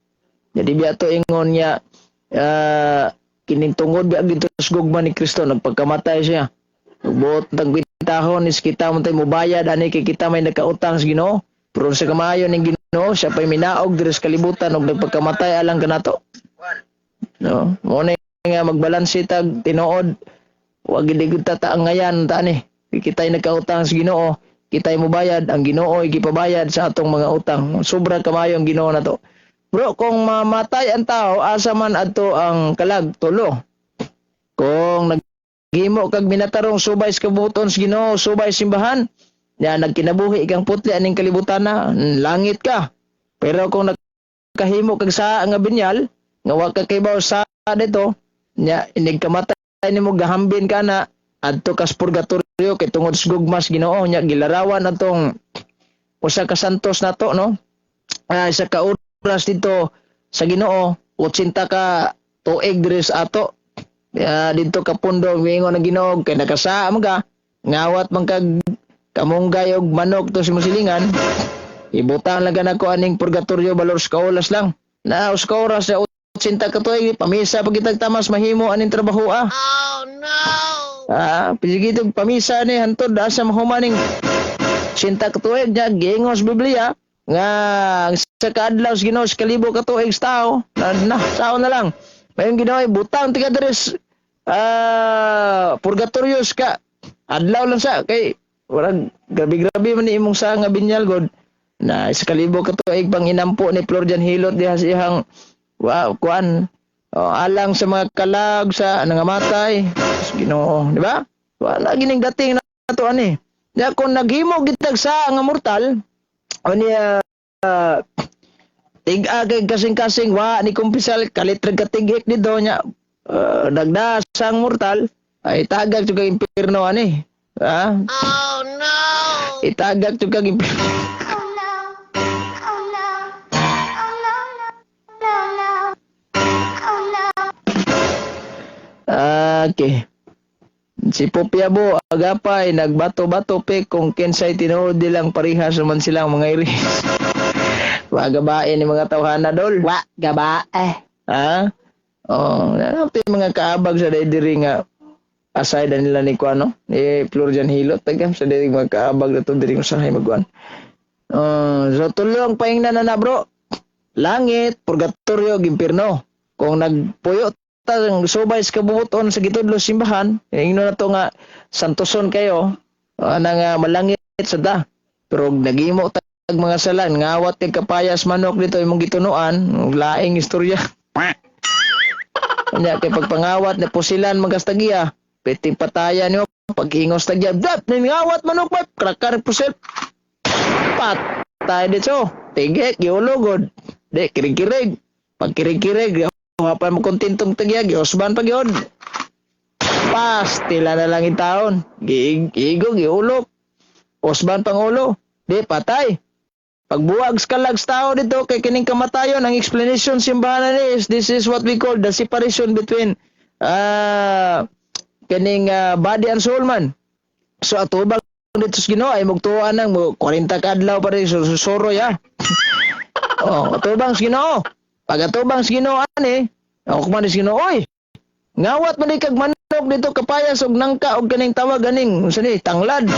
Jadi biya to ingon niya, kining tungod biya dito sa gugma ni Kristo nagpagkamatay siya. Buot tag bitahon is kita man tay mubayad ani kay kita may nagkautang sa Ginoo. Pero sa kamayo ning Ginoo, siya pay minaog diri sa kalibutan ug nagpagkamatay alang kanato. No, mo na nga magbalanse tag tinuod. Wa gid gud ta taangayan ta ani. Kita'y nagkautang sa Ginoo, kita'y mubayad, ang Ginoo ay gipabayad sa atong mga utang. Sobra kamayo ang Ginoo nato. Bro, kung mamatay ang tao, asa man adto ang kalag? Tulo. Kung naghimo kag minatarong subay sa kabuton sa Ginoo, subay simbahan, ya nagkinabuhi kang putli aning kalibutan na, langit ka. Pero kung nagkahimo kag sa nga binyal, nga wa ka kibaw sa dito, nya inig kamatay nimo gahambin ka na adto kas purgatorio kay tungod sa gugma sa Ginoo. Nya gilarawan atong usa ka santos nato, no? Ah, isa ka oras dito sa Ginoo 80 ka tuig diri sa ato. Ya, dito ka pundo miingon ang Ginoo kay nakasaa man ka, ngawat man kag kamunggay og manok to si musilingan, ibutang lang ka aning purgatorio balor sa kaolas lang na us ka oras sa 80 ka tuig. Pamisa pag kitag tamas mahimo aning trabaho, ah. Oh no! Ah, pisigitog pamisa ni hantod asa mahumaning 80 ka tuig. Nya giingon sa Biblia nga ang sa kaadlaw sa Ginoo sa kalibo ka tuig sa tao na, na sao na lang. Mayon Ginoo butang tiga diri purgatorios ka adlaw lang sa kay warag grabe-grabe man ni imong sa nga binyal god na sa kalibo ka tuig pang inampo ni Florjan Hilot diha sa iyang wow kuan, oh, alang sa mga kalag sa nangamatay sa Ginoo, di ba? Wala gining dating na to ani. Ya kung naghimo gitag sa nga mortal o niya, tig-a kay kasing-kasing wa ni kumpisal kalit ra katigik dito nya, nagdasang mortal ay tagak jud kag impierno ani. Ha? Oh no! Itagak jud kag impierno. Oh no. Oh no. Oh no, no, no, no. Oh no. Okay. Si Popiabo, agapay, nagbato-bato pe kung kinsay tinuod dilang parihas naman silang mga iris. Wagabain ni mga tawhana dol. Wa gaba eh. Ha? Oh, ano yung mga kaabag sa diri nga aside na nila ni Kuano, ni Florjan Hilot, tagam sa diri mga kaabag na to diri usahay magkuan. Oh, so tulong paingnan na na, bro. Langit, purgatorio, impierno. Kung nagpuyo ta subay sa kabubuton sa gitudlo simbahan, ingno na to nga santoson kayo, ana nga malangit sa ta. Pero naghimo tag mga salan, ngawat kay kapayas manok dito imong gitunuan, laing istorya. Unya kay pagpangawat na pusilan magastagiya, pwede patayan nyo, pag-ingos tagya, dap, ningawat manok pa, krakar pusil, patay dito, tigik, giulogod, di, kirig-kirig, pag kirig-kirig, pa mo kontentong tagya, giusban pa gyud. Pastila na lang itaon, giigo, giulok, usban pang ulo, di, patay. Pagbuwag sa kalag sa tao dito, kay kining kamatayon, ang explanation simbahan ni is, this is what we call the separation between kining body and soul man. So atubang dito sa Ginoo ay mugtuan nang mo 40 ka adlaw pa rin susuroy ah. Oh, atubang sa Ginoo. Pag atubang sa Ginoo ani, ako man sa Ginoo, oy. Ngawat man di kag manok dito kapayas og nangka og kaning tawag aning unsa ni tanglad.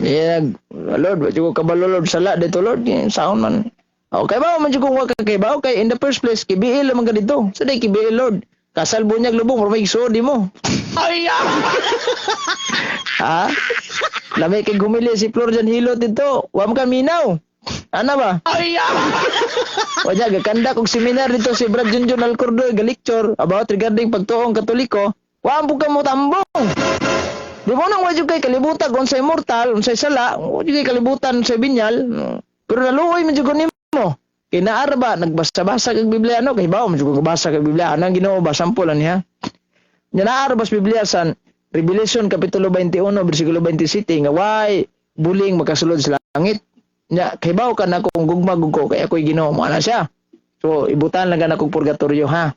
Yeah, Lord, wa ko kabalo Lord sala dito Lord, saon man. Okay ba man jud kung wa ka kay ba okay in the first place kibiil man ka dito. Sa day kibiil Lord. Kasal bunyag lubong mura may igsuod di mo. Ay! Ha? Lami kay gumili si Flor dyan hilot dito. Wa man ka minaw. Ana ba? Ay! O niya, gakanda kog seminar dito si Brad Junjun Alcordo, ga-lecture about regarding pagtuong Katoliko. Wa po ka mo tambong. Di mo nang wadyo kay kalibutan kung unsay mortal, unsay sala, wadyo kay kalibutan unsay binyal. Pero naluoy man jud ko nimo. Kay naa ra ba nagbasa-basa kag Biblia, no? Kay bawo man jud ko basa kag Biblia. Anang Ginoo ba, sample lang niya. Nya naa ra ba sa Biblia sa Revelation kapitulo 21 bersikulo 27 nga way buling makasulod sa langit? Nya kay bawo ka na kung gugma gug ko kay ako'y Ginoo mo, ana siya. So ibutan lang ka na kong purgatorio, ha.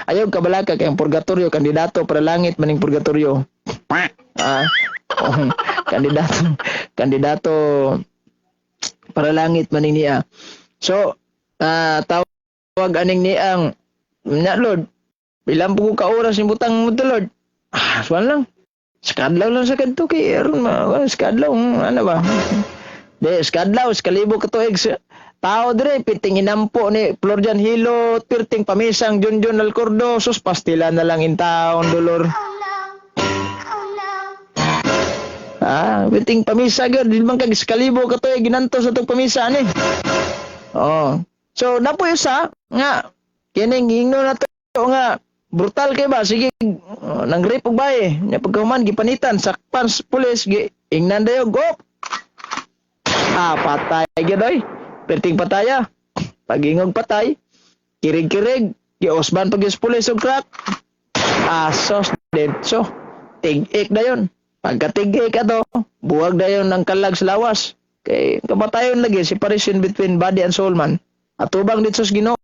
Ayaw kabalaka kay ang purgatorio kandidato para langit maning purgatorio. Ah, oh, kandidato kandidato para langit maning niya. So, tawag aning niang nya, Lord. Ilang po ko ka oras ni butang mo to, Lord? Ah, suwan lang. Sa kadlaw lang sa kadto kay aron ma sa kadlaw, ano ba? Di sa kadlaw, sa kalibo ka tuig sa tao dire piting inampo ni Florjan Hilo, pirting pamisang Junjun Alcordo, sus, pastila na lang in taon dolor. Oh no. Oh no. Ah, piting pamisa gyud, di man kag sa kalibo ka tuig ginanto sa tong pamisa ani. Oh. So napoy usa nga kining ingno na to nga brutal kay ba, sige, oh, nang rape og baye nya, pagkahuman gipanitan, sakpan sa pulis, gi ingnan dayo go, ah, patay gyud oy, perting pataya. Pag-ingog patay, kirig-kirig, giosban pag sa pulis og crack, asos dentso, tig-ik dayon. Pagkatig-ik ato, buwag dayon ang kalag sa lawas kay kamatayon lagi, separation between body and soul man. Atubang dito sa Ginoo,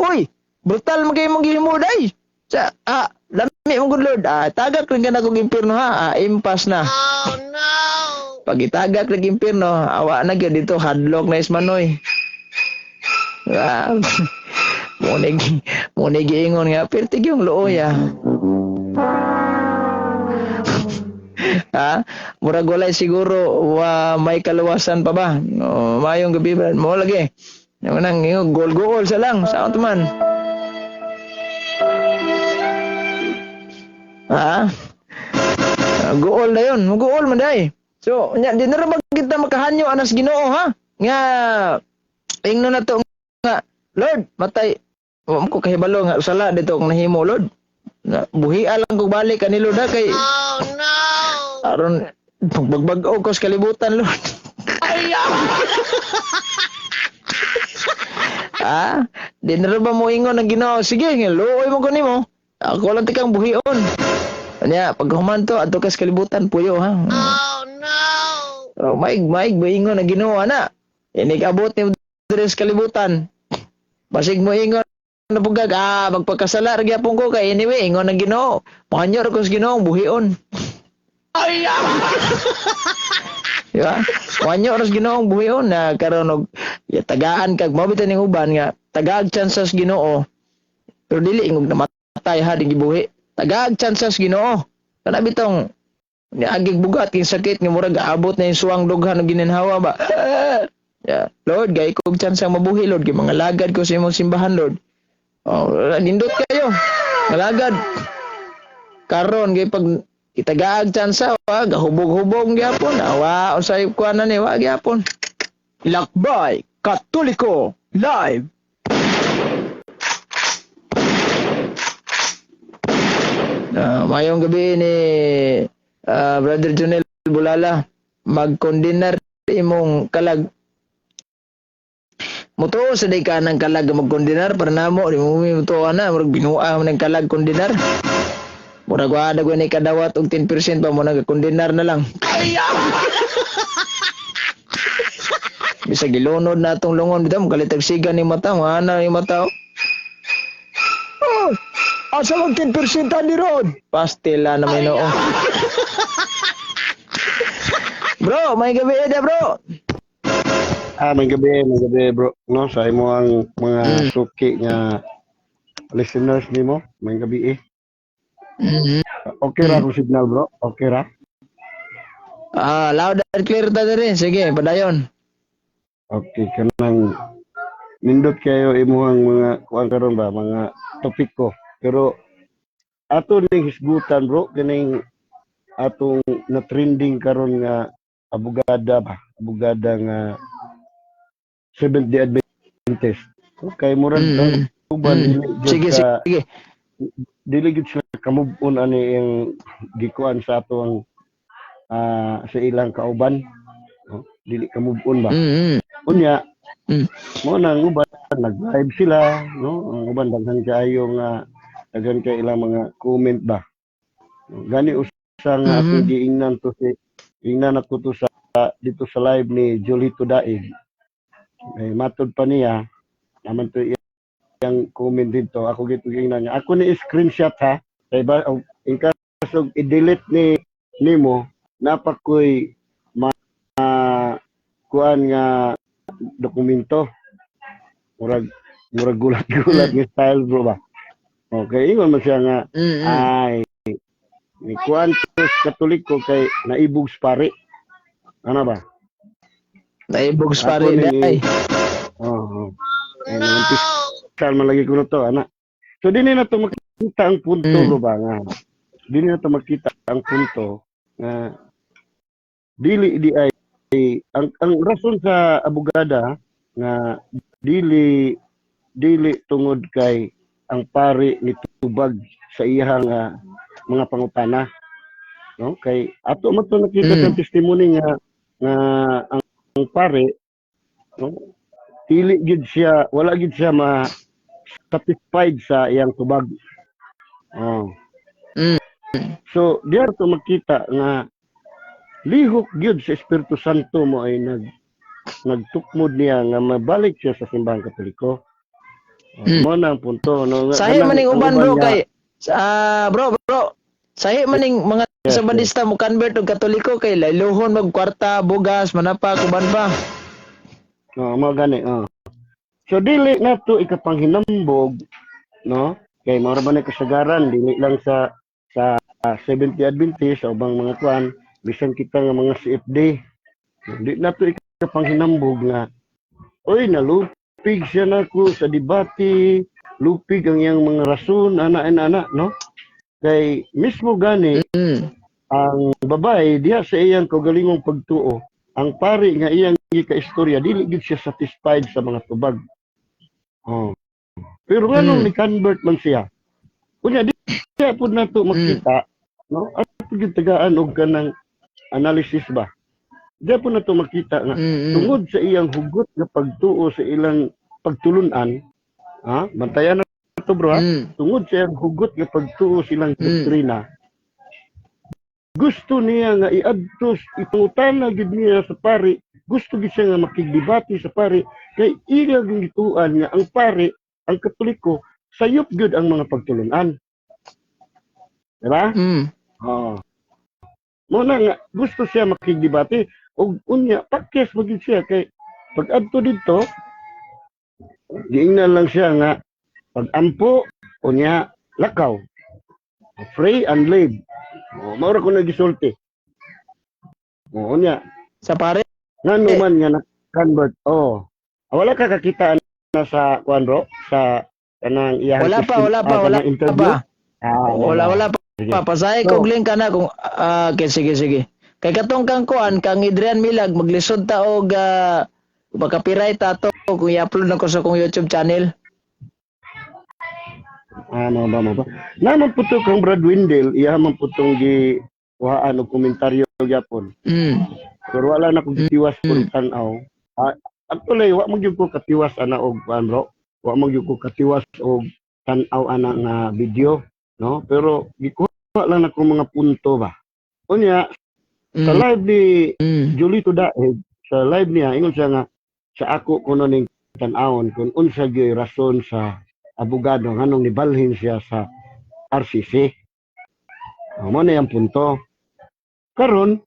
uy, brutal man kay mong gihimo day sa, ah, lami mong good Lord, ah, tagak rin ka na kong impierno, ha, ah, impas na. Oh no! Pag itagak ng impierno, awa na gyud dito, hadlok na ismanoy. Ah, munig munig giingon nga pertig yung luoya. Ha, murag walay siguro wa may kaluwasan pa ba? No, mayong gabi, brad. Mo lagi. Yung nang ingog goal goal sa lang sa man. Ha? Ah, goal na yun. Goal man day. So, nya di na ra ba kita makahanyo anas Ginoo, ha? Nga ingno na to nga, Lord, matay wa ko kahibalo nga sala dito kung nahimo, Lord. Na, buhia lang kog balik ani, Lord, ha, kay Oh no! Aron magbag-o ko sa kalibutan, Lord. Ah, di na ra ba mo ingon ang Ginoo? Sige, nga luoy mo ko nimo. Ako lang tikang buhion. Anya, pag human to, adto ka sa kalibutan, puyo, ha. Oh no! Oh, maig maig moingon ang Ginoo ana. Inig abot ni diri sa kalibutan. Basig mo ingon na pugag, ah, magpakasala ra gyapon ko kay anyway ingon ang Ginoo. Mohanyo ra ko sa Ginoo buhion. Di ba? Mohanyo ra sa Ginoo buhion na karon og ya, tagaan kag mao bitan ning uban nga tagaag chances Ginoo. Pero dili ingog namatay, ha, di gibuhi. Tagaag chances Ginoo. Kana bitong niagig bugat king sakit nga murag aabot na yung suwang dughan og gininhawa ba. Yeah. Lord, gay kog chance ang mabuhi, Lord, kay mga lagad ko sa imong simbahan, Lord. Oh, nindot kayo. Ngalagad. Karon kay pag itagaag chance, wa gahubog-hubog gyapon. Awa unsay kuan na ni, wa gyapon. Lakbay Katoliko Live. Ah, mayong gabi ni Brother Junel Bulala, magkondinar imong kalag. Mutuo sa day ka ng kalag nga magkondinar para namo di mo mutuo na murag binua man ng kalag kondinar. Murag wa na ni kadawat og 10% pa mo nagakondinar na lang. Bisag gilunod na atong lungon bitaw mo siga ni mata, mga ana ni mata. Oh. Oh, asa mag 10% ni ron? Pastila na may noo. Bro, may gabi eh, bro. Ah, may gabi, bro. No, sa imo ang mga suki nga listeners nimo, may gabi eh. Okay ra akong signal, bro. Okay ra. Ah, loud and clear ta diri. Sige, padayon. Okay, kanang nindot kayo imuhang mga kuan karon ba, mga topic ko. Pero ato ning hisgutan, bro, kining atong na trending karon nga abogada ba, abogada nga Seventh Day Adventist. Okay, murag uban dili gyud Sige, sige. Dili gyud sila ka-move on ani yung gikuan sa ato ang sa ilang kauban. No? Dili ka move on ba. Unya, mo nang uban nag-live sila, no? Ang uban daghan kaayo nga daghan kay ilang mga comment ba. No, gani usa nga akong giingnan to si ingnan ako to sa dito sa live ni Julito Daig. Eh, matod pa niya naman to iyang comment dito. Ako gito giingnan niya. Ako ni screenshot ha. Kay ba oh, in kaso i-delete ni nimo napakoy ma kuan nga dokumento. Murag gulat-gulat nga style, bro, ba. Okay, ingon man siya nga ay ni kuan to sa Katoliko kay naibog sa pari. Ano ba? Naibog sa Ako pare ni day. Oo. Oh, oh. Man lagi ko na to, ana. So dinhi na to makita ang punto, bro, ba nga. Dinhi na to makita ang punto nga dili di ay ang rason sa abogada nga dili dili tungod kay ang pari ni tubag sa iyang mga pangutana, no, kay ato man to nakita sa testimony nga nga ang pari, no, dili gid siya, wala gid siya ma satisfied sa iyang tubag, oh. So diya to makita nga lihok gyud sa Espiritu Santo mo ay nagtukmod niya nga mabalik siya sa Simbahang Katoliko. Oh, mo na ang punto, no, nga Sahi kanang man ning ang uban, uban bro, nga kay bro, bro. Sahi man ning mga Sabadista mo convert og Katoliko kay laylohon mag kwarta, bugas, manapa, kuban pa. Oh, mao gani, oh. So dili nato ikapanghinambog, no? Kay mao ra ba na kasagaran dili lang sa Seventh Adventist sa ubang mga kwan, bisan kita nga mga CFD. Di nato ikapanghinambog nga oy nalupig siya nako sa debate, lupig ang iyang mga rason ana ana ana, no? Kay mismo gani ang babae diha sa iyang kaugalingong pagtuo, ang pari nga iyang gikaistorya dili gid siya satisfied sa mga tubag. Oh. Pero nganong ni-convert man siya? Unya di siya pud nato makita, no? At gid tagaan og kanang analysis ba. Di pud nato makita nga tungod sa iyang hugot nga pagtuo sa ilang pagtulunan, ha? Bantayan na to, bro, ha? Tungod sa iyang hugot nga pagtuo sa ilang doktrina, gusto niya nga iadtos ipangutana gid niya sa pari, gusto gid siya nga makigdebate sa pari kay iya gituan nga ang pari, ang Katoliko, sayop gyud ang mga pagtulunan. Diba? Oo. Mo na nga gusto siya makigdebate ug unya pakyas magid siya kay pag adto didto giingnan lang siya nga pag-ampo unya lakaw. Pray and live. Oh, mao ra ko nagisulti. Oh, unya Sa pare. Ngano man nga na-convert. Oh. Ah, wala ka kakita na sa kuan, bro, sa kanang iyang Wala pa, wala pa, wala kanang interview? pa. Ah, Wala, wala pa. Sige. Pasahe So, ko link ka na kung okay, sige, sige. Kay katong kang kuan kang Adrian Milag maglisod ta og copyright ta to kung i-upload na ko sa akong YouTube channel. Ano ba mo ba? Naman po to kang Brad Wendell, iya man po tong gi kuhaan og komentaryo gyapon. Pero wala na kong gitiwas kung tan-aw. Ah, actually, wa man gyud ko katiwas ana og kuan, bro. Wa man gyud ko katiwas og tan-aw ana nga video, no? Pero gikuha lang nako mga punto ba. Unya, sa live ni Julito Daig, sa live niya, ingon siya nga sa ako kuno ning tan-awon kung unsa gyud rason sa abogado nganong nibalhin siya sa RCC. Oh, mo na yung punto. Karon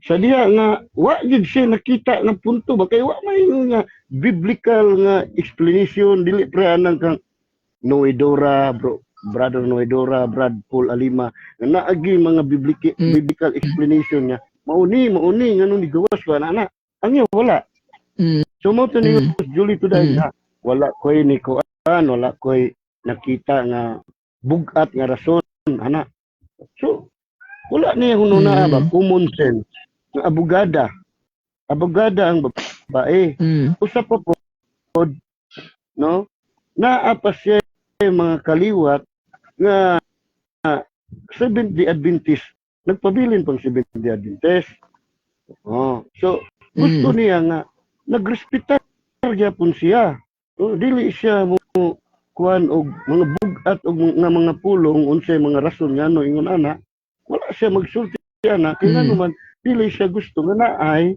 sa diha nga wa gyud siya nakita ng punto ba kay wa may nga biblical nga explanation, dili pre anang kang Noedora, bro, Brother Noedora, Brad Paul Alima nga naagi mga biblical, biblical explanation nga mauni nganong nigawas ba na ana ang iya wala. So mo to ni Julie today nga wala koy ni kuan, wala koy nakita nga bugat nga rason ana. So wala niya hununa ba common sense nga abogada. Abogada ang babae. Usa pa pod, no? Naa pa siya mga kaliwat nga Seventh Day Adventist, nagpabilin pang Seventh Day Adventist. Oh, so gusto niya nga nagrespetar gyapon siya. Oh, dili siya mo kuan og mga bug-at og nga mga pulong unsay mga rason ngano ingon ana. Wala siya magsulti ana kay ngano man dili siya gusto nga naay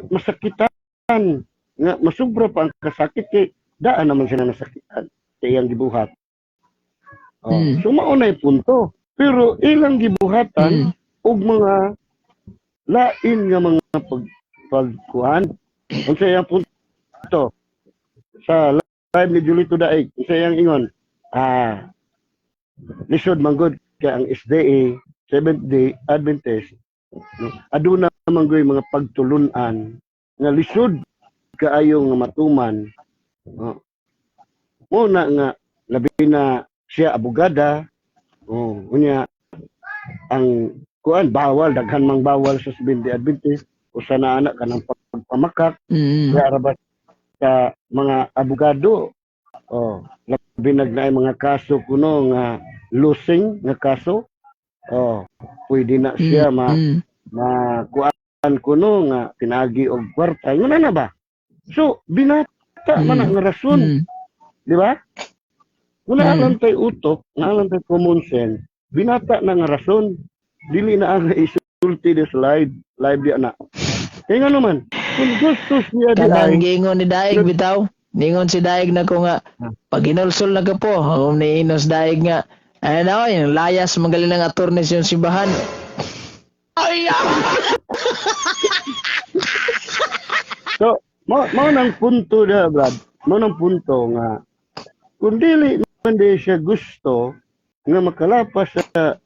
masakitan, nga masubra pa ang kasakit kay daan naman sila nasakitan sa iyang gibuhat. Oh, so mao na punto. Pero ilang gibuhatan og mga lain nga mga pagkuan. Unsa iyang punto sa live ni Julito Daig, unsa iyang ingon? Lisod man gud kay ang SDA, Seventh Day Adventist, no, aduna man gud mga pagtulunan nga lisod kaayo nga matuman, no. Mo na nga labi na siya abogada, oh, unya ang kuan bawal, daghan mang bawal sa Seventh Day Adventist, usa na ana kanang pagpamakak. Kaya ra ba sa mga abogado, oh, labi nag naay mga kaso kuno nga losing nga kaso, oh, pwede na siya ma ma kuan kuno nga pinaagi og kwarta, nguna na ba? So binata man na nga rason, di ba? Kung naa tay utok, naa tay common sense, binata na nga rason, dili na ang isulti this live live di na. Kaya nga naman, kung gusto siya di Kanang ay, giingon ni Daig bitaw. Ningon si Daig na ko nga pag hinulsol na ka po, kung niinos Daig nga ano, yung layas magaling ng attorney sa yung simbahan. Ay! So, mao nang punto da, Brad. Mao nang punto nga, kung dili man di siya gusto nga makalapas sa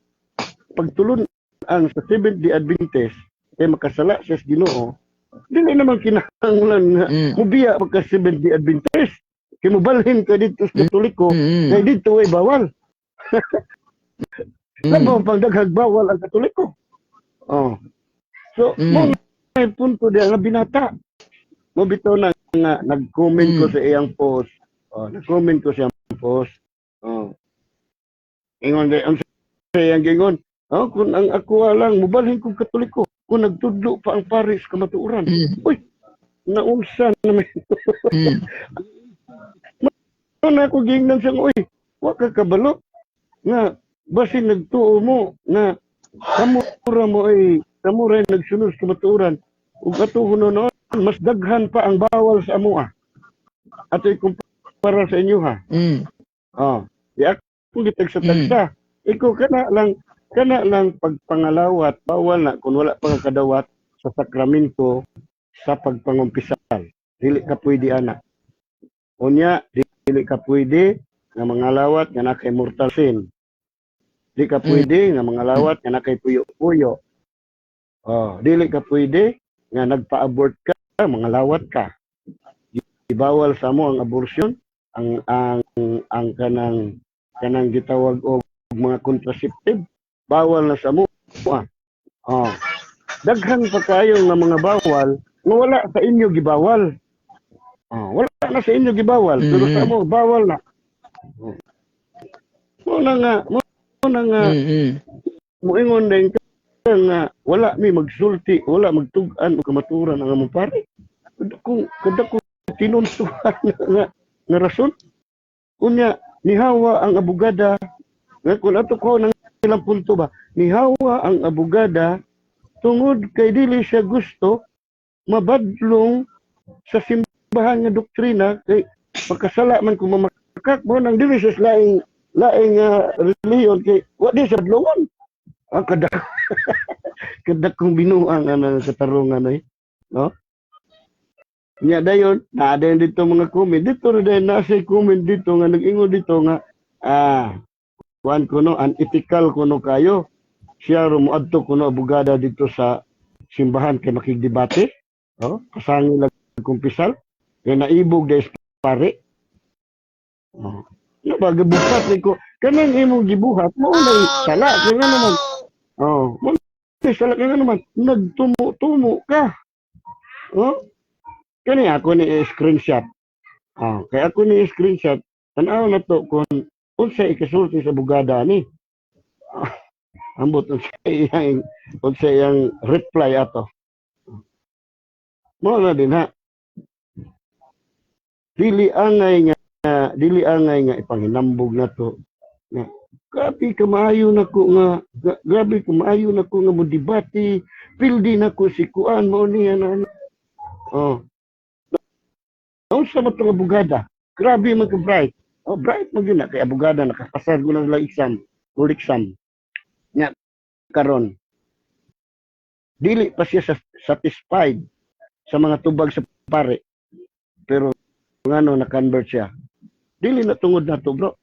pagtulun-an sa Seventh Day Adventist, kay makasala siya sa Ginoo, dili naman kinahanglan nga mubiya pagka Seventh Day Adventist. Kay mobalhin ka dito sa Katoliko, kay dito ay bawal. Labaw pang daghag bawal ang Katoliko. Oh. So, mao na punto diya nga binata. Mo bitaw na nga nag-comment ko sa iyang post. Oh, nag-comment ko sa iyang post. Oh. Ingon di ang sa iyang gingon. Oh, kung ang ako lang mobalhin kong Katoliko, kung nagtudlo pa ang pari sa kamatuoran. Uy, naunsa na may na ako gingnan siyang, uy, wa ka kabalo nga basin nagtuo mo nga kamura mo ay kamura ay nagsunod sa kamatuoran ug ato noon mas daghan pa ang bawal sa amoa ato ikumpara sa inyo ha. Oh, di ako gitagsa-tagsa. Ikaw kana lang pagpangalawat bawal na kung wala pa ka kadawat sa sakramento sa pagpangumpisal. Dili ka pwede ana. Unya, dili ka pwede nga mangalawat nga naa kay mortal sin. Di ka pwede nga mangalawat nga naa kay puyo-puyo. Oh, dili ka pwede nga nagpa-abort ka, mangalawat ka. Ibawal sa mo ang abortion, ang kanang gitawag og mga contraceptive, bawal na sa mo. Ah. Oh. Daghan pa kayo nga mga bawal nga wala sa inyo gibawal. Oh, wala na sa inyo gibawal, pero sa mo bawal na. Oh. Mo na nga muingon din ka nga wala mi magsulti, wala magtug-an og kamaturan ang among pare. Kung kada ko tinuntuhan nga nga rason. Unya nihawa ang abogada nga kung ato ko nang ilang punto ba, nihawa ang abogada tungod kay dili siya gusto mabadlong sa simbahan nga doktrina kay makasala man kung mamakak mo nang dili siya sa laing laing relihiyon kay wa di siya badlongon. Ang kada kong binuang ana sa katarungan ay, no? Nya dayon, naa dayon dito mga comment dito ra, dayon nasa comment dito nga nag-ingon dito nga kuan kuno, unethical kuno kayo siya ro moadto kuno abogada dito sa simbahan kay makigdebate, oh, kasangi lang kumpisal kay naibog dahil sa pare. Oh. No ba gibuhat ni ko kanang imong gibuhat mo na sala kay nga naman, oh, mo na sala kay nga naman nagtumo-tumo ka. Oh, kani ako ni screenshot. Oh, kay ako ni screenshot, tan-aw na to kung unsa ikasulti sa abogada ni. Ambot unsa iyang reply ato. Mo na din ha. Dili angay nga ipanghinambog nato nga grabe ka maayo nako nga grabe ka maayo nako nga mo debate, pildi nako si kuan mao niya na ano. Oh. Unsa man tong abogada? Grabe man ka bright. Oh, bright man gyud na kay abogada, nakapasar ko na sila exam, full exam. Nya karon dili pa siya satisfied sa mga tubag sa pare. Pero ngano na-convert siya? Dili na tungod nato, bro.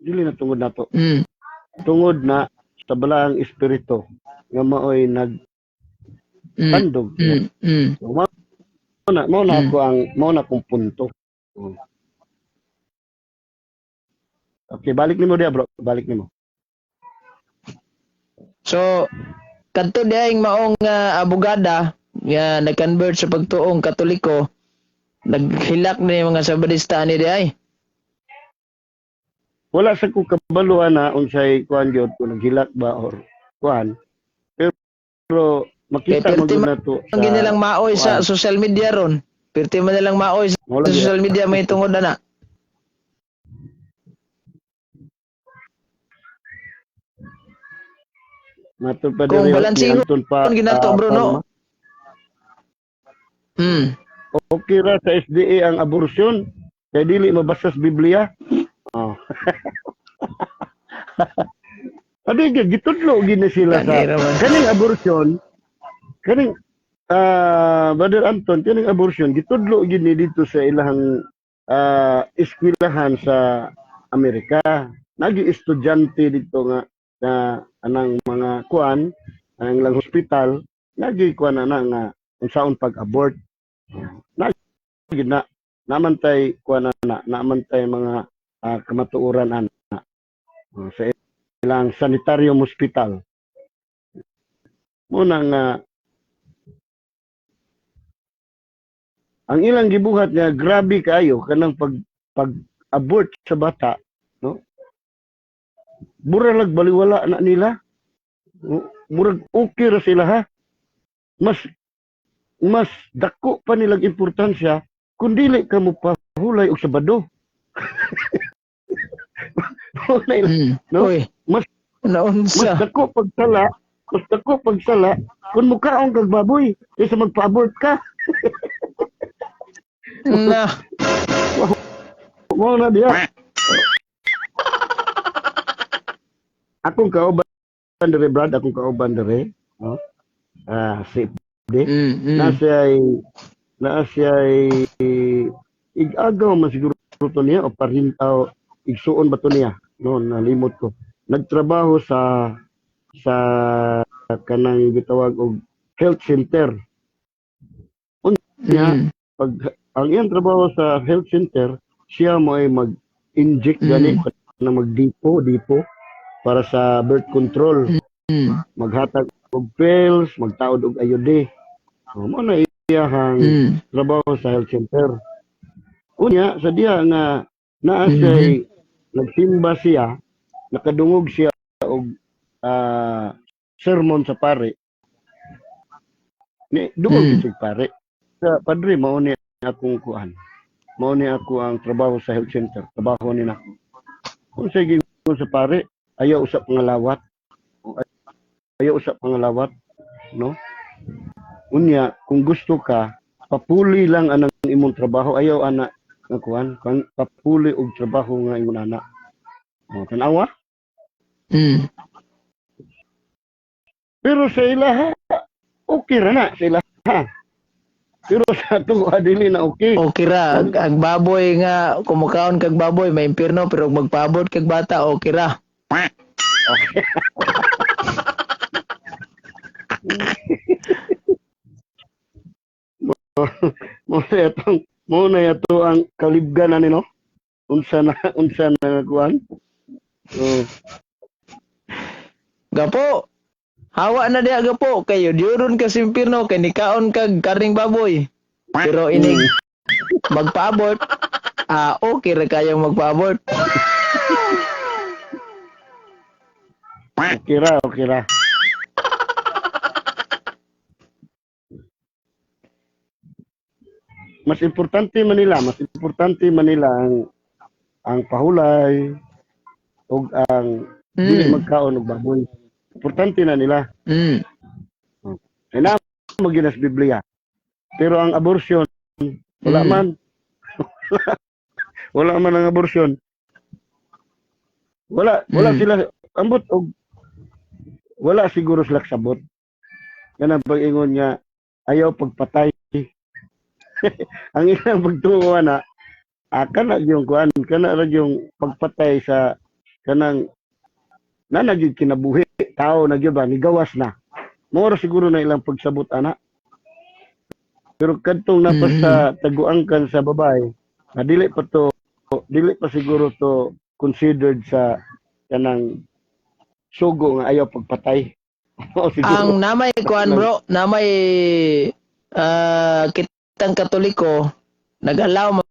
Dili na tungod nato. Tungod na sa balaang espiritu nga maoy nagtandog. So, mao na ako ang mao na akong punto. Okay, balik nimo diya, bro. Balik nimo. So kadto dihang maong abogada nga nag-convert sa pagtuong Katoliko, naghilak ni mga Sabadista ani diay. Wala sa ko kabaluan na unsay kuan gyud, kung naghilak ba or kuan. Pero makita Kay man perti gyud nato Ang ginilang maoy sa kuan. social media ron. Pirti man nilang maoy sa Wala gyud. social media may tungod ana. Matod pa Kung diri ni balansihon Anton pa ginato, bro, no? Palma. Okay ra sa SDA ang abortion kay dili mabasa sa Biblia. Oh. Abi gyud gitudlo gid na sila sa Kanira man. Kaning abortion, kaning Brother Anton, kaning abortion gitudlo gid ni dito sa ilahang eskwelahan sa Amerika. Nagi estudyante dito nga na anang mga kuan, ang lang hospital, nagi kuan ana nga unsaon pag-abort. Nagi na namantay kuan na namantay mga kamatuoran ana sa ilang sanitarium hospital. Muna nga ang ilang gibuhat nga grabe kaayo kanang pag pag abort sa bata, no, mura lag baliwala na nila. Murag okay ra sila ha, mas mas dako pa nilang importansya kung dili ka mo pahulay og Sabado. Mao na no? Uy. Mas Naunsa. dako pagsala, mas dako pagsala kung mukaon kag baboy kaysa magpa-abort ka. Na. Mao na diya. Akong kauban dire, Brad, akong kauban dire, no? Si D. Na siya igagaw man siguro to niya o parin o igsuon ba to niya, no, nalimot ko. Nagtrabaho sa kanang gitawag og health center. Unya, pag ang iyang trabaho sa health center, siya mo ay mag-inject gani na mag-depo, depo para sa birth control, maghatag og pills, magtaod og IUD. So, mo na iyahang trabaho sa health center. Unya, sa diya nga naa siya'y nagsimba siya, nakadungog siya og sermon sa pare. Ni dungog siya pare. Sa padre, mao ni akong kuan. Mao ni ako ang trabaho sa health center. Trabaho ni nako. Kung sige sa pare, ayaw usap pangalawat. Ayaw usap pangalawat, no? Unya, kung gusto ka, papuli lang anang imong trabaho, ayaw ana nga kuan, kang papuli og trabaho nga imong ana. O, tanawa? Pero sa ilaha, okay ra na sa ilaha. Pero sa ato, dili na okay. Okay ra ang baboy nga kumukaon kag baboy may impierno, pero kung magpaabot kag bata, okay ra. Okay. Mo na yato ang kalibgan na nino. Unsa na kuan? Oh. Gapo. Hawa na diha, gapo, kayo diuron ka sa impierno kay nikaon kag karning baboy. Pero inig magpaabot, okay ra kayong magpaabot. Okay ra, okay ra. Mas importante man nila ang pahulay ug ang dili magkaon og baboy. Importante na nila. Ay na mo gyud sa Biblia. Pero ang abortion wala man. Wala man ang abortion. Wala wala sila ambot og wala siguro sila sabot. Kanang pag-ingon nga ayaw pagpatay. Ang ilang pagtuo na kana yung kuan, kana ra yung pagpatay sa kanang na gyud kinabuhi tao na gyud ba nigawas na. Mao ra siguro na ilang pagsabot ana. Pero kadtong napas sa taguangkan sa babae, na dili pa siguro to considered sa kanang sugo nga ayaw pagpatay. O siguro. Ang namay kuan, bro, namay kitang Katoliko nag-allow man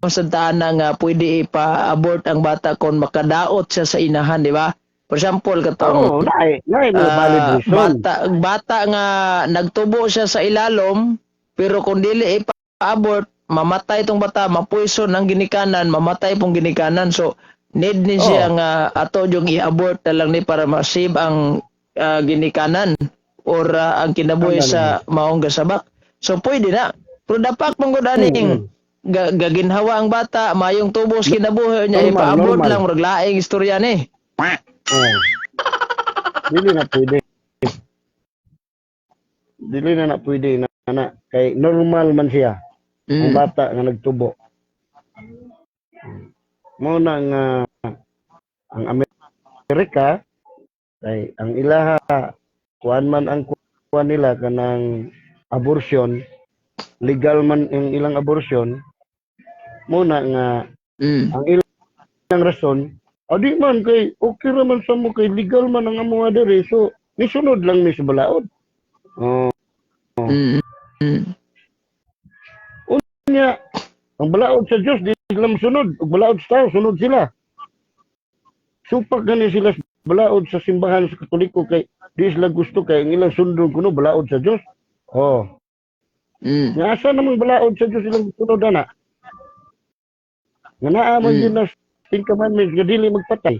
sa na nga pwede ipa-abort ang bata kung makadaot siya sa inahan, di ba? For example, katong Oo, naay, naay mga valid reason. Bata bata nga nagtubo siya sa ilalom, pero kung dili ipa-abort, mamatay tong bata, mapuison ang ginikanan, mamatay pong ginikanan. So need ni siya nga ato yung i-abort na lang ni para ma-save ang ginikanan or ang kinabuhi Tama sa maong gasabak. So pwede na. Pero dapat mong gud aning gaginhawa ang bata, mayong tubos kinabuhi niya, Normal, ipa-abort normal. lang, murag laing istorya ni. Oo. Dili na pwede. Dili na na pwede na kay normal man siya ang bata nga nagtubo. Mao na nga ang Amerika kay ang ilaha kuan man ang kuan nila kanang abortion, legal man ang ilang abortion, mo na nga ang ilang rason adi man kay okay ra man sa mo kay legal man ang amoa diri, so nisunod lang mi sa balaod. Oh. Unya ang balaod sa Dios di sila mosunod, ug balaod sa tao sunod sila. Supak gani sila sa balaod sa simbahan sa Katoliko kay di sila gusto kay ang ilang sundon kuno balaod sa Dios. Oh. Nga asa namang balaod sa Dios ilang sunod ana? Nga naa man yun na Ten Commandments nga dili magpatay.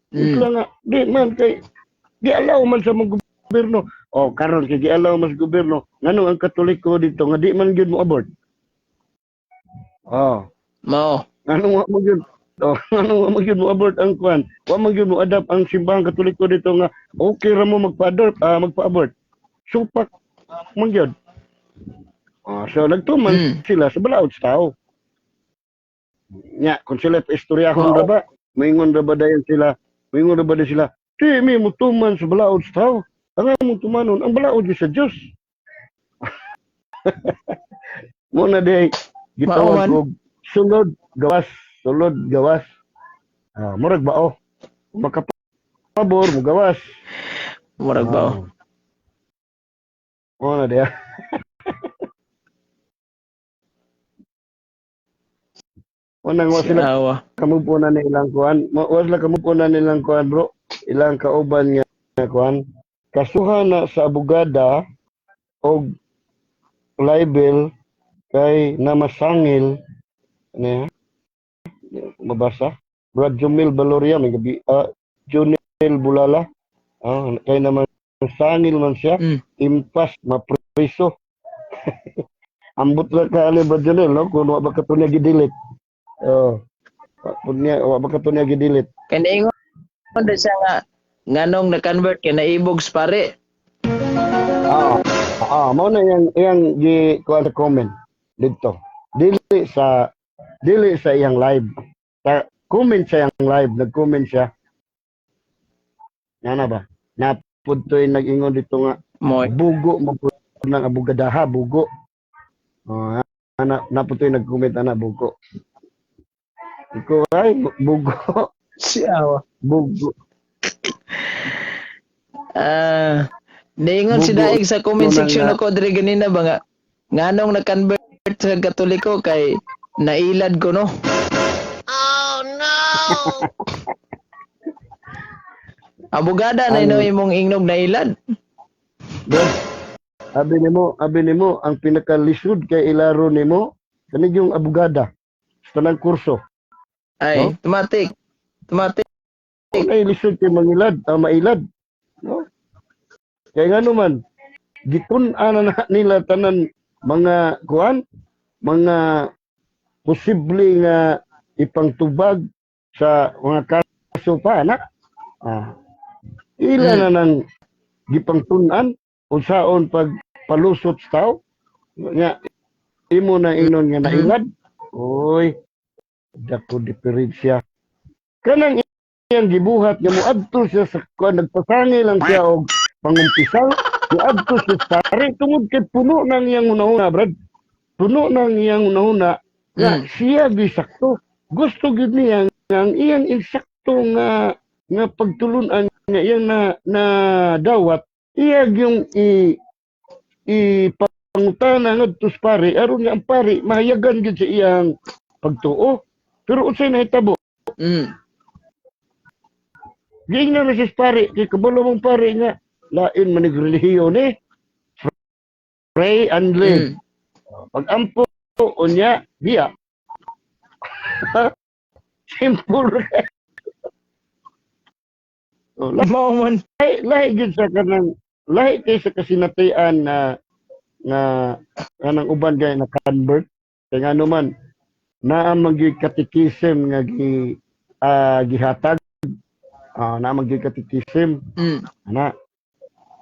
Sila nga di man kay gialaw man sa mga gobyerno. Oh, karon kay gialaw man sa gobyerno, ngano ang Katoliko dito nga di man gyud mo abort? Oh, Mao. ngano wa mo gyud? Oh, ngano wa man gyud mo abort ang kuan? Wa man gyud mo adapt ang simbahang Katoliko dito nga okay ra mo magpa-abort, magpa-abort. Supak man gyud. Oh, so nagtuman sila sa balaod sa tao. Nya, kung sila istoryahon ra ba, moingon ra ba dayon sila, moingon ra ba dayon sila, di mi mutuman sa balaod sa tao. Ang among tumanon, ang balaod gyud sa Dios. Mo na day gitawag Mao man. og sulod gawas, sulod gawas. Ah, murag bao. Makapabor mo gawas. Murag bao. Mo na day. Unang wa sila Awa. kamove na ilang kuan. Wa sila kamove na nilang kuan, bro. Ilang kauban nga kuan. Kasuhan na sa abogada og libel kay namasangil, ano yan? Di ako mabasa. Brad Jumil Baloria may gabi, Junel Bulala. Kay naman sangil man siya, impas mapriso. Ambot ra ka ani Brad Junel, no, kung wa ba ka to niya gi-delete. Oh. Wa niya wa ba ka to niya gi-delete. Kay naingon din siya nga nganong na-convert kay naibog sa pare. Ah, mao na iyang iyang gi kuan sa comment dito. Dili sa iyang live. Sa comment sa iyang live, nag-comment siya. Nga na ba? Napudtoy nag-ingon dito nga Mo. bugo mo pud ng abogadaha, bugo. Oh, ana naputoy nag-comment ana bugo. Ikaw ay bugo, Si awa. bugo. Niingon si Bugo. Daig sa comment Unang section ako diri ganina ba nga nganong na-convert sa Katoliko kay nailad ko, no. Oh no! Abogada na ino imong ingnog nailad. Brad Abi nimo ang pinakalisod kay ilaro nimo kani yung abogada sa tanang kurso. Ay, No? automatic. Automatic. Ay lisod kay mangilad, mailad. No? Kay ngano man gitun-an na na nila tanan mga kuan, mga posible nga ipangtubag sa mga kaso pa na. Ila na nang gipangtun-an unsaon pag palusot sa tao nga imo na ingnon nga nailad. Oy, dako diferensya kanang iyang gibuhat nga moadto siya sa kuan, nagpasangi lang siya og pangumpisal, moadto siya sa pare tungod kay puno nang iyang hunahuna, brad, puno nang iyang hunahuna nga siya gisakto, gusto gid niya nga ang iyang insakto nga nga pagtulunan nga iyang na, na dawat iya yung i ipangutana ngadto sa pare aron nga ang pare mahayagan gid sa iyang pagtuo. Pero unsay nahitabo? Giingnan na siya sa pare, kay kabalo mong pare nga, lain man ning relihiyon eh. Pray and live. Pag ampo, unya, biya. Simple. Oh, Mao man. lahi, lahi gyud sa kanang lahi kay sa kasinatian na nga kanang uban kay na convert kay ngano man naa man gyud catechism nga gi gihatag, naa man gyud catechism ana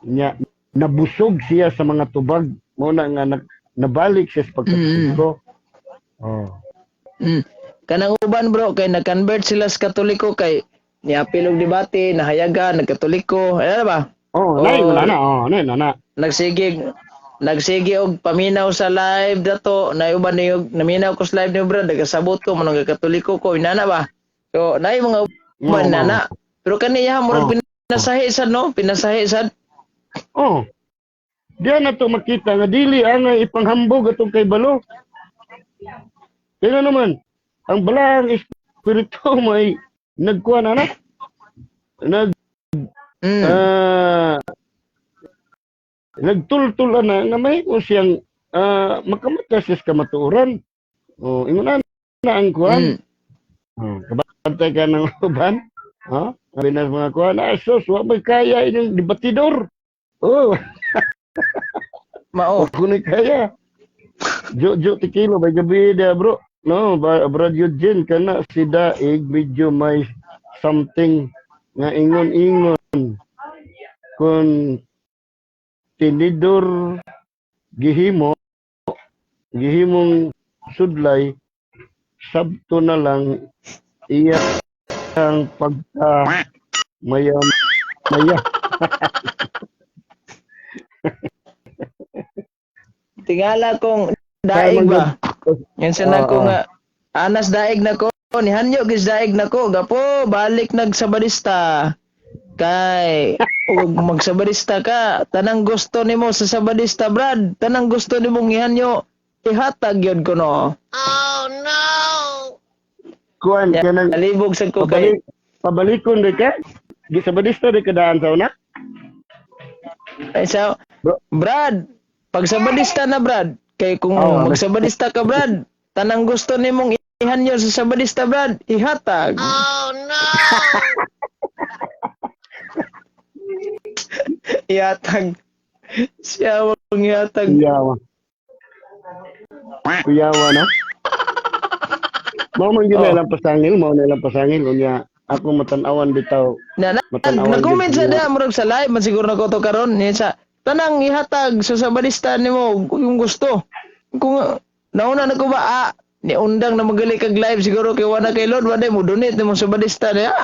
nya nabusog siya sa mga tubag mo na nga nabalik siya sa pagkatoliko. Oh. Kanang uban, bro, kay nag-convert sila sa Katoliko kay niapil og debate, nahayagan, nagkatoliko. Ano ba? Oh, lahi Oh. na na, oh, lahi na na. Nagsige og paminaw sa live dato, na uban ni naminaw ko sa live ni bro, nagasabot ko manong Katoliko ko, inana ba? So, naay mga uban Oo. na na. Pero kaniya murag pinasahi sad no, pinasahi sad. Oh. Diyan na to makita nga dili angay ipanghambog atong kay balo. Kaya naman, ang balaang espiritu may nagkuha na na. Nag nagtultul na nga may ko siyang makamata siya sa kamatuoran. Oh, ingon na na ang kuan. Oh, kabantay ka ng uban. Ha? Sabi na sa mga kuan, sus, wa may kaya inyong debatidor. Oh, Mao. ako na kaya. Jo jo tikilo may gabi dia, bro. No, ba, Brad Eugene kana si Daig medyo may something nga ingon-ingon kun tinidor gihimong sudlay, sabto na lang iya ang pagka maya maya. Tingala kong daig ba. Yan sa nako nga anas daig nako ni hanyo gis daig nako gapo balik nagsabadista kay ug magsabadista ka, tanang gusto nimo sa sabadista, brad, tanang gusto nimong ihanyo, ihatag yun ko no. Oh no! Kuan kanang Alibog sad ko kay pabalik pabalikon de ka gisabadista de ka daan sa una. Ay, sa Bro. Brad, pag sabadista na, Brad, kay kung magsabadista ka, Brad, tanang gusto nimong ihanyo sa sabadista, Brad, ihatag. Oh no! Ihatag. Siya wang ihatag. Kuyawa. Kuyawa, no? Mao man gyud na ilang pasangil, mao na ilang pasangil unya ako matanawan bitaw. Na, Matanawan nag-comment gyud sa niya. diha murag sa live man siguro na ko to karon niya sa tanang ihatag sa sabadista nimo yung gusto. Kung nauna na ko ba ni undang na magali kag live siguro kay wala kay Lord wala mo donate nimo sa sabadista niya.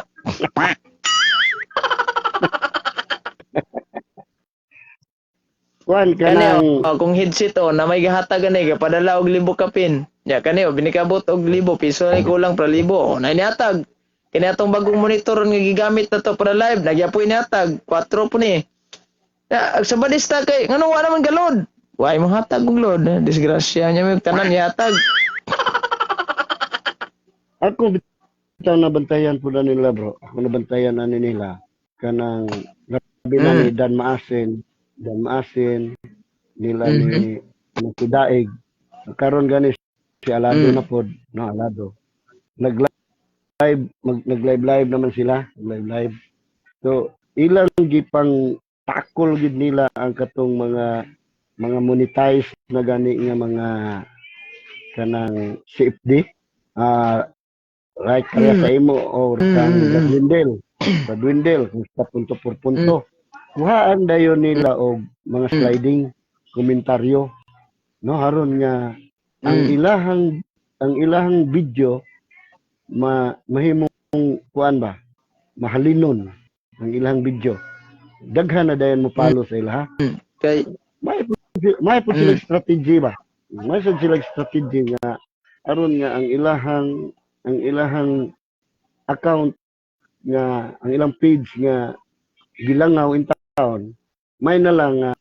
Kuan Kani kanang oh, kung headset oh na may gihatag ani padala og libo kapin. Ya kani oh binikabot og libo piso ni kulang pra libo. Oh, na nihatag. Kini atong bagong monitor nga gigamit na to para live nagyapoy nihatag 4 po ni. Ya, ag sabadista kay ngano wa naman galod. Wa mo hatag og load. Disgrasya niya may tanan nihatag. Ako bitaw nabantayan po na nila, bro. Ako nabantayan ani nila kanang labi na ni Dan Maasin, Dan Maasin, nila ni si Daig. Karon gani si Alado na pod, no, Alado. Nag-live nag-live live naman sila, live live. So ilang gipang takol gid nila ang katong mga monetize na gani nga mga kanang CFD, right, kaya sa imo or kang Bradwindel Bradwindel kung sa punto por punto, kuhaan dayon nila og mga sliding komentaryo, no, haron nga ang ilahang video ma mahimong kuan ba, mahalinon ang ilahang video, daghan na dayon mo follow sa ilaha. Kay May po sila strategy ba, may sad sila strategy nga aron nga ang ilahang account nga ang ilang page nga gilangaw in town, may na lang nga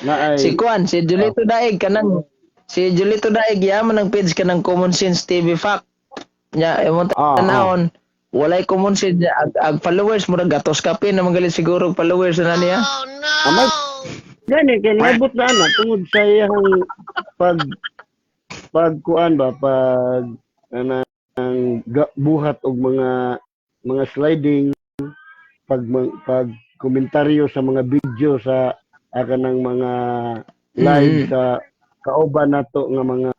na ay Si Kwan, si Julito Daig kanang si Julito Daig yaman ang page kanang Common Sense TV Fact. Nya imong tanawon, walay common sense niya. Ag followers murag gatos kape na magalit siguro og followers na niya. Oh no! Amay gani kay niabot na ana tungod sa iyang pag pag kuan ba, pag anang buhat og mga sliding pag komentaryo sa mga video sa kanang mga live sa kauban nato nga mga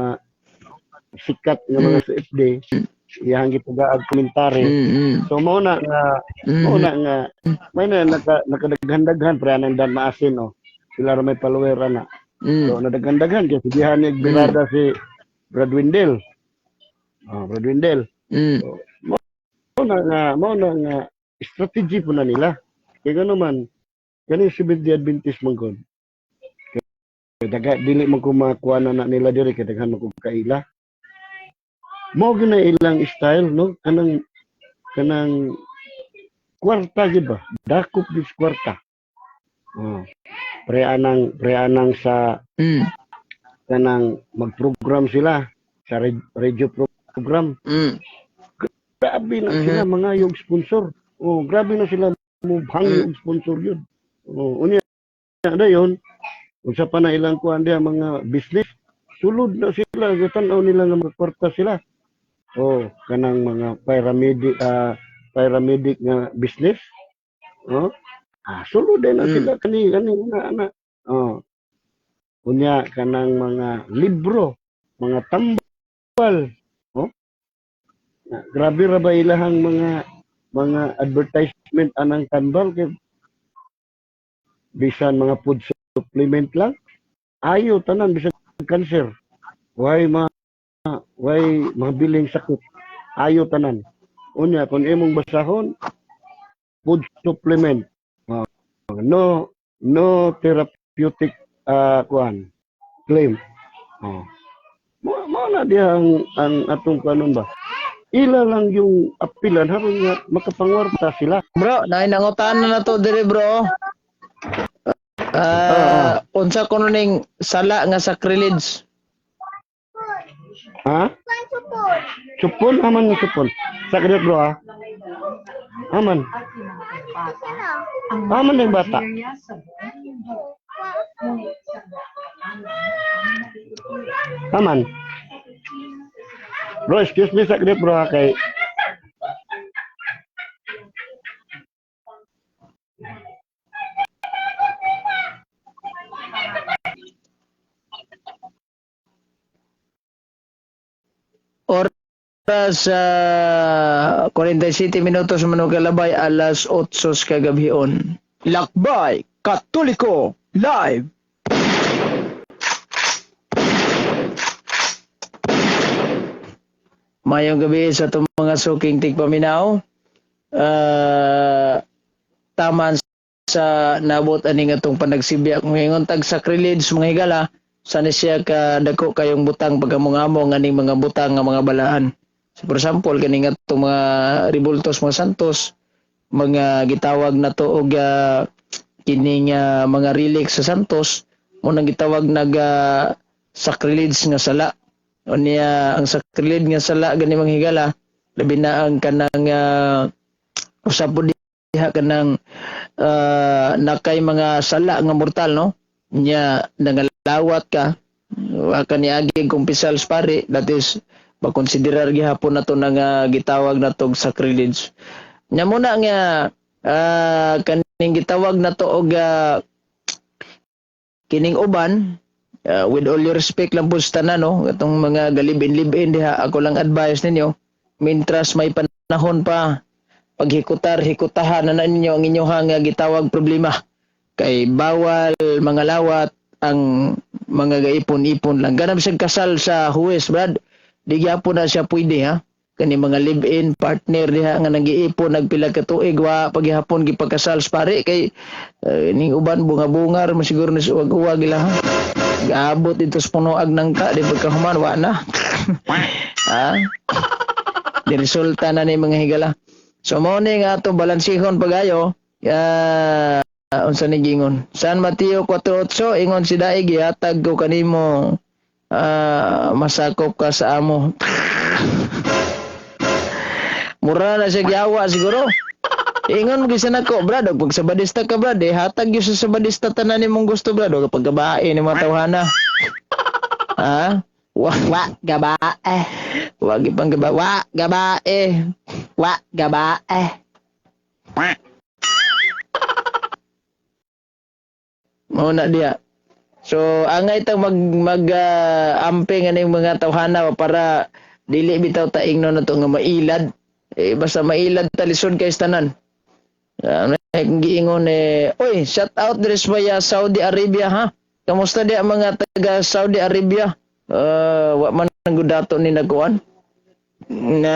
sikat nga mga CFD, iyang gitugaag komentary. So mao na nga may na nakadaghan-daghan pre anang Dan Maasin, oh. Sila ra may follower ana. So nadaghan-daghan kay sigihan ni birada si Brad Windel. Oh, Brad Windel. Mao na nga strategy po na nila. Kay gano man kani si Seventh Day Adventist man gud. Kay daga dili man ko makuha na nila diri kay daghan man ko kaila. Mao gyud na ilang style, no, kanang kwarta gid ba? Dakop gid sa kwarta. Oh. Pre anang sa kanang magprogram sila sa radio program. Grabe na sila mga yung sponsor. Oh, grabe na sila mo hangyo og sponsor yun. Oh, unya dayon unsa pa na ilang kuan diha mga business, sulod na sila, tan-aw nila nga mga kwarta sila. Oh, kanang mga paramedic nga business. Oh, sulod din na sila kani kani ana ana. Oh. Unya kanang mga libro, mga tambal. Oh. Na, grabe ra ba ilahang mga advertisement anang tambal kay bisan mga food supplement lang ayo tanan, bisan cancer, way mga biling sakit, ayo tanan. Unya kung imong basahon, food supplement, no no therapeutic kuan claim. Oh, mo na diha ang atong kanon ba, ila lang yung apilan haron nga makapangwarta sila. Bro, naay nangutan na to dire, bro. Unsa kuno ning sala nga sacrilege? Ha, supon, aman nga supon sakit, bro, ha, aman aman ng bata. Aman, bro, excuse me sakit, bro, ha, kay Oras sa 47 minutos man og kalabay alas 8 sa kagabhion. Lakbay Katoliko Live. Mayong gabi sa itong mga suking tigpaminaw. Taman sa nabot ani nga itong panagsibya. Kung ingon tag sacrilege, mga higala, sana siya ka dako kayong butang pagkamungamo nga ning mga butang nga mga balaan. So, for example, kani nga itong mga ribultos mga santos, mga gitawag na to og kining mga relics sa santos, mo nang gitawag nag sacrilege nga sala. Unya ang sacrilege nga sala gani, mga higala, labi na ang kanang usab po diha kanang nakay mga sala nga mortal, no. Nya nangalawat ka, wa ka niagi kumpisal sa pari, that is makonsiderar gihapon nato na nga gitawag natog sacrilege. Nya muna nga kaning gitawag nato og kining uban, with all your respect lang po sa tanan, no, atong mga galibin-libin diha, ako lang advice ninyo, mintras may panahon pa, paghikutar hikutahan na ninyo ang inyong nga gitawag problema, kay bawal mga lawat ang mga gaipon-ipon lang. Ganap siyang kasal sa huwes, brad, di gyapon na siya pwede, ha. Kani mga live-in partner diha nga nagiipon nagpila ka tuig, wa paghihapon gipagkasal sa pare, kay ning uban bunga-bungar man siguro ni sa uwag-uwag ila, ha. Gaabot dito sa punoag ng ka di pagkahuman wa na, ha. Di resulta na ni mga higala. So mao ni nga ato balansihon pagayo. Unsa ni gingon San Mateo 4:8, ingon si Daig, gihatag ko kanimo, masakop ka sa amo. Mura na siya giawa siguro. Ingon mo gisa nako, brad, og pag sabadista ka, brad, eh, hatag gyud sa sabadista tanan nimong gusto, brad, og pagkabae ni mga tawhana. Ha? Wa Wa gabae. Wa gipang gaba, wa gabae. Wa gabae. Mao na diha. So angay tang mag mag amping aning mga tawhana para dili bitaw ta ingnon nato nga mailad. Eh, basta mailad ta, lisod kay tanan. Ano kung giingon eh, oy, shout out diri sa Saudi Arabia, ha. Kamusta diha mga taga Saudi Arabia? Wa man ang dato ni nagkuan na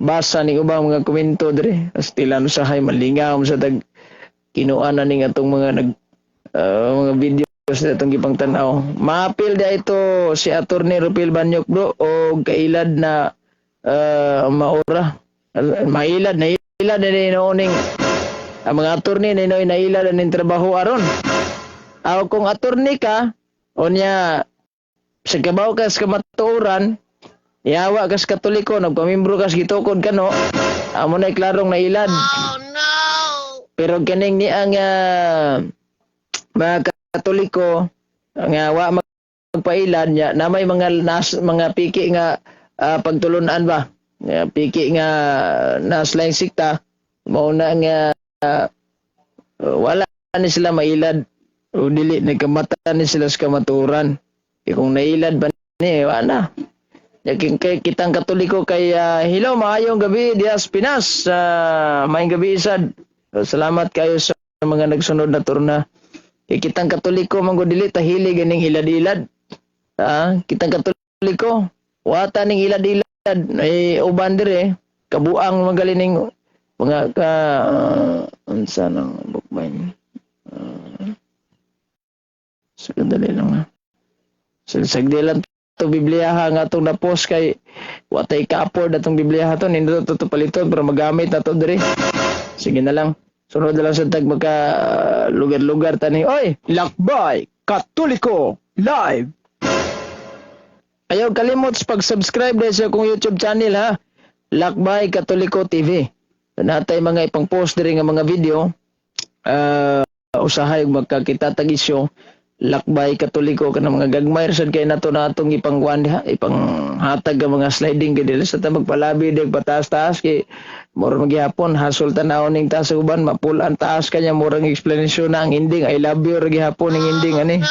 basa ni ubang mga komento diri. Astila no sahay malingaw sa tag kinuan na ning atong mga nag mga videos na itong gipang tanaw. Maapil da ito si Attorney Rupil Banyok, bro, o kailad na maura. Mailad na ilad na ning ang mga attorney na inoy nailad na ning trabaho aron. Aw kung attorney ka, o niya sa kabaw ka sa kamatuoran, yawa ka sa Katoliko, nagpamimbro ka sa gitukod ka, no, amo na klarong nailad. Oh no! Pero kaning ni ang mga Katoliko nga wa magpailad niya na may mga nas, mga piki nga pagtulunan ba? Nga piki nga nas laing sikta, mao na nga wala ni sila mailad o dili nagkamata ni sila sa kamaturan. E kung nailad ba ni, wala na. Yakin kay kitang Katoliko kay hello, maayong gabi diha sa Pinas. Maayong gabi sad. Salamat kayo sa mga nagsunod na turna. Kay kitang Katoliko man gud dili tahili ganing ilad-ilad. Ah, kitang Katoliko wata ning ilad-ilad ay uban dire kabuang magaling ning mga ka unsa nang bukbain. Sagdali lang ha. Sagdi lang to Biblia ha nga atong na-post kay watay ka-afford atong Biblia ha to, nindot to paliton pero magamit na to diri. Sige na lang. Sunod na lang sa tag magka lugar-lugar tani. Oy, Lakbay Katoliko Live. Ayaw kalimot sa pag-subscribe dahil sa akong YouTube channel, ha. Lakbay Katoliko TV. Natay mga ipang-post diri nga mga video. Usahay magkakita tag isyo. Lakbay Katoliko kana mga gagmay sad kay nato na atong ipangkuan diha, ipanghatag ang mga sliding kay dili sa ta magpalabi dig pataas-taas kay mura magyapon hasol tan-awon ning taas sa uban mapulan taas kanya murang explanation na ang ending, I love you ra gihapon ning ending ani. No!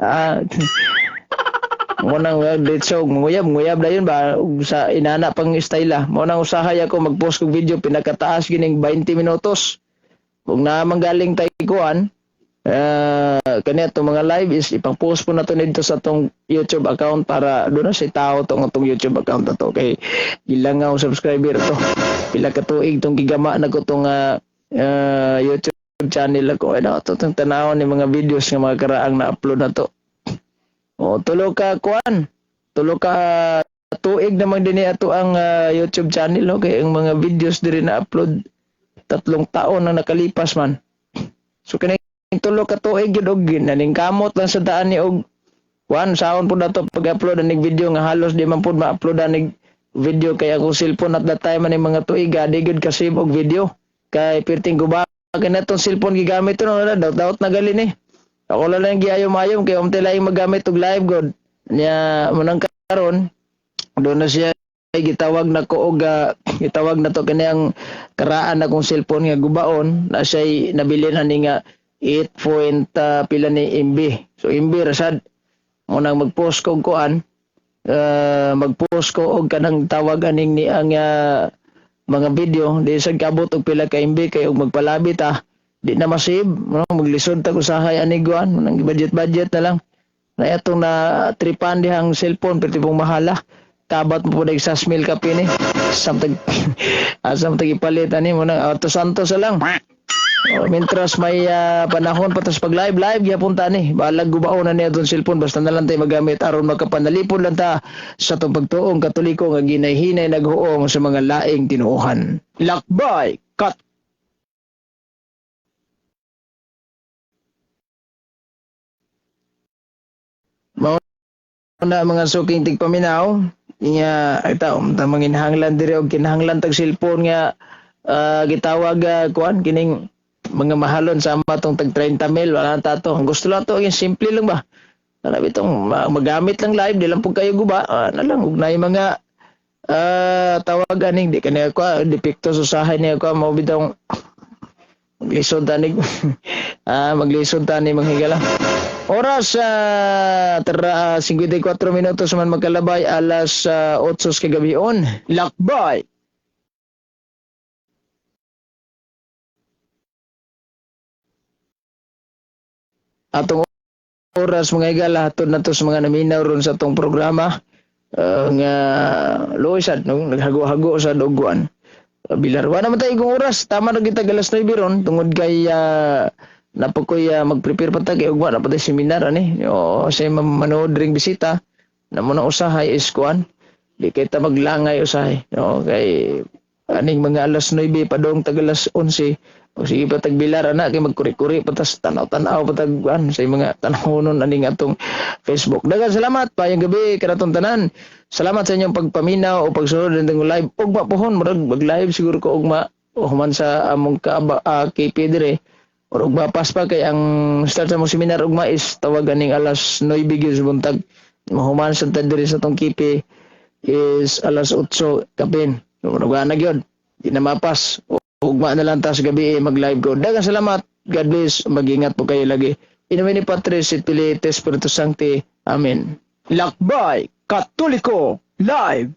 Ah, mo nang diretso nguyab nguyab dayon ba ug sa inana pang style ah. Mo nang usahay ako mag-post og video pinakataas gining 20 minutos. Kung naa man galing tay kuan, kani atong mga live is ipang-post po nato nidto sa atong YouTube account para doon na si tao tong atong YouTube account na to kay ilang nga subscriber to. Pila ka tuig tong gigama na ko tong YouTube channel ako. Ano to tong tanawon ni mga videos nga mga karaang na-upload na to. O, tulo ka kuan. Tulo ka tuig naman dinhi ato ang YouTube channel, no, kay ang mga videos diri na upload 3 taon na nakalipas man. So kani tulo ka tuig gyud og naning kamot lang sa daan ni og kuan saon pud nato pag-upload aning video nga halos di man pud ma-upload aning video kay akong cellphone at that time aning mga tuig di gyud ka save og video kay perting guba Kanatong cellphone gigamit to no, daot daot na gali ni. Ako lang lang giayom-ayom kay umti laing magamit og live god. Nya munang karon doon na siya gitawag na ko og gitawag na to kaniyang karaan na kong cellphone nga gubaon na siya nabili na ni nga 8 point pila ni MB. So MB rasad munang mag-post ko og kuan, mag-post ko og kanang tawag aning ni ang mga video di sad kabot og pila ka MB kay og magpalabi ta di na masave no, maglisod ta usahay ani guan nang budget budget na lang na atong na tripan dihang cellphone pero pong mahala kabat mo po sa smil kape ni samtag samtag ipalit ani mo nang auto santos na lang. Oh, mintras may panahon pa tas pag live live gyapon ta ni balag gubaon na niya atong cellphone basta na lang tayo magamit aron makapanalipod lang ta sa atong pagtuong Katoliko nga ginay-hinay naghuong sa mga laing tinuohan. Lakbay Kat Mao na mga suking tigpaminaw nga ita unta manginahanglan diri og kinahanglan tag cellphone nga gitawag kuan kining mga mahalon sa ama tong tag 30 mil, wala na ta to. Ang gusto lang to yung simple lang ba. Wala bitong magamit lang live di lang pud kayo guba, na lang ug naay mga tawag aning di kaniya ko depekto sa usahay niya ko mao bitong maglisod tani maglisod tani manghigala. Oras sa tara 54 minutos man magkalabay alas 8 sa kagabion. Lakbay Atong oras mga higala hatod na to sa mga naminaw ron sa atong programa nga luoy sad no naghago-hago sa dugwan. Bilar wa naman tayo kung oras tama na kita alas 9 ron tungod kay napakoy mag-prepare pa ta kay ugma na pa tayo seminar ani o sa manood ring bisita na mo na usahay is kuan di kita maglangay usahay no kay aning mga alas 9 padong tag alas 11 o sige pa tagbilar ana kay magkuri-kuri pa tas tanaw-tanaw pa tag kuan sa mga tanahonon aning atong Facebook. Daghang salamat payong gabi kanatong tanan. Salamat sa inyong pagpaminaw o pagsunod ng atong live. Ugma pohon murag mag-live siguro ko ugma o human sa among kaaba KP dire. Or ugma pas pa kay ang start sa among seminar ugma is tawag aning alas 9 gyud sa buntag. Mahuman sa ta diri sa atong KP is alas 8 kapin. Murag na gyud. Di na mapas. Ugma na lang ta sa gabi mag-live ko. Daghang salamat. God bless. Mag-ingat po kayo lagi. In nomine Patris et Filii et Spiritus Sancti. Amen. Lakbay Katoliko Live.